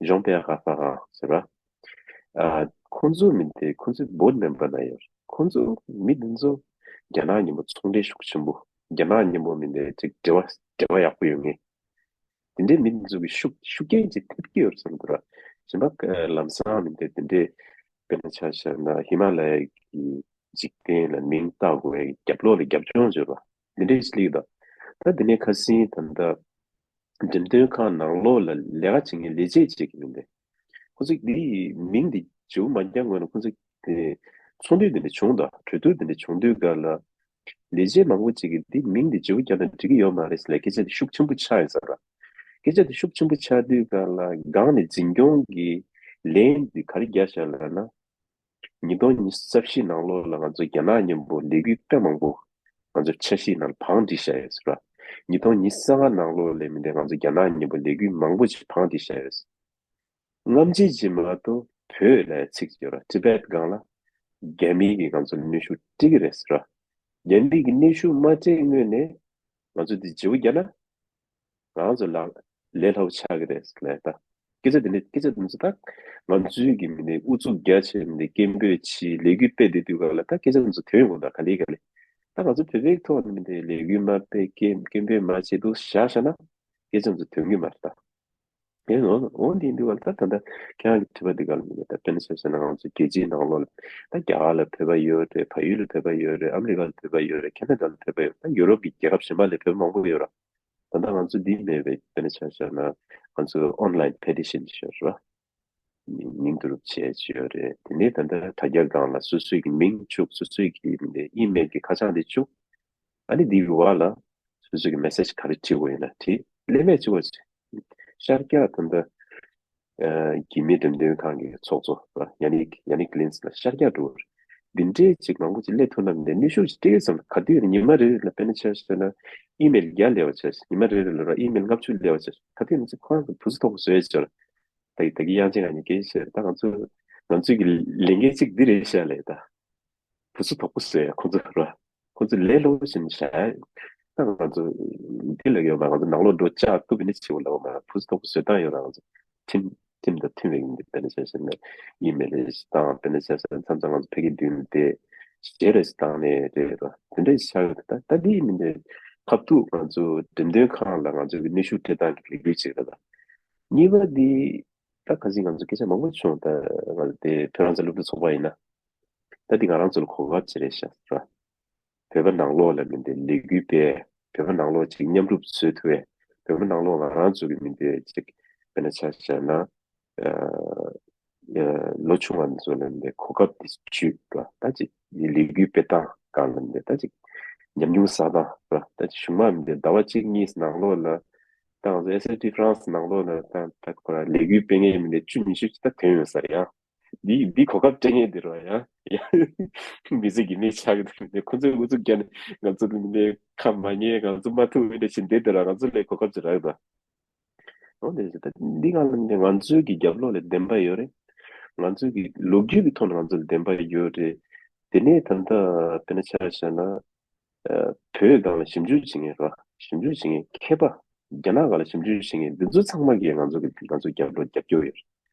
ཇོན་པེར་ཧ་ཧྥ་རང་ཟེར་བ། ཨ་ཁོང་ཚོ་མི་དེ་ཁོང་ཚོ་བྷོར་ཌི་མེམ་བར་ནང་ཡོད་རེད། ཁོང་ཚོ་མི་དེ་ཚོ་རྒྱ་ནག་མཉམ་པོ་ཚོང་འབྲེལ་ཤུགས་ཆེན་པོ་རྒྱ་ནག་མཉམ་པོ་མི་དེ་ཅིག་འབྲེལ་བ་འབྲེལ་བ་ཡག་པོ་ཡོད་ངེས། དེ་འདྲའི་མི་འདི་ཚོ་གི་ཤུགས་ཤུགས་རྐྱེན་ཅིག་ཐེབས་ཀྱི་ཡོད་བསམ་གི་ར། གཞན་པ་ལམ་སང་མི་འདི་དེ་འདྲའི་དཔེར་ན་ཆ་བཞག་ན་ཧི་མ་ལ་ཡ་གི་འཇིག་རྟེན་ལ་མིང་བཏགས་དགོས་ཡ་གི་རྒྱབ་ལོགས་ལ་རྒྱབ་ལྗོངས་བརྗོད་པ་འདི་འདྲའི་ཞིག་སླེབས་ཀྱི་འདུག་ད་དེ་ནས་ཁ་སང་ད་ལྟ་འགྲེམས་སྟོན་ཁང་ནང་ལོགས་ལ་ལས་ཀ་བྱེད་མཁན་ལས་བྱེད་བྱེད་ཀྱི་མི་འདི་ཁོ་ཚོ་འདི་མིང་འདི་བརྗེ་པོ་མ་རྒྱག་སྔོན་ལ་ཁོ་ཚོ་དེ་ཚོགས་འདུ་འདི་འདྲ་བྱུང་དང་གྲོས་བསྡུར་འདི་འདྲ་བྱུང་དུས་སྒང་ལ་ལས་བྱེད་མང་པོ་ཅིག་གིས་འདི་མིང་འདི་བརྗེ་པོ་རྒྱག་ན་འགྲིག་གི་ཡོད་མ་རེད་ཟེར་ལ་སྐད་ཆ་འདི་ཤུགས་ཆེན་པོ་ཆགས་ཡོད་ས་རེད། སྐད་ཆ་འདི་ཤུགས་ཆེན་པོ་ཆགས་དུས་སྒང་ལ་སྒང་ནས་འཛིན་སྐྱོང་གི་ལན་འདི་ག་རེ་རྒྱག་བཞག་ལབ་ན། ཉིས་སྟོང་ཉི་ཤུ་རྩ་བཞི་ནང་ལོགས་ལ་ང་ཚོ་རྒྱ་ནག་མཉམ་པོ་ལས་འགུལ་དཔེ་མང་པོ་ང་ཚོ་འཆར་གཞི་ནང་ལ་བང་བསྒྲིགས་བཞག་ཡོད་ཟེར་བ། ཉིས་སྟོང་ཉི་ཤུ་རྩ་ལྔ་ནང་ལོགས་ལ་མི་འདི་ང་ཚོ་རྒྱ་ནག་མཉམ་པོ་ལས་འགུལ་མང་པོ་ཞིག་བང་བསྒྲིགས་བཞག་ཡོད། སྔ་ཕྱི་ཅིག་མ་གཏོགས་བོད་ལ་ཚིག་ཡོད་ར་ཊི་བེད་སྒང་ལ་རྒྱ་མི་གིས་ང་ཚོ་ལ་གནོན་ཤུགས་སྤྲད་ཀྱི་རེད་ཟེར་བ། རྒྱ་མི་གིས་གནོན་ཤུགས་མ་སྤྲད་སྔོན་ནས་ང་ཚོ་འདི་བརྗེ་པོ་རྒྱག་ན་ང་ཚོ་ལ་ལས་སླ་པོ་ཆགས་ཀྱི་རེད་ཟེར་ལབ་ད། སྐད་ཆ་འདི་འདྲ་སྐད་ཆ་འདི་ཚོ་ད་ང་ཚོའི་གི་མི་འདི་ཨུ་ཚུགས་རྒྱ་ཆེ་མི་འདི་སྐད་འབོད་བྱེད་ལས་འགུལ་སྤེལ་བསྡད་དུས་སྒང་ལ་ད་སྐད་ཆ་འདི་ཚོ་ཐོན་ཡོང་གི་ད་ག་ལེ་ག་ལེ། ད་ང་ཚོ་བོད་པའི་ཐོག་ནས་མི་འདི་ལས་འགུལ་མ་སྤེལ་སྐད་སྐད་འབོད་མ་བྱེད་དུ་བཞག་བཞག་ན་སྐད་ཆ་འདི་ཚོ་ཐོན་གི་མ་རེད་ད། དེ་འོ་འོ་འདི་འདི་བ་ད་ད་ལྟ་ཁྱེད་རང་གི་དྲི་བ་འདི་ག་ལ་མི་འདུག་ད་དཔེར་ན་ཆ་བཞག་ན་ང་ཚོ་རྒྱལ་སྤྱིའི་ནང་ལོགས་ལ་ད་རྒྱ་གར་ལ་བོད་པ་ཡོད་རེད། བལ་ཡུལ་ལ་བོད་པ་ཡོད་རེད། ཨ་མི་རི་ཀ་ལ་བོད་པ་ཡོད་རེད། ཁེ་ན་ཌ་ལ་བོད་པ་ཡོད། ད་ཡུ་རོབ་ཀྱི་རྒྱལ་ཁབ་གཞན་པ་ལ་བོད་པ་མང་པོ་ཡོད་ར། ད་ལྟ་ང་ཚོ་འདི་མེད་པའི་དཔེར་ན་ཆ་བཞག་ན་ང་ཚོ་ཨོན་ལའིན་པེ་ཊི་ཤན་ཞུ་ར། མིང་བསྡུ་རུབ་བྱས་བྱས་ཡོད་རེད། དེ་ནས་ད་ལྟ་དྲ་རྒྱ་སྒང་ལ་སོ་སོའི་གི་མིང་བཅུག་སོ་སོའི་གི་ཨི་མེལ་གྱི་ཁ་བྱང་དེ་བཅུག་ཨ་ནི་འདིའི་འོག་ལ་སོ་སོའི་གི་མེ་སེ་ཇི་ག་རེ་བྲིས་དགོས་ཡིན་ན་བྲིས། ལས་མེད་བཅུག་པ་བྱས། ཤར་རྒྱག་ད་ལྟ་ཨ་འགྱིག་མེད་འགྲེམས་སྟོན་ཁང་གི་ཚོགས་གཙོ་ཡ་ནིག་ཡ་ནིག་ལིན་སི་ལ་ཤར་རྒྱག་འགྲོ་བར་འདི་འདྲའི་ཅིག་མང་པོ་ཅིག་སླེབས་ཐུབ་ན་མི་འདྲ། གནོན་ཤུགས་ཅིག་སྤྲད་ཡོད་ཙམ་ལ་ག་དུས་ཡིན་ན་ཉི་མ་རེ་རེ་ལ་དཔེར་ན་ཆ་བཞག་ན་ཨི་མེལ་བརྒྱ་སླེབས་པ་བྱས། ཉི་མ་རེ་རེ་ལ་ར་ཨི་མེལ་ལྔ་བཅུ་སླེབས་པ་བྱས། ག་དུས་ཡིན་ན་ཅིག་ཁོ་རང་གི་བུ་ཚོ་ཐོག་བཟོས་བྱས། ད་ཡི་ད་གི་དབྱངས་ཅན་ང་གཉིས་སྐད་ཆ་བཤད། ད་ང་ཚོ་ང་ཚོའི་གི་ལས་འགན་གཅིག་འདི་རེད་ཤག་ལས་ད། བུ་ཚོ་དོག་པོ་བཟོས་ཁོ་ཚོ་ར། ཁོ་ཚོ་ལས་སླ་པོ་ཞིག་བྱས། ད་ང་ཚོ་འདི་ལ་ཡོད་མ། ང་ཚོ་ནང་ལོགས་འགྲོ་བཅག་ཐུབ་པ་ནི་བྱེད་དགོས་ལ་མ། བུ་ཚོ་དོག་པོ་བཟོས་སྟངས་ཡོད་ར། ང་ཚོ་ཁྲིམས་ཁྲིམས་དང་མཐུན་པའི་འདི་དཔེར་ན་ཆ་བཞག་ན་ཨི་མེལ་རེ་ཞིག་བཏང་། དཔེར་ན་ཆ་བཞག་ན་མཚམས་མཚམས་ང་ཚོ་ཕ་གི་མདུན་ལ་བསྡད་གཞས་རེ་ཞིག་བཏང་ནས་རེད་ར། དེ་འདྲ་ཞིག་ཆགས་ཡོད། ད་ད་འདི་མི་འདྲ་ཁ་ཐུག་ང་ཚོ་འགྲེམས་སྟོན་ཁང་ལ་ང་ཚོ་གི་གནོན་ཤུགས་སྤྲད་སྟངས་ཀྱི་ལས་འགུལ་ཅིག་རེད་ད། གཉིས་པ་འདི། ད་ཁ་སང་ང་ཚོ་སྐད་ཆ་མང་པོ་བྱུང་། ད་ང་ཚོ་དེ་བོད་རང་བཙན་སློབ་ཕྲུག་ཚོགས་པ་ཡིན་ན། ད་འདི་ང་རང་ཚོ་ལ་གོ་སྐབས་ཅིག་རེད་ཤག་ར། བོད་པ་ནང་ལོགས་ལ་མི་འདི་ལས་འགུལ་སྤེལ། བོད་པ་ནང་ལོགས་ཅིག་མཉམ་རུབ་བཟོ་ཐུབ་པའི། བོད་པ་ནང་ལོགས་ང་རང་ཚོ་གི་མི་འདི་ཅིག་དཔེར་ན་ཆ་བཞག་ན། ཨ་ཨ་ལོ་ཆུང་བ་ཚོ་ལ་མི་འདི་གོ་སྐབས་འདི་བྱུང་ར། ད་ཅིག་ལས་འགུལ་སྤེལ་སྟངས་སྒང་ལ་མི་འདི་ད་ཅིག་ཉམས་མྱོང་བསགས་སྟངས་ར། ད་ཅིག་གཞུང་མང་མི་འདི་ཟླ་བ་གཅིག་གཉིས་ནང་ལོགས་ལ། ད་ང་ཚོ་ཨེས་ཨེས་ཊི་ཧྥ་རན་སི་ནང་ལོགས་ལ་ད་ད་ཁོ་རང་ལས་འགུལ་སྤེལ་མཁན་མི་འདི་བཅུ་ཉི་ཤུ་ཅིག་ད་ཐོན་ཡོད་ས་རེད་ཡ། འདི་འདི་གོ་སྐབས་སྤྲད་མཁན་འདི་རོ་ཡ། ཡ། མི་ཚེ་གི་མི་ཆགས་ཀྱི་འདུག་མི་འདི་ཁོ་ཚོས་ཨུ་ཚུགས་རྒྱག་ནས་ང་ཚོ་མི་འདི་ཁ་མ་ཉན། ང་ཚོ་མ་ཐུག་མི་འདི་བྱེད་འདི་འདི་ར། ང་ཚོ་ལས་གོ་སྐབས་ཅིག་རག་གི་འདུག་འོ་འདི་ད་འདི་གང་ལ་མི་འདི་ང་ཚོའི་གི་རྒྱབ་ལོགས་ལ་བདེན་པ་ཡོད་རེད། ང་ཚོའི་གི་ལོ་རྒྱུས་ཀྱི་ཐོག་ནས་ང་ཚོ་ལ་བདེན་པ་ཡོད་རེད། དེ་ནས་ད་ལྟ་དཔེར་ན་ཆ་བཞག་ན། ཨ་བོད་སྒང་ལ་ཞིབ་འཇུག་བྱེད་མཁན་ར། ཞིབ་འཇུག་བྱེད་མཁན་མཁས་པ། རྒྱ་ནག་སྒང་ལ་ཞིབ་འཇུག་བྱེད་མཁན་འདི་ཚོ་ཚང་མ་གིས་ང་ཚོ་གི་ང་ཚོ་རྒྱབ་ལོགས་རྒྱབ་སྐྱོར་ཡོད་རེད།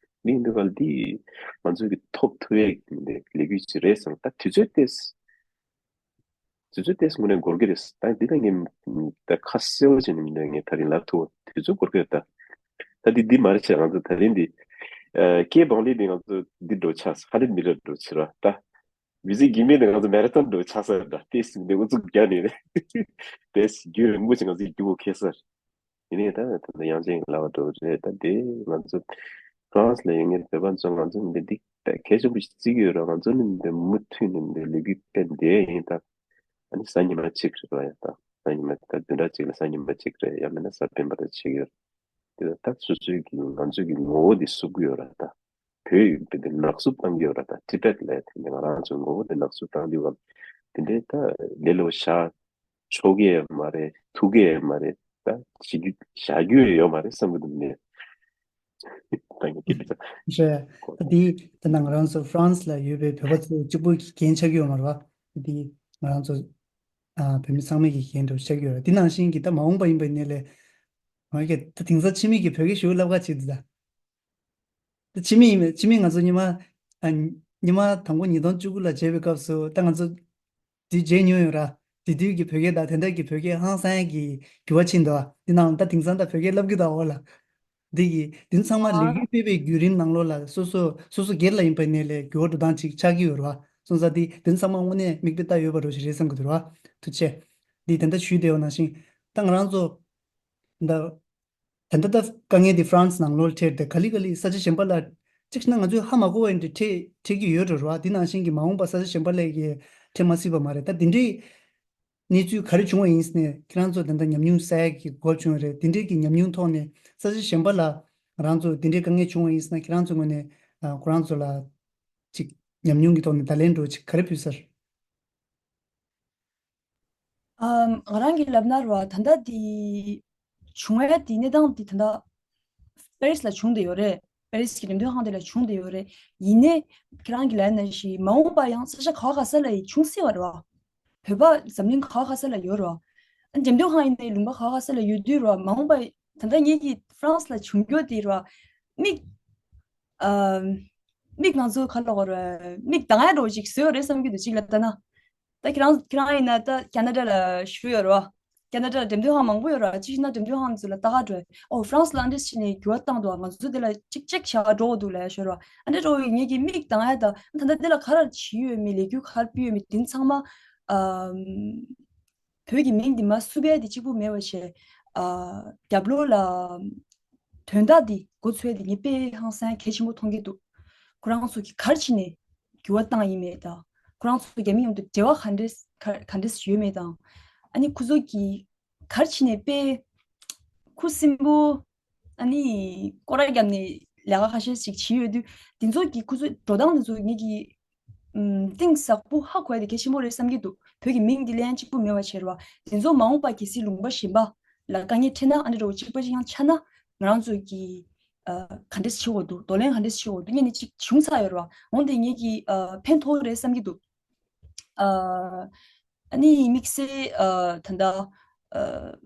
འདི་ཡིན་དུས་ག་ལ་འདི་ང་ཚོ་གི་ཐོབ་ཐུབ་ཡས་ལས་འགུལ་ཅིག་རེད་བསམ། ད་དུས་ཚོད་ཏོག་ཙམ། དུས་ཚོད་ཏོག་ཙམ་དངོས་གནས་འགོར་གི་རེད། ད་འདི་ད་ངས་ད་ཁ་གསལ་པོ་བྱས་ནས་མི་འདུག་ངས་ད་རིང་ལབ་ཐུབ། དུས་ཚོད་འགོར་གི་རེད་ད། ད་འདི་འདི་མ་རེད་བྱས། ང་ཚོ་ད་རིང་འདི་ཨ་སྐད་འབོང་ལས་འདི་ང་ཚོ་འདི་འགྲོ་ཆགས། ཧ་ལས་མི་ལ་འགྲོ་ཕྱིར་བ་ད། མི་ཚེ་གི་མི་འདི་ང་ཚོ་མེ་ར་ཐོན་འགྲོ་ཆགས་ས་རེད་ད། ཏོག་ཙམ་འདི་ཨུ་ཚུགས་རྒྱག་ནས་རེད། ཏོག་ཙམ་རྒྱུན་རིང་པོ་ཞིག་ང་ཚོའི་རྒྱུ་བོ་ཁེལ་ས་རེད། ཡིན་ནའི་ད་ད་ལྟ་དབྱངས་ཅན་གྱིས་ལབ་པ་འདྲ་བོ་རེད། ད་དེ་ང་ཚོ་ཧྥ་རན་སི་ལ་ཡོད་མཁན་བོད་པ་ཚོ་ང་ཚོ་མི་འདི་འདི་གལ་ཆེན་པོ་ཞིག་བརྩི་གི་ཡོད་ར། ང་ཚོ་ནི་འདི་མུ་མཐུད་ནས་འདི་ལས་འགུལ་སྤེལ་བསྡད་ཡིན་ད། ཨ་ནི་གཟའ་ཉི་མ་གཅིག་རེད་བ་ཡ་ད། གཟའ་ཉི་མ་ད་བདུན་ཕྲག་གཅིག་ལ་གཟའ་ཉི་མ་གཅིག་རེད། ཡང་མིན་ན་གཟའ་སྤེན་པ་རེ་བྱེད་ཀྱི་ཡོད་རེད། དེ་ད་སོ་སོའི་གི་ང་ཚོའི་གི་ངོ་བོ་འདི་བསུབ་གི་ཡོད་ར་ད། བོད་ཡིག་འདི་ནག་བསུབ་བཏང་གི་ཡོད་ར་ད། ཊི་བེཊ་ལ་དེ་འདྲ་ང་རང་ཚོའི་ངོ་བོ་འདི་ནག་བསུབ་བཏང་གི་ཡོད་ར། དེ་འདྲའི་ད་ལས་སླ་པོ་བཞག་ཆོག་གི་ཡང་མ་རེད། ཐུབ་ཀྱི་ཡང་མ་རེད། ད་བྱེད་རྒྱུ་བཞག་རྒྱུ་ཡང་ཡོད་མ་རེད་བསམ་གི་འདུག་ནས། ད་ངས་སྐད་ཆ་རེད། ད་འདི་ད་ནང་རང་ཚོ་ཧྥ་རན་སི་ལ་ཡོད་པའི་བོད་པ་ཚོ་གཅིག་པུ་གི་འགན་ཆགས་ཀྱི་ཡོད་མ་རེད་བ། འདི་ང་རང་ཚོ་ཨ་བོད་མི་ཚང་མས་ཀྱི་འགན་འདྲ་བོ་ཆགས་ཀྱི་ཡོད་རེད། འདི་ནང་བཞིན་གྱི་ད་མ་འོངས་པ་ཡིན་པའི་གནས་ལས་ང་གི་ད་དེང་སང་ཕྱི་མིག་གི་བོད་སྐད་ཞུ་ལབ་ཁ་ཅིག་འདི་ད། ད་ཕྱི་མིག་ཡིན་པས། ཕྱི་མིག་ང་ཚོ་ཉི་མ་ཨ་ཉི་མ་དང་པོ་ཉིས་སྟོང་བཅུ་དགུ་ལ་མཇལ་བའི་སྐབས་སུ་ད་ང་ཚོ་དེ་མཇལ་མྱོང་ཡོད་ར། དེ་དུས་ཀྱི་བོད་སྐད་དང་དེ་འདྲ་གི་བོད་སྐད་ཧང་སང་ཡ་གི་འགྱུར་བ་ཕྱིན་འདུག་འདི་ནང་ད་དེང་སང་ད་བོད་སྐད་ལབ་རྒྱུ་དང་འོ་ལ། འདི་གི་འདི་ཚང་མ་ལས་འགུལ་སྤེལ་བའི་བརྒྱུད་རིམ་ནང་ལོགས་ལ་སོ་སོ་སོ་སོ་སྒེར་ལ་ཡིན་པའི་གནས་ལས་འགྱུར་བ་འགྲོ་སྟངས་ཅིག་ཆགས་ཀྱི་ཡོད་ར། སོང་ཙང་འདི་འདི་ཚང་མ་དངོས་གནས་མིག་དཔེ་ལྟ་ཡོད་པ་འདྲ་ཞིག་རེད་བསམ་གྱི་འདུག་ར། ཐུགས་རྗེ་ཆེ། འདི་ད་ལྟ་ཞུས་བསྡད་ཡོད་ནང་བཞིན་ད་ང་རང་ཚོ་ད། ད་ལྟ་ད་དཀའ་ངལ་འདི་ཧྥ་རན་སི་ནང་ལོགས་འཕྲད་དེ་ག་ལེ་ག་ལེ་ས་ཆ་གཞན་པ་ལ་གཅིག་ན་ང་ཚོས་ཧ་མ་གོ་བ་འདི་འཕྲད་འཕྲད་ཀྱི་ཡོད་འགྲོ་ར། འདི་ནང་བཞིན་གྱི་མ་འོངས་པ་ས་ཆ་གཞན་པ་ལ་གི་འཕྲད་མ་སྲིད་པ་མ་རེད། ད་འདི་འདྲའི་གནས་ཚུལ་ག་རེ་བྱུང་བ་ཡིན་ཟེར་ནས་ཁྱེད་རང་ཚོ་ད་ལྟ་ཉམས་མྱོང་བསགས་ཀྱི་གོ་བྱུང་བ་རེད། འདི་འདྲའི་གི་ཉམས་མྱོང་ཐོག་ནས་ས་ཆ་གཞན་པ་ལ་ང་རང་ཚོ་འདི་འདྲའི་དཀའ་ངལ་བྱུང་བ་ཡིན་ཟེར་ན་ཁྱེད་རང་ཚོའི་ངོས་ནས་ཁོ་རང་ཚོ་ལ་གཅིག་ཉམས་མྱོང་གི་ཐོག་ནས་བརྡ་ལན་འདྲ་བོ་ཅིག་ག་རེ་ཕུལ་ས་རེད། ཨམ། ང་རང་གིས་ལབ་ན་ར་བ་ད་ལྟ་འདི་བྱུང་བའི་འདི་གནས་སྟངས་འདི་ད་ལྟ་པེ་རིས་ལ་བྱུང་བསྡད་ཡོད་རེད། པེ་རིས་ཀྱི་འགྲེམས་སྟོན་ཁང་དེ་ལ་བྱུང་བསྡད་ཡོད་རེད། ཡིན་ནའི་ཁྱེད་རང་གིས་ལབ་ན་ཞིག་མ་འོངས་པ་ཡང་ས་ཆ་ག་བ་ག་ས་ལ་ཡི་བྱུང་སྲིད་པ་རེད་བ། བོད་པ་འཛམ་གླིང་ག་བ་ག་ས་ལ་ཡོད་རེད་བ། ཨ་འགྲེམས་སྟོན་ཁང་ཡིན་ནའི་ལུང་པ་ག་བ་ག་ས་ལ་ཡོད་དུས་རེད་བ། མ་འོངས་པ་ད་ལྟ་ངེད་ཀྱི་ཧྥ་རན་སི་ལ་བྱུང་རྒྱུ་དེ་རེད་བ། མིག་ཨམ། མིག་ང་ཚོ་ག་ལ་གོ་རེད། མིག་གདང་ཡ་འདྲ་བོ་ཅིག་བཟོས་ཡོད་རེད་བསམ་གྱི་འདུག་གཅིག་ལ་ལྟ་ན། ད་ཁྱེད་རང་ཁྱེད་རང་ཡིན་ན་ད་ཁ་ན་ཌ་ལ་བཞུགས་ཡོད་རེད་བ། ཁ་ན་ཌ་ལ་འགྲེམས་སྟོན་ཁང་མང་པོ་ཡོད་ར། གཅིག་བྱས་ན་འགྲེམས་སྟོན་ཁང་ཚོ་ལ་ལྟ་ག་འགྲོ། ཨོ་ཧྥ་རན་སི་ལ་འདི་འདྲས་བྱས་ནས་འགྱུར་བ་བཏང་འདུག་ང་ཚོ་འདི་ལ་གཅིག་ཅིག་བྱ་བ་འགྲོ་དགོས་འདུག་ལབ་ཡ་ཤོད་ར། ཨ་འདྲས་འགྲོ་བའི་ངེད་ཀྱི་མིག་གདངས་ཡ་ད་ད་ལྟ་འདི་ལ་ག་རེ་བྱེད་ཡོད་མེད། ལས་འགུལ་ག་རེ་སྤེལ་ཡོད་མེད། དེ་ཚང་མ་ཨམ། བོད་ཀྱི་མིང་འདི་མར་བསུབ་ཡ་དེ་གཅིག་པུ་མེད་པ་བྱས། ཨ། རྒྱབ་ལོགས་ལ་དོན་དག་འདི་འགོ་ཚུགས་ཡ་དེ་ངས་དཔེ་ཧང་སང་གལ་ཆེན་པོ་མཐོང་གི་འདུག་ཁོ་རང་ཚོ་གིས་ག་རེ་བྱས་ནས་འགྱུར་བ་བཏང་ཡིན་མེད་དང་། ཁོ་རང་ཚོ་རྒྱ་མི་མཉམ་དུ་འབྲེལ་བ་ག་འདྲས་ག་ག་འདྲས་ཡོད་མེད་དང་། ཨ་ནི་ཁོ་ཚོ་གིས་ག་རེ་བྱས་ནས་དཔེ་ཁུ་སིམ་པོ། ཨ་ནི་སྐོར་ར་བརྒྱབ་ནས་ལས་ཀ་ཁ་ཤས་ཤིག་བྱས་ཡོད་དུས། དེ་ཚོ་གིས་ཁོ་ཚོའི་འགྲོ་སྟངས་དེ་ཚོ་ངེད་ཀྱིས་ཨམ། གཏིང་ཟབ་པོ་ཧ་གོ་ཡ་དེ་གལ་ཆེན་པོ་རེད་བསམ་གྱི་འདུག་བོད་ཀྱི་མིང་འདི་ལེན་གཅིག་པུ་མེད་པ་བྱས་ར་བ། དེ་ཚོ་མ་འོངས་པ་གལ་སྲིད་ལུང་པ་གཞན་པ་ལ་དཀའ་ངལ་འཕྲད་ན། ཨ་འདྲ་འདྲ་བོ་གཅིག་པ་གཅིག་རྐྱང་ཆགས་ན། ང་རང་ཚོ་གིས་ཨ། ག་འདྲས་བྱེད་དགོས་འདུག་འདོར་ལེན་ག་འདྲས་བྱེད་དགོས་འདུག་སྔོན་ནས་གཅིག་བྱུང་ཚར་ཡོད་ར་བ། འོན་ཏེ་ངེད་ཀྱིས་ཨ། ཕན་ཐོགས་རེད་བསམ་གྱི་འདུག་ཨ། ཨ་ནི་དམིགས་བསལ་ཨ། ད་ལྟ་ཨ།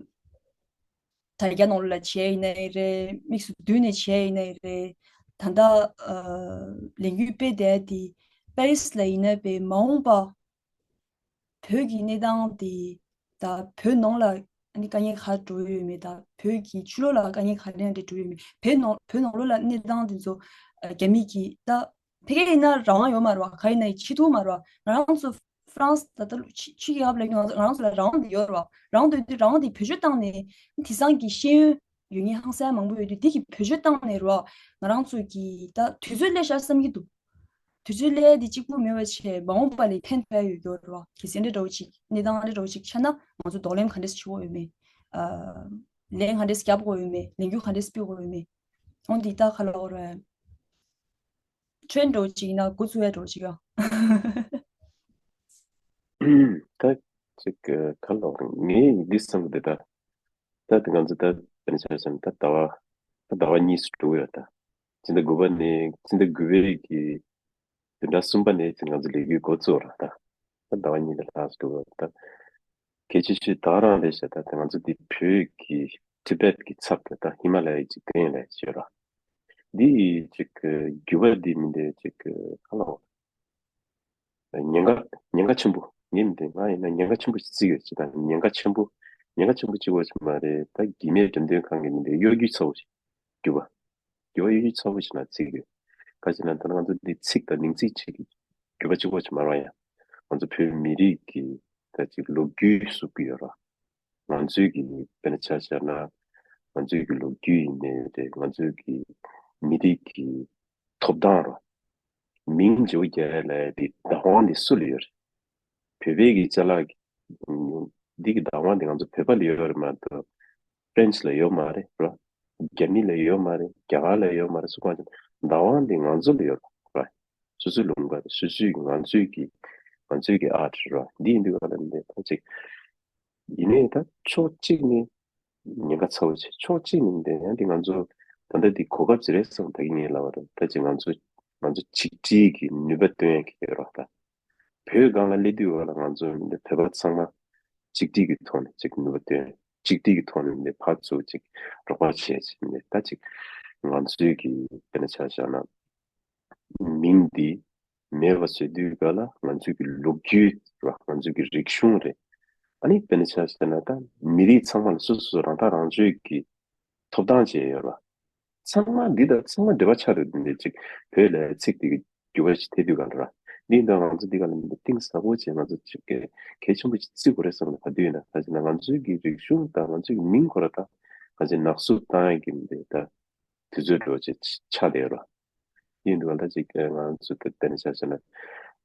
དྲ་རྒྱ་ནང་ལ་བྱས་ཡིན་ནའི་རེད། དམིགས་སུ་བསྡུས་ནས་བྱས་ཡིན་ནའི་རེད། ད་ལྟ་ཨ། ལས་འགུལ་སྤེལ་བསྡད་དེ་པེ་རི་སི་ལ་ཡིན་ན་པའི་མ་འོངས་པ་བོད་ཀྱི་གནས་སྟངས་དེ་ད་བོད་ནང་ལ་ཨ་ནི་དཀའ་ངལ་ག་འགྲོ་ཡོད་མེད་དང་། བོད་ཀྱི་ཕྱི་ལོགས་ལ་དཀའ་ངལ་ག་འདྲ་འདྲ་འགྲོ་ཡོད་མེད། བོད་ནང་བོད་ནང་ལོགས་ལ་གནས་སྟངས་དེ་ཚོ་ཨ། རྒྱ་མི་གིས་ད་ཕ་གི་ཡིན་ན་རང་དབང་ཡོད་མ་རེད་བ། ག་ཡིན་ན་ཡིན་ཆེ་མཐོང་མ་རེད་བ། ང་རང་ཚོ་ཧྥ་རན་སི་ད་ལྟ་ཕྱི་ཕྱི་རྒྱལ་ཁབ་ལ་ཡོད་ང་རང་ཚོ་ལ་རང་དབང་དེ་ཡོད་རེད་བ། རང་དབང་དེ་དུས་རང་དབང་དེ་བེད་སྤྱོད་བཏང་ནས་དེང་སང་གི་ཤེས་ཡོན་ཡོད་མཁན་ཧང་སང་མང་པོ་ཡོད་དུས། དེ་གི་བེད་སྤྱོད་བཏང་ནས་རེད་བ། ང་རང་ཚོ་གི་ད་དུས་ཚོད་སླེབས་ཤག་བསམ་གྱི་འདུག་དུས་ཚོད་སླེབས་དེ་གཅིག་པུ་མེད་པ་བྱས་མ་འོངས་པ་ལ་ཕན་ཐོགས་ཡ་ཡོད་རྒྱུ་རེད་བ། གལ་སྲིད་འདི་འདྲ་བོ་ཅིག་གནས་སྟངས་འདི་འདྲ་བོ་ཅིག་ཆགས་ན་ང་ཚོ་གདོང་ལེན་ག་འདྲས་བྱེད་དགོས་ཡོད་མེད། ཨ། ལན་ག་འདྲས་རྒྱབ་དགོས་ཡོད་མེད། ལས་འགུལ་ག་འདྲས་སྤེལ་དགོས་ཡོད་མེད། འོན་ཏེ་ད་ག་ལབ་དགོས་རེད། ཁྱོད་འདྲ་བོ་ཅིག་ཡིན་ན་འགོ་ཚུགས་ཡ་འདྲ་བོ་ཅིག་ཡོད། ད་ཅིག་ག་ལབ་དགོས་རེད། ངས་འདི་བསམ་གི་འདུག་ད་ད་དེ་ང་ཚོ་ད་དཔེར་ན་ཆ་བཞག་ན་ད་ཟླ་བ་ད་ཟླ་བ་གཉིས་སུ་འགྲོ་གི་ཡོད་ད། ཕྱི་ཟླ་དགུ་པ་ནས་ཕྱི་ཟླ་དགུ་པའི་གི་བདུན་ཕྲག་གསུམ་པ་ནས་ཅིག་ང་ཚོ་ལས་འགུལ་འགོ་བཙུགས་ར་ད། ད་ཟླ་བ་གཉིས་ལས་ལྷག་སུ་འགྲོ་གི་ཡོད་ད། གལ་ཆེ་ཤོས་ད་རང་རེད་ཤག་ད་དེ་ང་ཚོ་འདི་བོད་ཀྱི་ཊི་བེཊ་གི་ཚབ་ཏུ་ད་ཧི་མ་ལ་ཡའི་འཇིག་རྟེན་ལ་ཡོད་ར། འདི་ཅིག་འགྱུར་བ་འདི་མི་འདི་ཅིག་ག་ལ་ཉེན་ཁ་ཉེན་ཁ་ཆེན་པོ། ངས་མི་འདི་ང་ཡིན་ན་ཉེན་ཁ་ཆེན་པོ་ཞིག་བརྩི་ཡོད། ཅི་དང་ཉེན་ཁ་ཆེན་པོ། ཉེན་ཁ་ཆེན་པོ་གཅིག་པོ་ཞིག་མ་རེད། ད་གི་མེད་འགྲེམས་སྟོན་ཁང་གི་མི་འདི་གཡོ་སྒྱུ་ཚ་བོ་ཞིག་འགྱུར་བ། འགྱུར་བ་གཡོ་སྒྱུ་ཚ་བོ་ཞིག་ན་བརྩི་གི་ཡོད། ག་ཅི་ན་ད་ང་ཚོ་འདི་ཚིག་དང་མིང་ཚིག་ཅིག་གི་འགྱུར་བ་གཅིག་པོ་ཞིག་མ་རེད་བ། ཡང་ང་ཚོ་བོད་མི་རིགས་ཀྱི་ད་ཅིག་ལོ་རྒྱུས་བཟོ་གི་ཡོད་ར། ང་ཚོའི་གི་དཔེར་ན་ཆ་བཞག་ན་ང་ཚོའི་གི་ལོ་རྒྱུས་ཡིན་ནའི་རེད། ང་ཚོའི་གི་མི་རིགས་ཀྱི་ཐོབ་ཐང་ར། མིང་བརྗེ་པོ་རྒྱག་ཡ་ལ་ཡ་དེ་བདག་དབང་དེ་སུ་ལ་ཡོད་རེད། བོད་པའི་གི་ཅ་ལག་གི་འདི་གི་བདག་དབང་དེ་ང་ཚོ་བོད་པ་ལ་ཡོད་རེད་མ་གཏོགས་ཕ་རན་སི་ལ་ཡོད་མ་རེད་ར། རྒྱ་མི་ལ་ཡོད་མ་རེད། རྒྱ་གར་ལ་ཡོད་མ་རེད། སུ་གང་ཅི་བདག་དབང་དེ་ང་ཚོ་ལ་ཡོད་རེད་ར། སོ་སོའི་ལུང་པ་རེད། སོ་སོའི་གི་ང་ཚོའི་གི་ང་ཚོའི་གི་ཨར་ཊི་ར། འདི་ཡིན་དུས་ག་ལ་འདི་ད་ཅིག་ཡིན་ནའི་ད་ཕྱོགས་གཅིག་ནས་ཉེན་ཁ་ཚ་བོ་ཆེ། ཕྱོགས་གཅིག་ནས་འདི་ཡང་འདི་ང་ཚོ་ད་ལྟ་འདི་གོ་སྐབས་ཅིག་རེད་བསམ། ད་གིན་ངས་ལབ་པ་རེད། ད་ཅིག་ང་ཚོ་ང་ཚོ་ཆིག་སྒྲིལ་གྱི་ནུས་པ་སྟོན་ཡ་གི་ཡོད་རོགས་ད། བོད་སྒང་ལ་སླེབས་དུས་བར་ལ་ང་ཚོ་འདི་བོད་པ་ཚང་མ་ཆིག་སྒྲིལ་གྱི་ཐོག་ནས་ཅིག་ནུས་པ་སྟོན། ཆིག་སྒྲིལ་གྱི་ཐོག་ནས་འདི་ཕར་ཚུར་ཅིག་རོགས་པ་བྱས་ཅིག་འདི་ད་ཅིག་ང་ཚོའི་གི་དཔེར་ན་ཆ་བཞག་ན་མིང་འདི་མེད་པ་བཟོས་དུས་ག་ལ་ང་ཚོའི་གི་ལོ་རྒྱུས་ར། ང་ཚོའི་གི་རིག་གཞུང་རེད། ཨ་ནི་དཔེར་ན་ཆ་བཞག་ན་ད་མི་རིགས་ཚང་མ་ལ་སོ་སོ་སོ་རང་ཐག་རང་གཅོད་ཀྱི་ཐོབ་ཐང་བཅས་ཡོད་ར། ཚང་མ་འདི་དང་ཚང་མ་འབྲེལ་བ་ཆགས་འདུག་འདི་ཅིག་བོད་ལ་ཚིག་འདི་གི་འགྱུར་བ་ཞིག་ཐེབས་དུས་ག་ལ་ར། འདི་ཡིན་དུས་ང་ཚོ་འདི་ག་ལ་མི་འདུག་གཏིང་ཟབ་པོ་བྱས་ང་ཚོ་ཅིག་གི་གལ་ཆེན་པོ་ཅིག་བརྩི་དགོས་རེད་བསམ་ནས་ག་དུས་ཡིན་ན། ད་ཅིག་ན་ང་ཚོའི་གི་རིག་གཞུང་དང་ང་ཚོའི་གི་མིང་ཁོ་ར་ད་ང་ཚོས་ནག་བསུབ་བཏང་ཡ་གི་མི་འདུག་ད་དུས་ཚོད་འགྲོ་བྱས་ཆགས་བསྡད་ཡོད་ར། ཡིན་འདུག་ག་ད་ཅིག་ང་ཚོ་ད་གཏན་ཆ་བཞག་ན་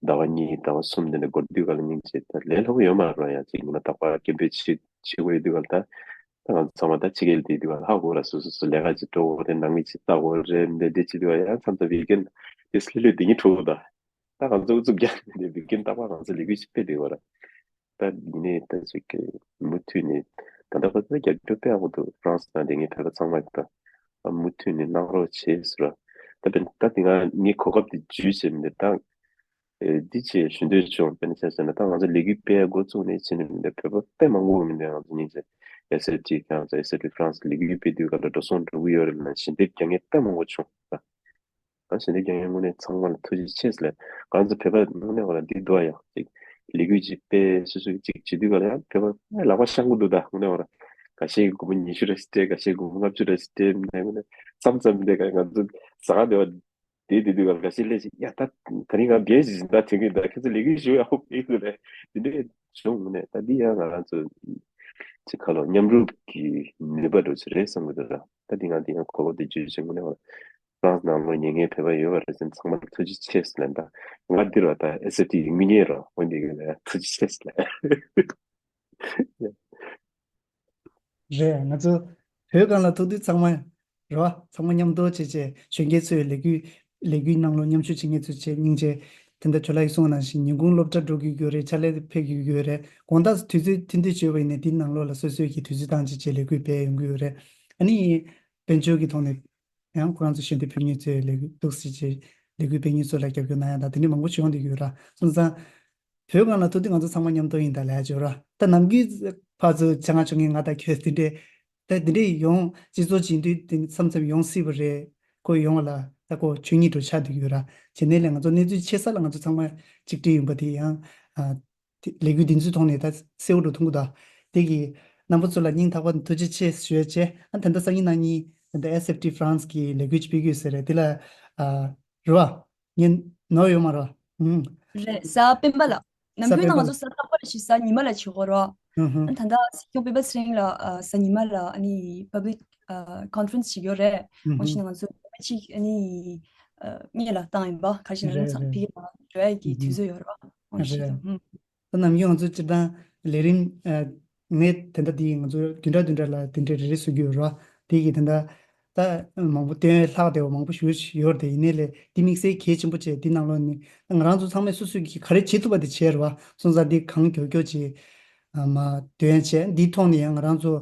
ཟླ་བ་གཉིས་ཟླ་བ་གསུམ་དེ་འདྲ་འགོར་དུས་ག་ལ་སྙིང་རྗེ་ད་ལས་སླ་པོ་ཡོད་མ་རེད་ཡ། ཅིག་ཉི་མ་རྟག་པར་སྐད་འབོད་བྱེད་བྱེད་དགོས་ཡོད་དུས་ག་ལ་ད་ད་ང་ཚོ་ཚང་མ་ད་ཕྱི་རྒྱལ་བསྡད་དུས་ག་ལ་ཧ་གོ་ར། སོ་སོ་སོ་ལས་ཀ་ཅིག་འགྲོ་དགོས་རེད། ནང་མི་ཅིག་ལྟ་དགོས་རེད། འདི་འདི་བྱེད་དུས་ག་ལ་ཡང་མཚམས་མཚམས་ཝིག་ཨེན་དེ་ལྷོད་ལྷོད་བསྡད་མཁན་འདྲ་བོ་ད། ད་ང་ཚོ་ཨུ་ཚུགས་རྒྱག་ནས་ཝིག་ཨེན་རྟག་པར་ང་ཚོ་ལས་འགུལ་ཞིག་སྤེལ་བསྡད་ཡོད་ར། ད་ཡིན་ནའི་ད་ཅིག་གི་མུ་མཐུད་ནས་ད་ལྟ་བར་དུ་རྒྱབ་སྐྱོར་དཔེ་ཡག་པོ་འདུག་ཧྥ་རན་སི་དང་དེ་ངའི་བོད་པ་ཚང་མ་ད་མུ་མཐུད་ནས་གནང་རོགས་བྱེད་ཟེར་ར། ད་དཔེར་ད་དེ་སྔ་ངས་གོ་སྐབས་དེ་བརྒྱུད་བྱས་མི་འདི་ད་འདི་བྱས་ཞུ་འདོད་བྱུང་། དཔེར་ན་ཆ་བཞག་ན་ད་ང་ཚོ་ལས་འགུལ་སྤེལ་འགོ་བཙུགས་ནས་བྱས་ནས་མི་འདི་བོད་པ་དཔེ་མང་པོ་མི་འདི་ང་ཚོ་ཉིན་བྱས་ཨེས་ཨེཕ་ཊི་ཁྱེད་རང་ཚོ་ཨེས་ཨེཕ་ཊི་ཧྥ་རན་སི་ལས་འགུལ་སྤེལ་དུས་ག་ལ་འགྲོ་སོང་འགྲོ་གི་ཡོད་རེད་ལབ་ཞལ་འདེབས་རྒྱག་མཁན་དཔེ་མང་པོ་བྱུང་། ད་ཞལ་འདེབས་རྒྱག་མཁན་དངོས་གནས་ཚང་མ་ལ་ཐུགས་རྗེ་ཆེ་ཟེར་ལབ། ང་ཚོ་བོད་པ་དངོས་གནས་བ་ལ་འདི་འདུག་ཨ། ཡག་ཅིག་ ལས་འགུལ་ཅིག་སྤེལ་སོ་སོ་ཅིག་བྱེད་དུས་ག་ལ་ཡང་བོད་པ་ལག་པ་བཤང་གི་འདུག་ད་དངོས་གནས་བར། འགའ་ཤས་ཀྱིས་སྒོར་མོ་ཉི་ཤུ་རེ་སྤྲད། འགའ་ཤས་སྒོར་མོ་ལྔ་བཅུ་རེ་སྤྲད། མི་ནས་མི་ནས་མཚམས་མཚམས་དེ་ག་ང་ཚོ་ཟ་ག་བདེ་བ་དེ་དེ་དུས་ག་ལ་འགའ་ཤས་སླེབས་ཤིག་ཡ་ད་ད་རིང་ང་འགན་ཞིག་ཟིན་ད་དྲན་གི་ད་ཁྱེད་ཚོ་ལས་འགུལ་ཞུ་ཡག་པོ་སྤེལ་དགོས་རེད། དེ་འདྲས་བྱུང་ནས་ད་འདི་ཡང་ང་རང་ཚོ་ཅིག་ཁ་ལོ་མཉམ་རུབ་ཀྱི་ནུས་པ་འགྲོ་ཆེ་རེད་བསམ་གི་འདུག་ར། ད་འདི་ང་འདི་ཡང་གོ་བ་འདི་བརྗོད་བྱེད་དངོས་གནས་བར། ཧྥ་རན་སི་ནང་ལོགས་ཉན་མཁན་བོད་པ་ཡོད་པ་རེད་ཟེར་ཚང་མར་ཐུགས་རྗེ་ཆེ་ཟེར་ལབ་ད། ང་འདིར་བ་ད་ཨེ་སི་ཨེཕ་ཊི་ཡིན་མི་ཉན་རོ་འོན་ཏེ་གི་ལ་ཐུགས་རྗེ་ཆེ་ཟེར་ལབ། རེད། ང་ཚོ་བོད་སྒང་ལ་ཐུག་དུས་ཚང་མ་རེད་བ། ཚང་མ་མཉམ་དུ་བྱས་བྱས་གཞོན་སྐྱེས་ཚོའི་ལས་འགུལ་ལས་འགུལ་ནང་ལོགས་མཉམ་ཞུགས་བྱེད་མཁན་ཚོ་བྱས་སྙིང་རྗེ། དེ་འདྲ་ཇོ་ལགས་ཀྱིས་གསུངས་པ་ནང་བཞིན་ཉིན་གུང་སློབ་གྲྭ་འགྲོ་དགོས་ཀྱི་ཡོད་རེད། ཕྱག་ལས་ཕེབས་དགོས་ཀྱི་ཡོད་རེད། དགོང་དག་དུས་ཚོད་ཐུང་ཐུང་བྱས་པ་ཡིན་ན་དེའི་ནང་ལོགས་ལ་སོ་སོའི་གི་དུས་ཚོད་བཏང་བྱས་བྱས་ལས་འགུལ་སྤེལ་ཡོང་གི་ཡོད་རེད། ཨ་ནི་དཔལ་འབྱོར་གྱི་ཐོག་ནས་ཡང་ཁོ་རང་ཚོ་གཞོན་སྐྱེས་ཕེབས་མཁན་ཚོའི་ལས་འགུལ་འདུག་སེ་བྱས་ལས་འགུལ་སྤེལ་མཁན་ཚོ་ལ་རྒྱབ་སྐྱོར་གནང་ཡ་དང་དེ་འདྲ་མང་པོ་བྱུང་བསྡད་ཀྱི་ཡོད་ར། སོང་ཙང་བོད་སྒང་ལ་ཐུག་དུས་ང་ཚོ་ཚང་མ་མཉམ་དུ་ཡིན་ད་ལབ་ཡ་ཅིག་ཡོད་ར། ད་ནམ་རྒྱུན་ཕར་ཚུར་བྱ་ང་བྱུང་ངས་ང་དང་ཁྱོད་དེ་འདྲས་ད་དེ་འདྲས་ཡོང་སྤྱི་ཚོགས་སྦྱིན་དུས་དེ་མཚམས་མཚམས་ཡོང་སྲིད་པ་རེད། ཁོ་ཡོང་བ་ལ་ད་ཁོ་ཆོས་ཉིད་འགྲོ་ཆགས་བསྡད་ཀྱི་ཡོད་ར། བྱས་ནས་ལས་ང་ཚོ་གནས་ཚུལ་ཆེ་ས་ལ་ང་ཚོ་ཚང་མ་གཅིག་སྒྲིལ་ཡིན་པ་དེ་ཡང་ཨ། དེ་ལས་འགུལ་འདི་ཚོའི་ཐོག་ནས་ད་གསལ་བོ་འགྲོ་ཐུབ་ཀྱི་འདུག་དེ་གི་རྣམ་པ་ཚོ་ལ་སྙིང་ཐག་པ་ནས་ཐུགས་རྗེ་ཆེ་ཞུ་ཡ་བྱས། ཨ་ད་ལྟ་སང་ཉིན་གནངས་ཉིན་ད་ལྟ་ཨེ་སི་ཨེཕ་ཊི་ཧྥ་རན་སི་གི་ལས་འགུལ་ཅིག་སྤེལ་གྱི་ཡོད་ཟེར་རེད། དེ་ལ་ཨ་རེད་བ། ངས་ནོར་ཡོད་མ་རེད་བ། ཧུམ། རེད། གཟའ་སྤེན་པ་ལ། ནམ་རྒྱུན་ན་ང་ཚོ་གཟའ་རྟག་པར་ཞིག་གཟའ་ཉི་མ་ལ་བྱེད་དགོས་རེད་བ། ཧུམ་ཧུམ། ཨ་ད་ལྟ་སྲིད་སྐྱོང་སྤེན་པ་ཚེ་རིང་ལགས་ཨ་གཟའ་ཉི་མ་ལ་ཨ་ནི་པབ་ལིག་ཨ་ཀོན་ཕ་རེན་སི་ཞིག་ཡོད་རེད། ཧུམ་ཧུམ། འོ་ཅི་ན་ང་ཚོ་ཅིག་ཨ་ནི་ཨ་སྔོན་ལ་བཏང་ཡིན་པ། ག་རེ་ཟེར་ན་རེད་ཚང་ཕ་རེད། གིར་ལ་འགྲོ་ཡ་གི་ཧུམ་དུས་ཚོད་ཡོད་རེད་བ། འོ་ཅི་རེད། ད་ནམ་རྒྱུན་ང་ཚོ་སྤྱིར་བཏང་ལས་རིམ་ཨ་ངས་དེ་འདྲ་འདི་ང་ཚོ་བདུན་ཕྲག་བདུན་ཕྲག་ལ་དེ་འདྲའི་རེ་རེ་བཟོ་རྒྱུ་ཡོད་རེད་བ། དེ་གི་དེ་འདྲ་ད་མང་པོ་སྟོན་ཡ་ལྷག་བསྡད་པ་མང་པོ་ཞེ་པོ་ཅིག་ཡོད་རེད་དེ། ཡིན་ནའི་ལས་འདི་དམིགས་བསལ་གལ་ཆེན་པོ་བྱས་འདི་ནང་ལོགས་ནས་ང་རང་ཚོ་ཚང་མས་སོ་སོ་གིས་ག་རེ་བྱེད་ཐུབ་པ་དེ་བྱས་རེད་བ། སོང་ཙང་འདི་གང་མགྱོགས་མགྱོགས་ཅིག་ཨ་མ་འདོན་ཡ་བྱས། འདིའི་ཐོག་ནས་ཡང་ང་རང་ཚོ་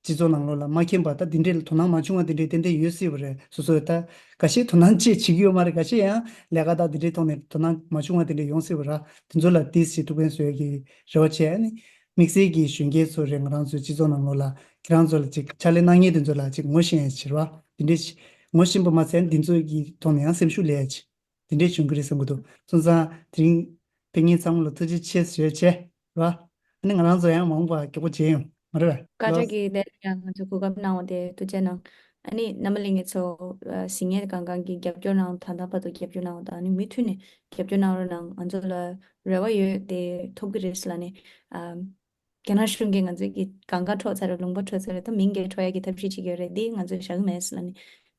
སྤྱི་ཚོགས་ནང་ལོགས་ལ་མ་མཁྱེན་པ་ད་འདི་འདྲའི་དོ་སྣང་མ་བྱུང་བ་འདི་འདྲའི་ཏན་ཏན་ཡོད་སྲིད་པ་རེད། སོ་སོས་ད་འགའ་ཤས་དོ་སྣང་ཅིག་བྱེད་ཀྱི་ཡོད་མ་རེད། འགའ་ཤས་ཡང་ལས་ཀ་དང་འདི་འདྲའི་ཐོག་ནས་དོ་སྣང་མ་བྱུང་བ་འདི་འདྲ་ཡོང་སྲིད་པ་རེད། དེ་ཚོ་ལ་ཏོག་ཙམ་ཐུགས་ཕན་གསོས་ཀྱི་རེ་བ་བྱས། ཨ་ནི་དམིགས་བསལ་གྱི་གཞོན་སྐྱེས་ཚོ་རེད། ང་རང་ཚོའི་སྤྱི་ཚོགས་ནང་ལོགས་ལ་ཁྱེད་རང་ཚོ་ལ་ཅིག་ཕྱག་ལས་གནང་མཁན་དེ་ཚོ་ལ་ཅིག་ངོ་ཤེས་ཡ་ཕྱིར་བ་དེ་འདྲའི་ཞིག་ངོ་ཤེས་པ་མ་ཟད་འདི་ཚོ་གི་ཐོག་ནས་ཡང་སེམས་ཤུགས་སླེབས་ཡ་ཅིག་དེ་འདྲའི་བྱུང་གི་རེད་བསམ་གྱི་འདུག་སོང་ཙང་དེ་རིང་ཕེབས་མཁན་ཚང་མ་ལ་ཐུགས་རྗེ་ཆེ་ཞུ་ཡ་བྱས་ར། ཨ་ནི་ང་རང་ཚོ་ཡང་མ་འོངས་པ་མགྱོགས་པོ་མཇལ་ཡོང་མ་རེད་པས། བཀའ་ལོ། ཁྲ་གི་ལས་ཀྱང་ང་ཚོ་གོ་སྐབས་གནང་བ་དེ་ཐུགས་རྗེ་གནང་། ཨ་ནི་རྣམ་པ་ལྷན་རྒྱས་ཚོ་ཨ་གཟིགས་མཁན་གང་གང་གིས་རྒྱབ་སྐྱོར་གནང་། ད་ལྟ་བར་དུ་རྒྱབ་སྐྱོར་གནང་བ་དང་། ཨ་ནི་མུ་མཐུད་ནས་རྒྱབ་སྐྱོར་གནང་རོགས་གནང་། ང་ཚོ་ལ་རེ་བ་ཡོད་དེ་ཐོབ་ཀྱི་རེད་ལབ་ནས། ཨ་རྒྱ་ནག་གཞུང་གིས་ང་ཚོ་གི་གང་ག་འཕྲོག་ཚར་རེད། ལུང་པ་འཕྲོག་ཚར་རེད། ད་མིང་གིས་འཕྲོག་ཡ་གི་ཐབས་ཤེས་བྱེད་ཀྱི་ཡོད་རེད། འདི་ང་ཚོས་བཞག་གི་མེད་ལབ་ནས་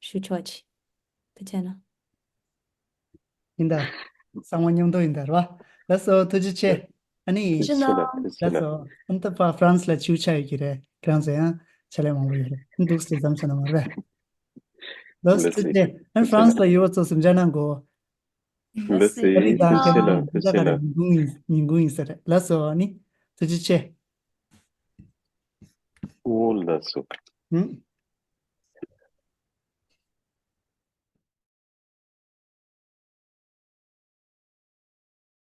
ཞུ་ཆོག་ཅིག་ཐུགས་རྗེ་གནང་། ཡིན་ད། ཚང་མ་མཉམ་དུ་ཡིན་ད་ར། ལགས་སོ། ཐུགས་རྗེ་ཆེ། ཨ་ནི། ཐུགས་རྗེ་གནང་། ལགས་སོ། ཨ་ནི་ད་ཕ་ཧྥ་རན་སི་ལ་ཕྱི་ཆ་ཡོད་ཀྱི་རེད། ཁྱེད་རང་ཚོ་ཡང་ཕྱག་ལས་མང་པོ་ཡོད་རེད། འདུག་སེ་མཚམས་ཆ་ན་མ་རེད། ལགས་སོ། ཐུགས་རྗེ་ཆེ། ཨ་ནི་ཧྥ་རན་སི་ལ་ཡོད་པ་ཚོ་གཟིམ་འཇག་གནང་དགོས། ལགས་སོ། ཨ་རི་དང་ཁྱེད་རང་ཚོ་ད་ག་རེ་ཉིན་གུང་ཡིན་ཉིན་གུང་ཡིན་ས་རེད། ལགས་སོ། ཨ་ནི་ཐུགས་རྗེ་ཆེ། ཨོ་ལགས་སོ། ཧུམ།